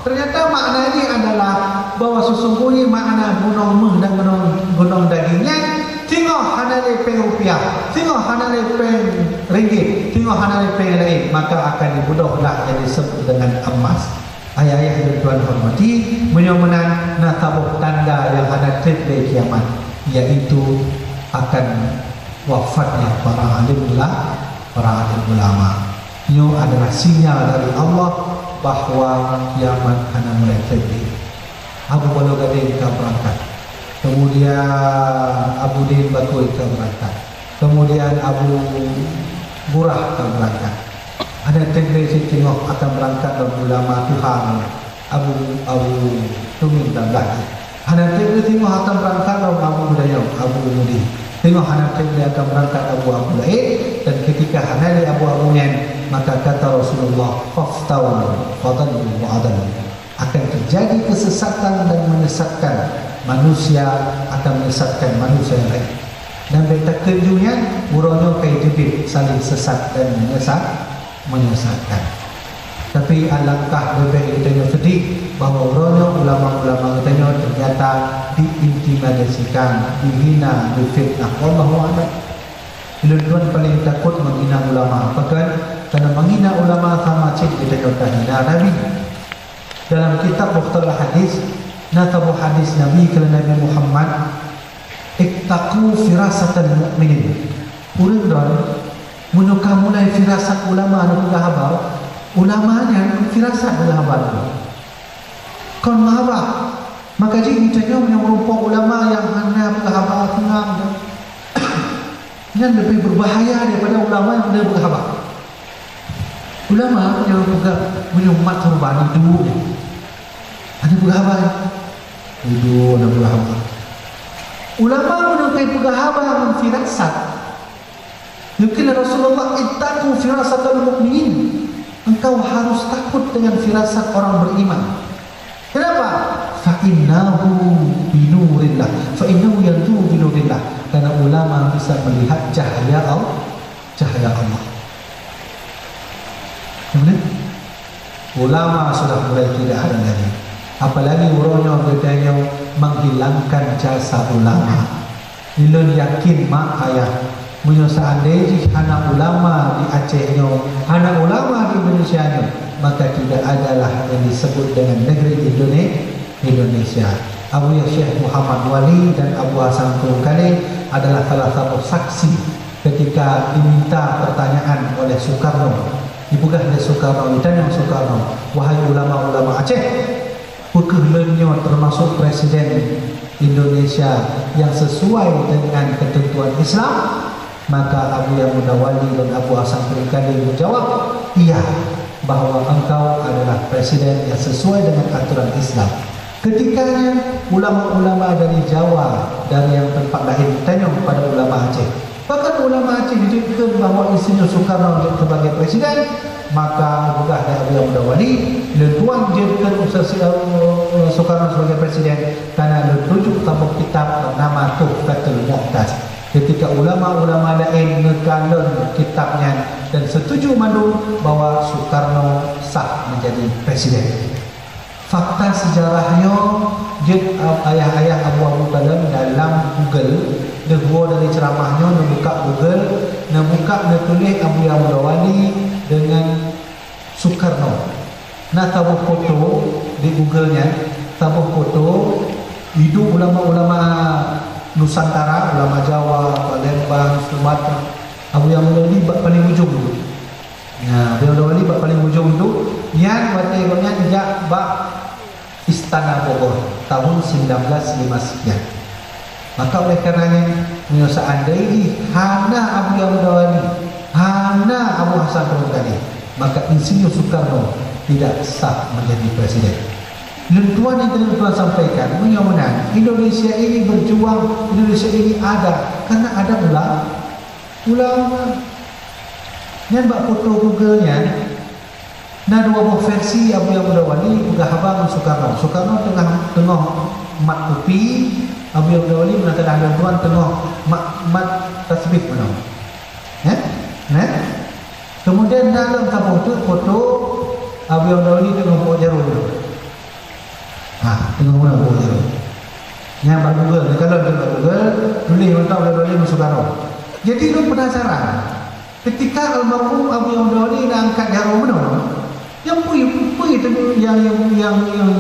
Ternyata makna jih adalah bahwa sesungguhnya makna gunong méuh dan gunong, gunong daging nyan singoh hana lé péng rupiah, singoh hana lé péng ringgit, singoh hana lé péng laén, maka akan dibeudôh lah nyang disebut dengan emas. Ayah-ayah dan tuan hormati, meunyoe meunan na saboh tanda nyang hana treb lé kiamat, yaitu akan wafatnya para alim ula-, para alim ulama. Nyoe adalah sinyal dari Allah bahwa kiamat hana mulai treb lé. Abu Baloh Gadeng ka beurangkat. Kemudian Abu Din Bakui ka beurangkat. Kemudian Abu Gurah ka beurangkat. Hana treb lé singoh akan beurangkat lom ulama tuha, Abu, Abu Tumin dan Blahi. Hana treb lé singoh akan beurangkat lom Abu Dayong, Abu Mudi. Singoh hana treb lé akan beurangkat abu-abu laén, dan ketika hana lé abu-abu nyan, maka kata Rasulullah, "Faftau fadallu wa adallu." Akan terjadi kesesatan dan menyesatkan manusia, akan menyesatkan manusia yang lain. Dan beta keunjungan uroe nyoe kai teubiet saling sesat dan menyesat, menyesatkan. Tapi alangkah leubeh geutanyoe sedih bahwa uroe nyoe ulama-ulama geutanyoe ternyata diintimidasikan, dihina, difitnah. Wallahu a'lam. Ulôn tuan paling takot menghina ulama. Pakon? Karena menghina ulama sama cit geutanyoe kahina Nabi. Dalam kitab Mukhtalahul Hadis, na saboh hadis Nabi kheun Nabi Muhammad, "Ittaqu firasatal mu'minin." Ureuëng droe, meunyoe ka mulai firasat ulama neupeugah haba, ulama nyan firasat peugah haba. Kon meuhaba. Maka jih geutanyoe meunyoe meurumpok ulama nyang hana peugah haba, teungang, nyan leubeh beubahaya daripada ulama nyang hana peugah haba. Ulama nyang peugah meunyoe mat korban iduek nyan. Hana peugah haba nyan. Iduek hana peugah haba. Ulama meunyoe kai peugah haba ngon firasat. Mungkin Rasulullah, "Ittaqu firasatal mu'minin." Engkau harus takut dengan firasat orang beriman. Kenapa? "Fa innahu binurillah." Fa innahu yanzuru binurillah. Karena ulama bisa melihat cahaya Allah, cahaya Allah. Kemudian, ulama sudah mulai tidak ada lagi. Apalagi uroe nyoe geutanyoe menghilangkan jasa ulama. Ulôn yakin mak ayah, meunyoe seandai jih hana ulama di Aceh nyoe, hana ulama di Indonesia nyoe, maka tidak adalah yang disebut dengan negeri Indone-, Indonesia. Abuya Syekh Muhammad Wali dan Abu Hasan Krueng Kale adalah salah satu saksi ketika diminta pertanyaan oleh Soekarno. Dipeugah lé Soekarno, ditanyong Soekarno, "Wahai ulama-ulama Aceh, peu kheueh lôn nyoe teumasok presiden Indonesia nyang sesuai dengan ketentuan Islam?" Maka Abuya Muda Wali dan Abu Hasan Krueng Kale menjawab, "Iya, bahwa engkau adalah presiden yang sesuai dengan aturan Islam." Ketika nyan, ulama-ulama dari Jawa, dari yang tempat lain, tanyong kepada ulama Aceh, "Pakon ulama Aceh jeuet kheun bahwa Insinyur Soekarno jeuet sebagai presiden?" Maka peugah lé Abuya Muda Wali, "Lôn tuan jeuet kheun Ustaz, eh, Soekarno sebagai presiden, karena lôn rujuk saboh kitab bernama Tuhfatul Mu'taz." Ketika ulama-ulama laén neukalon kitab nyan dan setuju mandum bahwa Soekarno sah menjadi presiden. Fakta sejarah nyoe jeuet, eh, ayah-ayah abu-abu kalon dalam Google, neuwoe dari ceramah nyoe, neubuka Google, neubuka, neutuléh Abuya Muda Wali dengan Soekarno. Na saboh foto di Google nyan, saboh foto iduek ulama-ulama Nusantara, ulama Jawa, Palembang, Sumatera, Abu Yahya Dawali bak paling ujong tu. Ya, Abu Yahya Dawali bak paling ujong tu, nyan watèe gobnyan jak bak Istana Bogor tahun sembilan belas lima sekian. Maka oleh karena nyan, meunyoe seandai jih hana Abu Yahya Dawali, hana Abu Hasan Turun Kali, maka Insinyur Soekarno tidak sah menjadi presiden. Lôn tuan nyang keuneuk lôn tuan sampaikan, meunyoe meunan, Indonesia ini berjuang, Indonesia ini ada karena ada ula-, ulama. Nyan bak foto Google nyan, na dua boh versi Abu Yahya Dawali peugah haba ngon Soekarno. Soekarno teungoh, teungoh mat kupi, Abu Yahya Dawali meunan teudah lôn tuan teungoh mat, mat tasbih meunan. Nyan? Nyan? Kemudian dalam saboh tu foto Abu Yahya Dawali teungoh bôk jaroe. Ha, teungoh meunan bôk jaroe. Nyan bak Google, neukalon bak Google, tuléh mantong Abu Yahya Dawali ngon Soekarno. Jadi lôn penasaran, ketika almarhum Abu Yahya Dawali na angkat jaroe meunan, nyang peue, peue nyang, nyang, nyang, nyang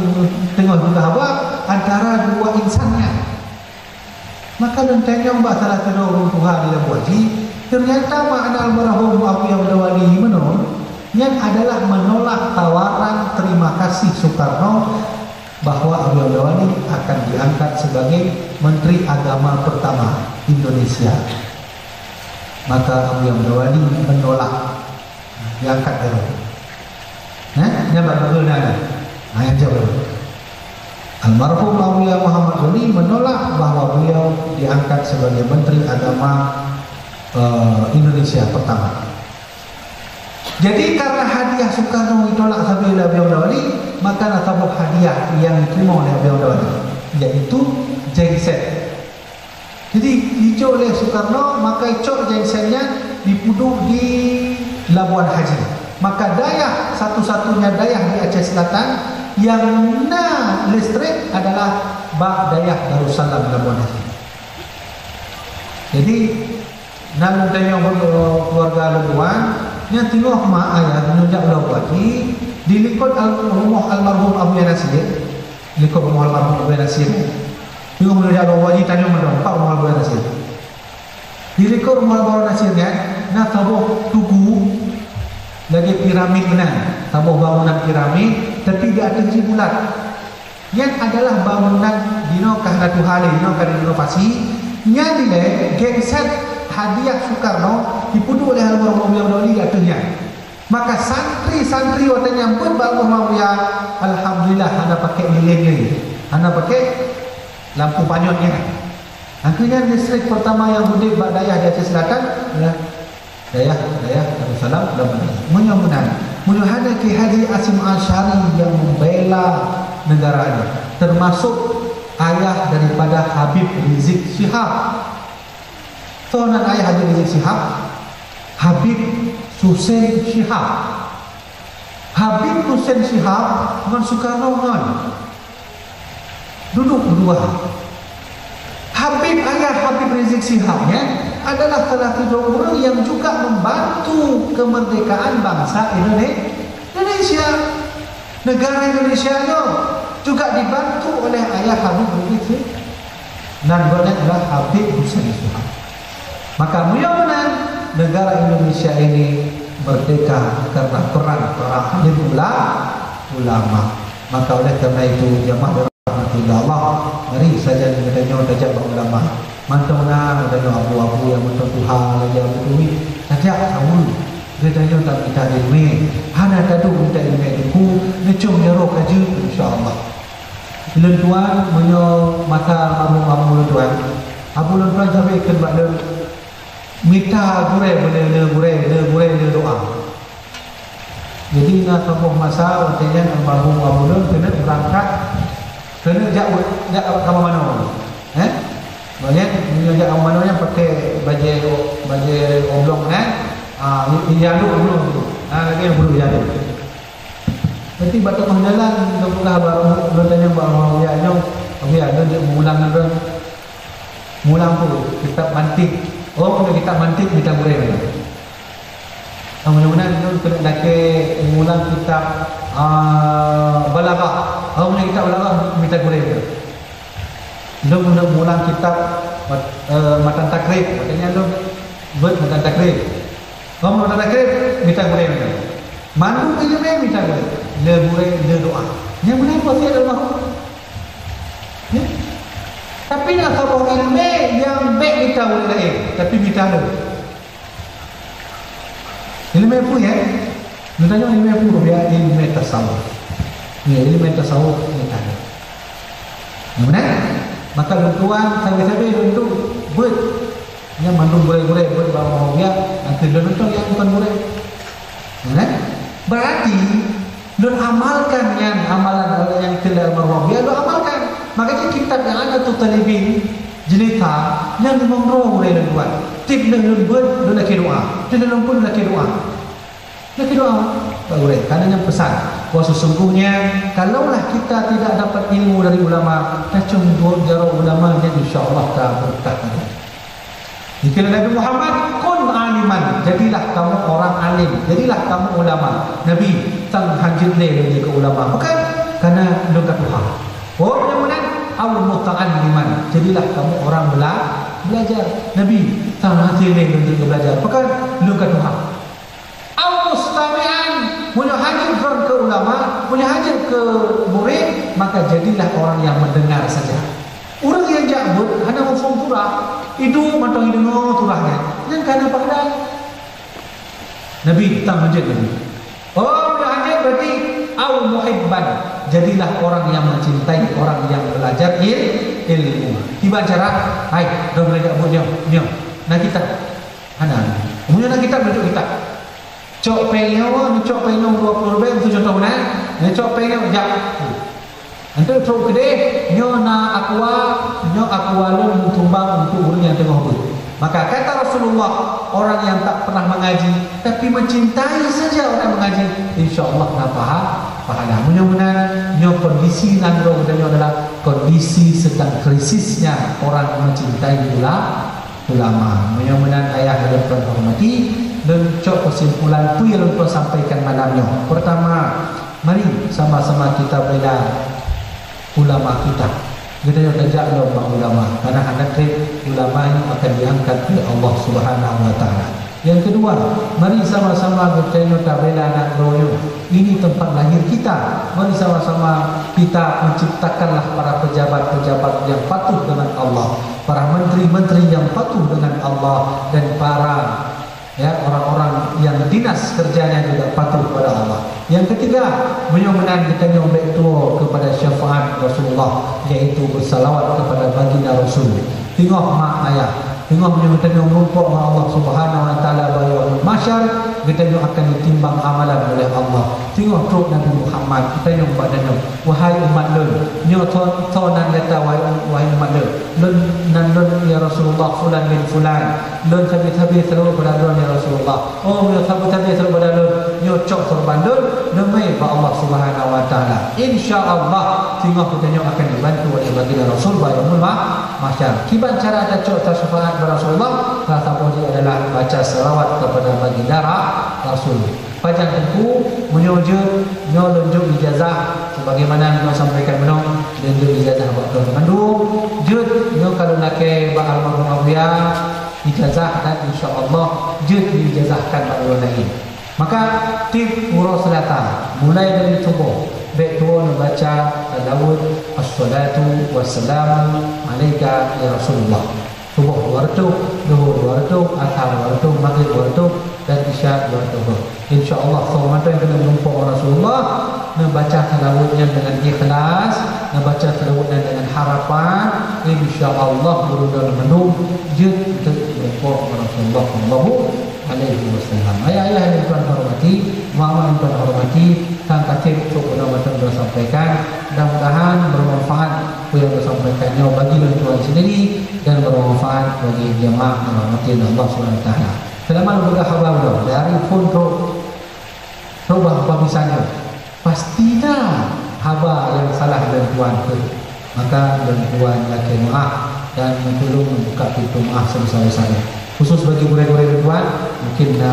teungoh geuhaba antara dua insan nyan? Maka lôn tanyong bak salah sidroe ureueng tuha di Labuhan Bajo, ternyata makna almarhum Abu Yahya Dawali meunan, nyan adalah menolak tawaran terima kasih Soekarno bahwa Abu Yahya Dawali akan diangkat sebagai Menteri Agama pertama Indonesia. Maka Abu Yahya Dawali menolak diangkat jaroe. Eh, nyan bak Google na. Ha, nyan jaweueb. Almarhum Abuya Muhammad Ghani menolak bahwa beliau diangkat sebagai Menteri Agama, eh, Indonesia pertama. Jadi, karena hadiah Soekarno ditolak sabe lé Abu Yahya Dawali, maka na saboh hadiah nyang diterima lé Abu Yahya Dawali, yaitu genset. Jadi, dijok lé Soekarno, maka icok genset nyan dipeuduek di Labuan Haji. Maka dayah, satu-satunya dayah di Aceh Selatan nyang na listrik adalah bak dayah Darussalam Labuan Haji. Jadi, na lôn tanyong keuluwarga lôn tuan, nyan teungoh mak ayah meunyoe jak u Labuan Haji, di likot al-, rumoh almarhum Abuya Nasir, likot rumoh almarhum Abuya Nasir. Teungoh meunyoe jak u Labuan Haji, tanyong mantong, pat rumoh Abuya Nasir. Di likot rumoh Abuya Nasir nyan, na saboh tugu lagèe piramid meunan, saboh bangunan piramid, tapi di ateueh jih bulat. Nyan adalah bangunan dinoe ka hana tuha lé, dinoe ka direnovasi. Nyan dilèe genset hadiah Soekarno dipeuduek lé almarhum Abuya Dawali di ateueh nyan. Maka santri-santri watèe nyan beuet bak almarhum Abuya, alhamdulillah hana pakai lilin lé, hana pakai lampu panyöt nyan. Nyang keu nyan listrik pertama nyang udép bak dayah di Aceh Selatan ialah dayah, dayah Darussalam dan Madinah. Meunyoe meunan, meunyoe hana Kiai Haji Hasyim Asy'ari nyang membela negara nyoe, termasuk ayah daripada Habib Rizik Syihab. Soe nan ayah Habib Rizik Syihab? Habib Hussein Syihab. Habib Hussein Syihab ngon Soekarno ngon duduk dua. Habib, ayah Habib Rizik Syihab nyan adalah salah sidroe ureueng nyang juga membantu kemerdekaan bangsa Indone-, Indonesia. Negara Indonesia nyoe juga dibantu oleh ayah Habib Rizik Syihab. Nan gobnyan adalah Habib Hussein Syihab. Maka meunyoe meunan, negara Indonesia ini merdeka karena peran para alim ula-, ulama. Maka oleh karena itu, jamaah rahmatullah, mari sajan geutanyoe tajak bak ulama. Mantong na geutanyoe abu-abu nyang mantong tuha lagèe Abu Twi, tajak saweue. Geutanyoe tamita ileumèe, hana taduek mita ileumèe teungku, neucöm jaroe ka jeuet, insya Allah. Lôn tuan, meunyoe masa almarhum abu lôn tuan, abu lôn tuan sabe kheun bak lôn, mita gurèe, beu lé gurèe, lé gurèe, lé doa. Jadi, na saboh masa watèe nyan almarhum abu lôn keuneuk beurangkat, keuneuk jak, jak kama manoe. Eh? Meunyoe jak kama manoe nyan pakai bajèe, bajèe oblong nyan, ah, i-, iyalu oblong tu. Ah, lagèe nyang beureuk iyalu. Tapi bak teungoh jalan, lôn peugah bak, lôn tanyong bak Abuya nyoe, "Abuya, lôn jeuet meulang ngon lôn." Meulang peue? Kitab mantik. Oh, meunyoe kitab mantik, mita gurèe. Ah, meunyoe meunan, lôn keuneuk lakèe meulang kitab, ah, balaghah. Oh, meunyoe kitab balaghah, mita gurèe. Lôn keuneuk meulang kitab Mat-, eh, matan takrib, makanya tu buet matan takrib. Kamu matan takrib, mita gurée macam. Mandum ileumé mita gurée, le gurée, le doa. Nyang meunan wasiat almarhum. Ya? Tapi na saboh ileumé nyang bék mita gurée laén, tapi mita le. Ileumé peue, ya? Neutanyong ileumé peue, ya, ileumé tasawuf. Ya, ileumé tasawuf ni kan. Nyang meunan? Maka lôn tuan sabe-sabe lôn tu beuet. Nyang mandum gurée-gurée beuet bak Muawiyah, nanti lôn tuan nyang bukan gurée. Nyang meunan? Berarti lôn amalkan nyan amalan nyang keu lé almarhum Muawiyah, lôn amalkan. Makanya kitab nyang ada tu talibin jelita nyang limong droe gurée lôn tuan. Tiep lheueh lôn beuet, lôn lakée doa. Tiep lheueh lôn beuet, lôn lakée doa. Lakée doa bak gurée, karena nyan peusan bahwa sesungguhnya kalaulah kita tidak dapat ilmu dari ulama, tacok duek jaroe ulama nyan, insya Allah ka beureukat. Dikira Nabi Muhammad, "Kun aliman," jadilah kamu orang alim, jadilah kamu ulama. Nabi, tan hanjeuet lé lôn jeuet keu ulama. Bukan, karena lôn ka tuha. Oh, nyang meunan, "Au muta'alliman," jadilah kamu orang bela-, belajar. Nabi, tan hanjeuet lé lôn jeuet keu belajar. Bukan, lôn ka tuha. Au mustami'an, meunyoe hanjeuet droe keu ulama, meunyoe hanjeuet keu murid, maka jadilah orang yang mendengar saja. Ureuëng nyang jak beuet hana muphom surah, iduek mantong ideungoe surah nyan, nyan ka na pahala. Nabi, tan hanjeuet Nabi. Oh, meunyoe hanjeuet berarti au muhibban, jadilah orang yang mencintai orang yang belajar il-, ilmu. Kiban cara, hai, droe jak beuet nyoe, nyoe. Na kitab. Hana. Meunyoe na kitab, neucok kitab. Cok péng nyoe, neucok péng nyoe dua puluh ribèe, untuk contoh meunan. Neucok péng nyoe, jak. Enteuk trok keudeh, nyoe na aqua, nyoe aqua lôn meusumbang untuk ureuëng nyang teungoh beuet. Maka kata Rasulullah, orang yang tak pernah mengaji, tapi mencintai saja orang mengaji, insya Allah na paha-, pahala. Meunyoe meunan, nyoe kondisi nanggroe geutanyoe adalah kondisi sedang krisisnya orang mencintai ula-, ulama. Meunyoe meunan ayah lôn tuan hormati, lôn cok kesimpulan peue nyang lôn tuan sampaikan malam nyoe. Pertama, mari sama-sama kita bela ulama kita. Geutanyoe tajak lom bak ulama, karena hana treb ulama nyoe akan diangkat oleh Allah Subhanahu wa Taala. Yang kedua, mari sama-sama geutanyoe tabela nanggroe nyoe. Ini tempat lahir kita. Mari sama-sama kita menciptakanlah para pejabat-pejabat yang patuh dengan Allah, para menteri-menteri yang patuh dengan Allah, dan para, ya, orang-orang yang dinas kerjanya juga patuh kepada Allah. Yang ketiga, meunyoe meunan geutanyoe bèk tuwoe kepada syafaat Rasulullah, yaitu bersalawat kepada baginda Rasul. Teungoh mak ayah, teungoh meunyoe geutanyoe meurumpok ngon Allah Subhanahu wa Taala bak Yaumul Mahsyar, geutanyoe akan ditimbang amalan oleh Allah. Teungoh trok Nabi Muhammad, geutanyoe bak danau, "Wahai umat lôn, nyoe tho-, tho nan gata, wahai, wahai umat lôn." "Lôn nan lôn, ya Rasulullah, fulan bin fulan. Lôn sabe-sabe seuleubeuet bak droeneuh, ya Rasulullah." "Oh, nyoe sabe-sabe seuleubeuet bak lôn, nyoe cok keureuban lôn, neumè bak Allah Subhanahu wa Taala." Insya Allah, singoh geutanyoe akan dibantu oleh baginda Rasul bak Yaumul Mah-, Mahsyar. Kiban cara tacok syafaat bak Rasulullah? Salah saboh jih adalah baca salawat kepada baginda Ra-, Rasul. Pajan Teungku, meunyoe jeuet, nyoe lôn jok ijazah sebagaimana nyoe sampaikan meunoe, lôn jok ijazah bak droe mandum. Jeuet, nyoe ka lôn lakée bak almarhum Abuya ijazah dan insya Allah jeuet diijazahkan bak ureuëng laén. Maka, tiep uroe Seulasa, mulai dari suboh, bèk tuwoe neubaca salawat, "Assalatu wassalamu alaika ya Rasulullah." Suboh dua reutôh, Zuhur dua reutôh, Asar dua reutôh, Magrib dua reutôh, dan Isya dua reutôh. Insya Allah, soe mantong nyang keuneuk meurumpok ngon Rasulullah, neubaca salawat nyan dengan ikhlas, neubaca salawat nyan dengan harapan, insya Allah, geutanyoe mandum jeuet untuk meurumpok ngon Rasulullah sallallahu alaihi wasallam. Ayah-ayah nyang tuan hormati, mama nyang tuan hormati, tan ka treb untuk bunoe mantong lôn sampaikan. Mudah-mudahan bermanfaat peue nyang lôn sampaikan nyoe bagi lôn tuan sendiri dan bermanfaat bagi jemaah yang dirahmati oleh Allah Subhanahu wa Taala. Seulama lôn peugah haba ulang dari phon trok, trok bah haba bisan nyoe. Pasti na haba nyang salah lôn tuan peuet. Maka lôn tuan lakée meu'ah dan meutulông buka pintoe meu'ah sebesar-besarnya. Khusus bagi gurée-gurée lôn tuan, mungkin na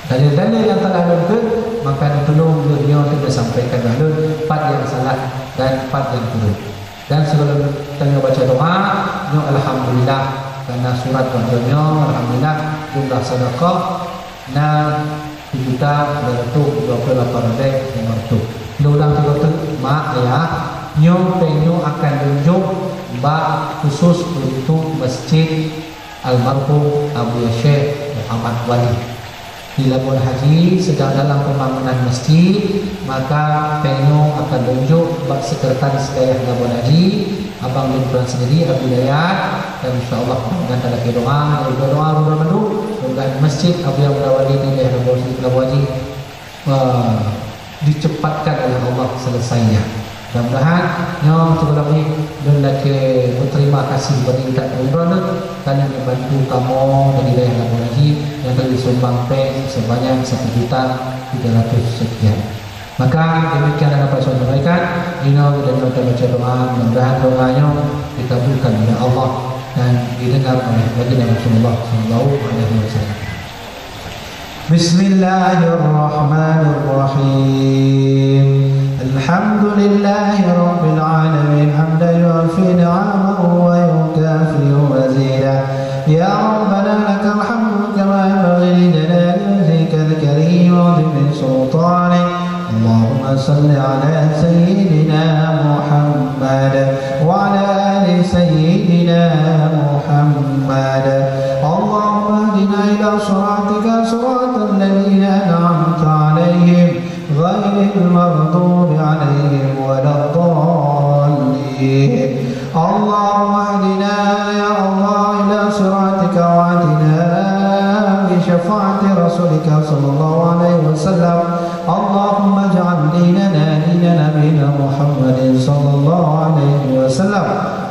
dalil-dalil nyang salah lôn peuet, maka neutulông lôn nyoe teuma sampaikan bak lôn pat nyang salah dan pat nyang kureueng. Dan sebelum tanyoe baca doa, nyoe alhamdulillah, karena surat bak tanyoe, alhamdulillah, jumlah sedekah na sijuta dua ratus dua puluh lapan ribèe lima ratus. Lôn ulang tiga kali, mak, ayah, nyoe péng nyoe akan lôn jok bak khusus untuk masjid almarhum Abuya Syekh Muhammad Wali. Di Labuan Haji sedang dalam pembangunan masjid, maka péng nyoe akan lôn jok bak sekretaris dayah Labuan Haji, abang lôn tuan sendiri, Abi Dayat, dan insya Allah dengan talakée doa, doa, doa, doa, doa, mudah-mudahan masjid Abuya Muda Wali di dayah Labuan Haji, Labuan Haji, eh, dicepatkan oleh Allah selesainya. Mudah-mudahan nyoe sebelum ni lôn lakée berterima kasih bagi kita umroh ni, kerana membantu kamoe dari dayah Labuan Haji yang telah disumbang péng sebanyak satu juta tiga ratus sekian. Maka demikian yang dapat saya sampaikan. Inoe dan nyoe baca doa, mudah-mudahan doa nyoe dikabulkan oleh Allah dan didengar oleh baginda Rasulullah sallallahu alaihi wasallam. بسم الله الرحمن الرحيم. الحمد لله رب العالمين، حمدا يوافي نعمه ويكافئ مزيده. يا ربنا لك الحمد كما ينبغي لجلال وجهك الكريم وعظيم سلطانك. اللهم صل على سيدنا محمد وعلى آل سيدنا محمد. اللهم اهدنا إلى صراطك صراط الذين أنعمت عليهم غير المغضوب عليهم ولا الضالين. اللهم اهدنا يا الله إلى صراطك وأعطنا بشفاعة رسولك صلى الله عليه وسلم. اللهم اجعل ديننا دين نبينا محمد صلى الله عليه وسلم،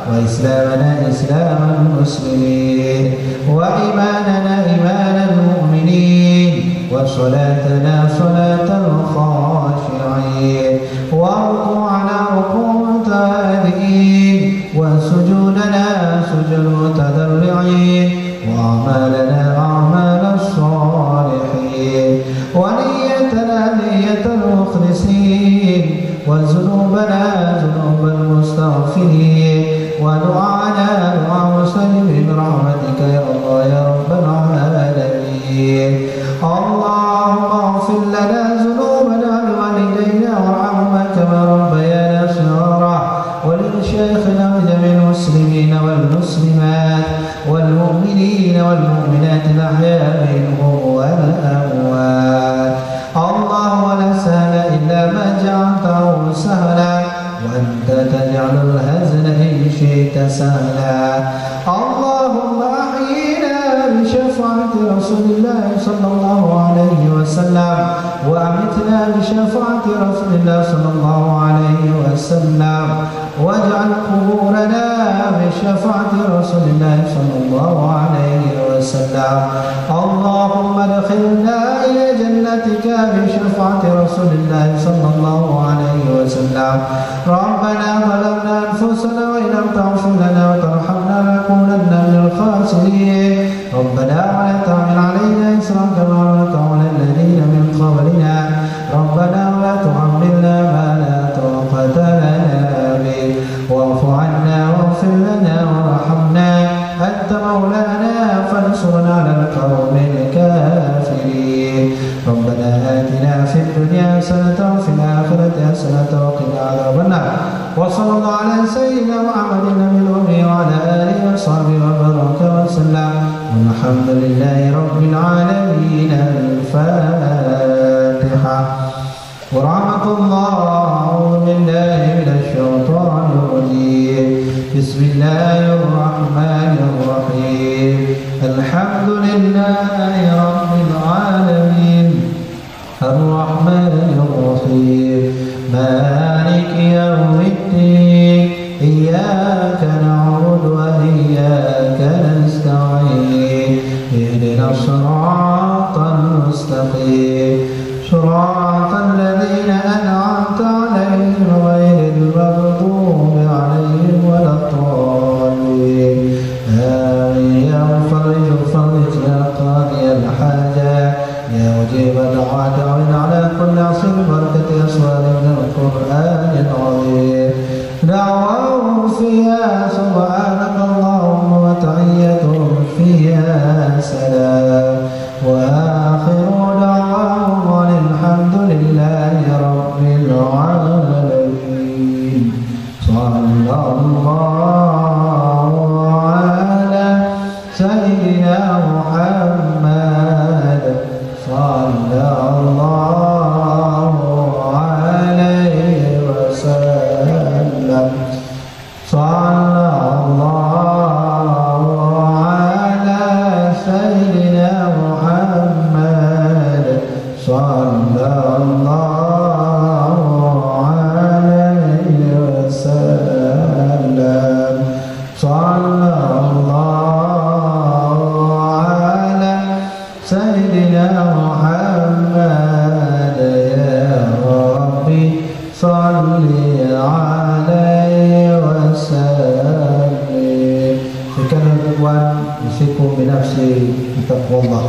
وإسلامنا إسلام المسلمين، وإيماننا إيمان المؤمنين، وصلاتنا صلاة الخاشعين، وركوعنا ركوع التائبين، وسجودنا سجود المتضرعين، وأعمالنا أعمال الصالحين، ونيتنا نية المخلصين، وذنوبنا ذنوب المستغفرين، ودعاءنا دعاء المستجيب برحمتك يا الله يا رب العالمين. اللهم اغفر لنا ذنوبنا ولوالدينا وارحمهما كما ربيانا صغارا، ولمشايخنا ولجميع المسلمين والمسلمات والمؤمنين والمؤمنات الأحياء منهم والأموات. اللهم لا سهل إلا ما جعلته سهلا، وأنت تجعل الحزن إن شئت سهلا. اللهم أحينا بشفاعة رسول الله صلى الله عليه وسلم، وأمتنا بشفاعة رسول الله صلى الله عليه وسلم، واجعل قبورنا بشفاعة رسول الله صلى الله عليه وسلم. اللهم ادخلنا إلى جنتك بشفاعة رسول الله صلى الله عليه وسلم. ربنا ظلمنا أنفسنا وإن لم تغفر لنا وترحمنا لنكونن من الخاسرين. ربنا ولا تحمل علينا إصرا كما حملته على الذين من قبلنا. ربنا ولا تحملنا ما لا طاقة لنا به. واعف عنا واغفر لنا وارحمنا. أنت مولانا فانصرنا على القوم الكافرين. ربنا آتنا في الدنيا حسنة وفي الآخرة حسنة وقنا عذاب النار. وصلى الله على سيدنا محمد النبي الأمي وعلى آله وصحبه وبارك وسلم. والحمد لله رب العالمين. الفاتحة. ورحمة الله. أعوذ بالله من الشيطان الرجيم. بسم الله الرحمن الرحيم. الحمد لله رب العالمين. الرحمن الرحيم. مالك يوم الدين. إياك نعبد وإياك نستعين. اهدنا الصراط المستقيم. صراط الذين أنعمت عليهم غير المغضوب عليهم ولا الضالين. آمين. يا مفرج فرج، يا قاضي الحاجات، يا مجيب الدعوات، أعن على كل عسير ببركة أسوار من القرآن. أوصيكم بنفسي بتقوى الله.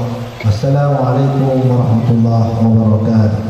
السلام عليكم ورحمة الله وبركاته.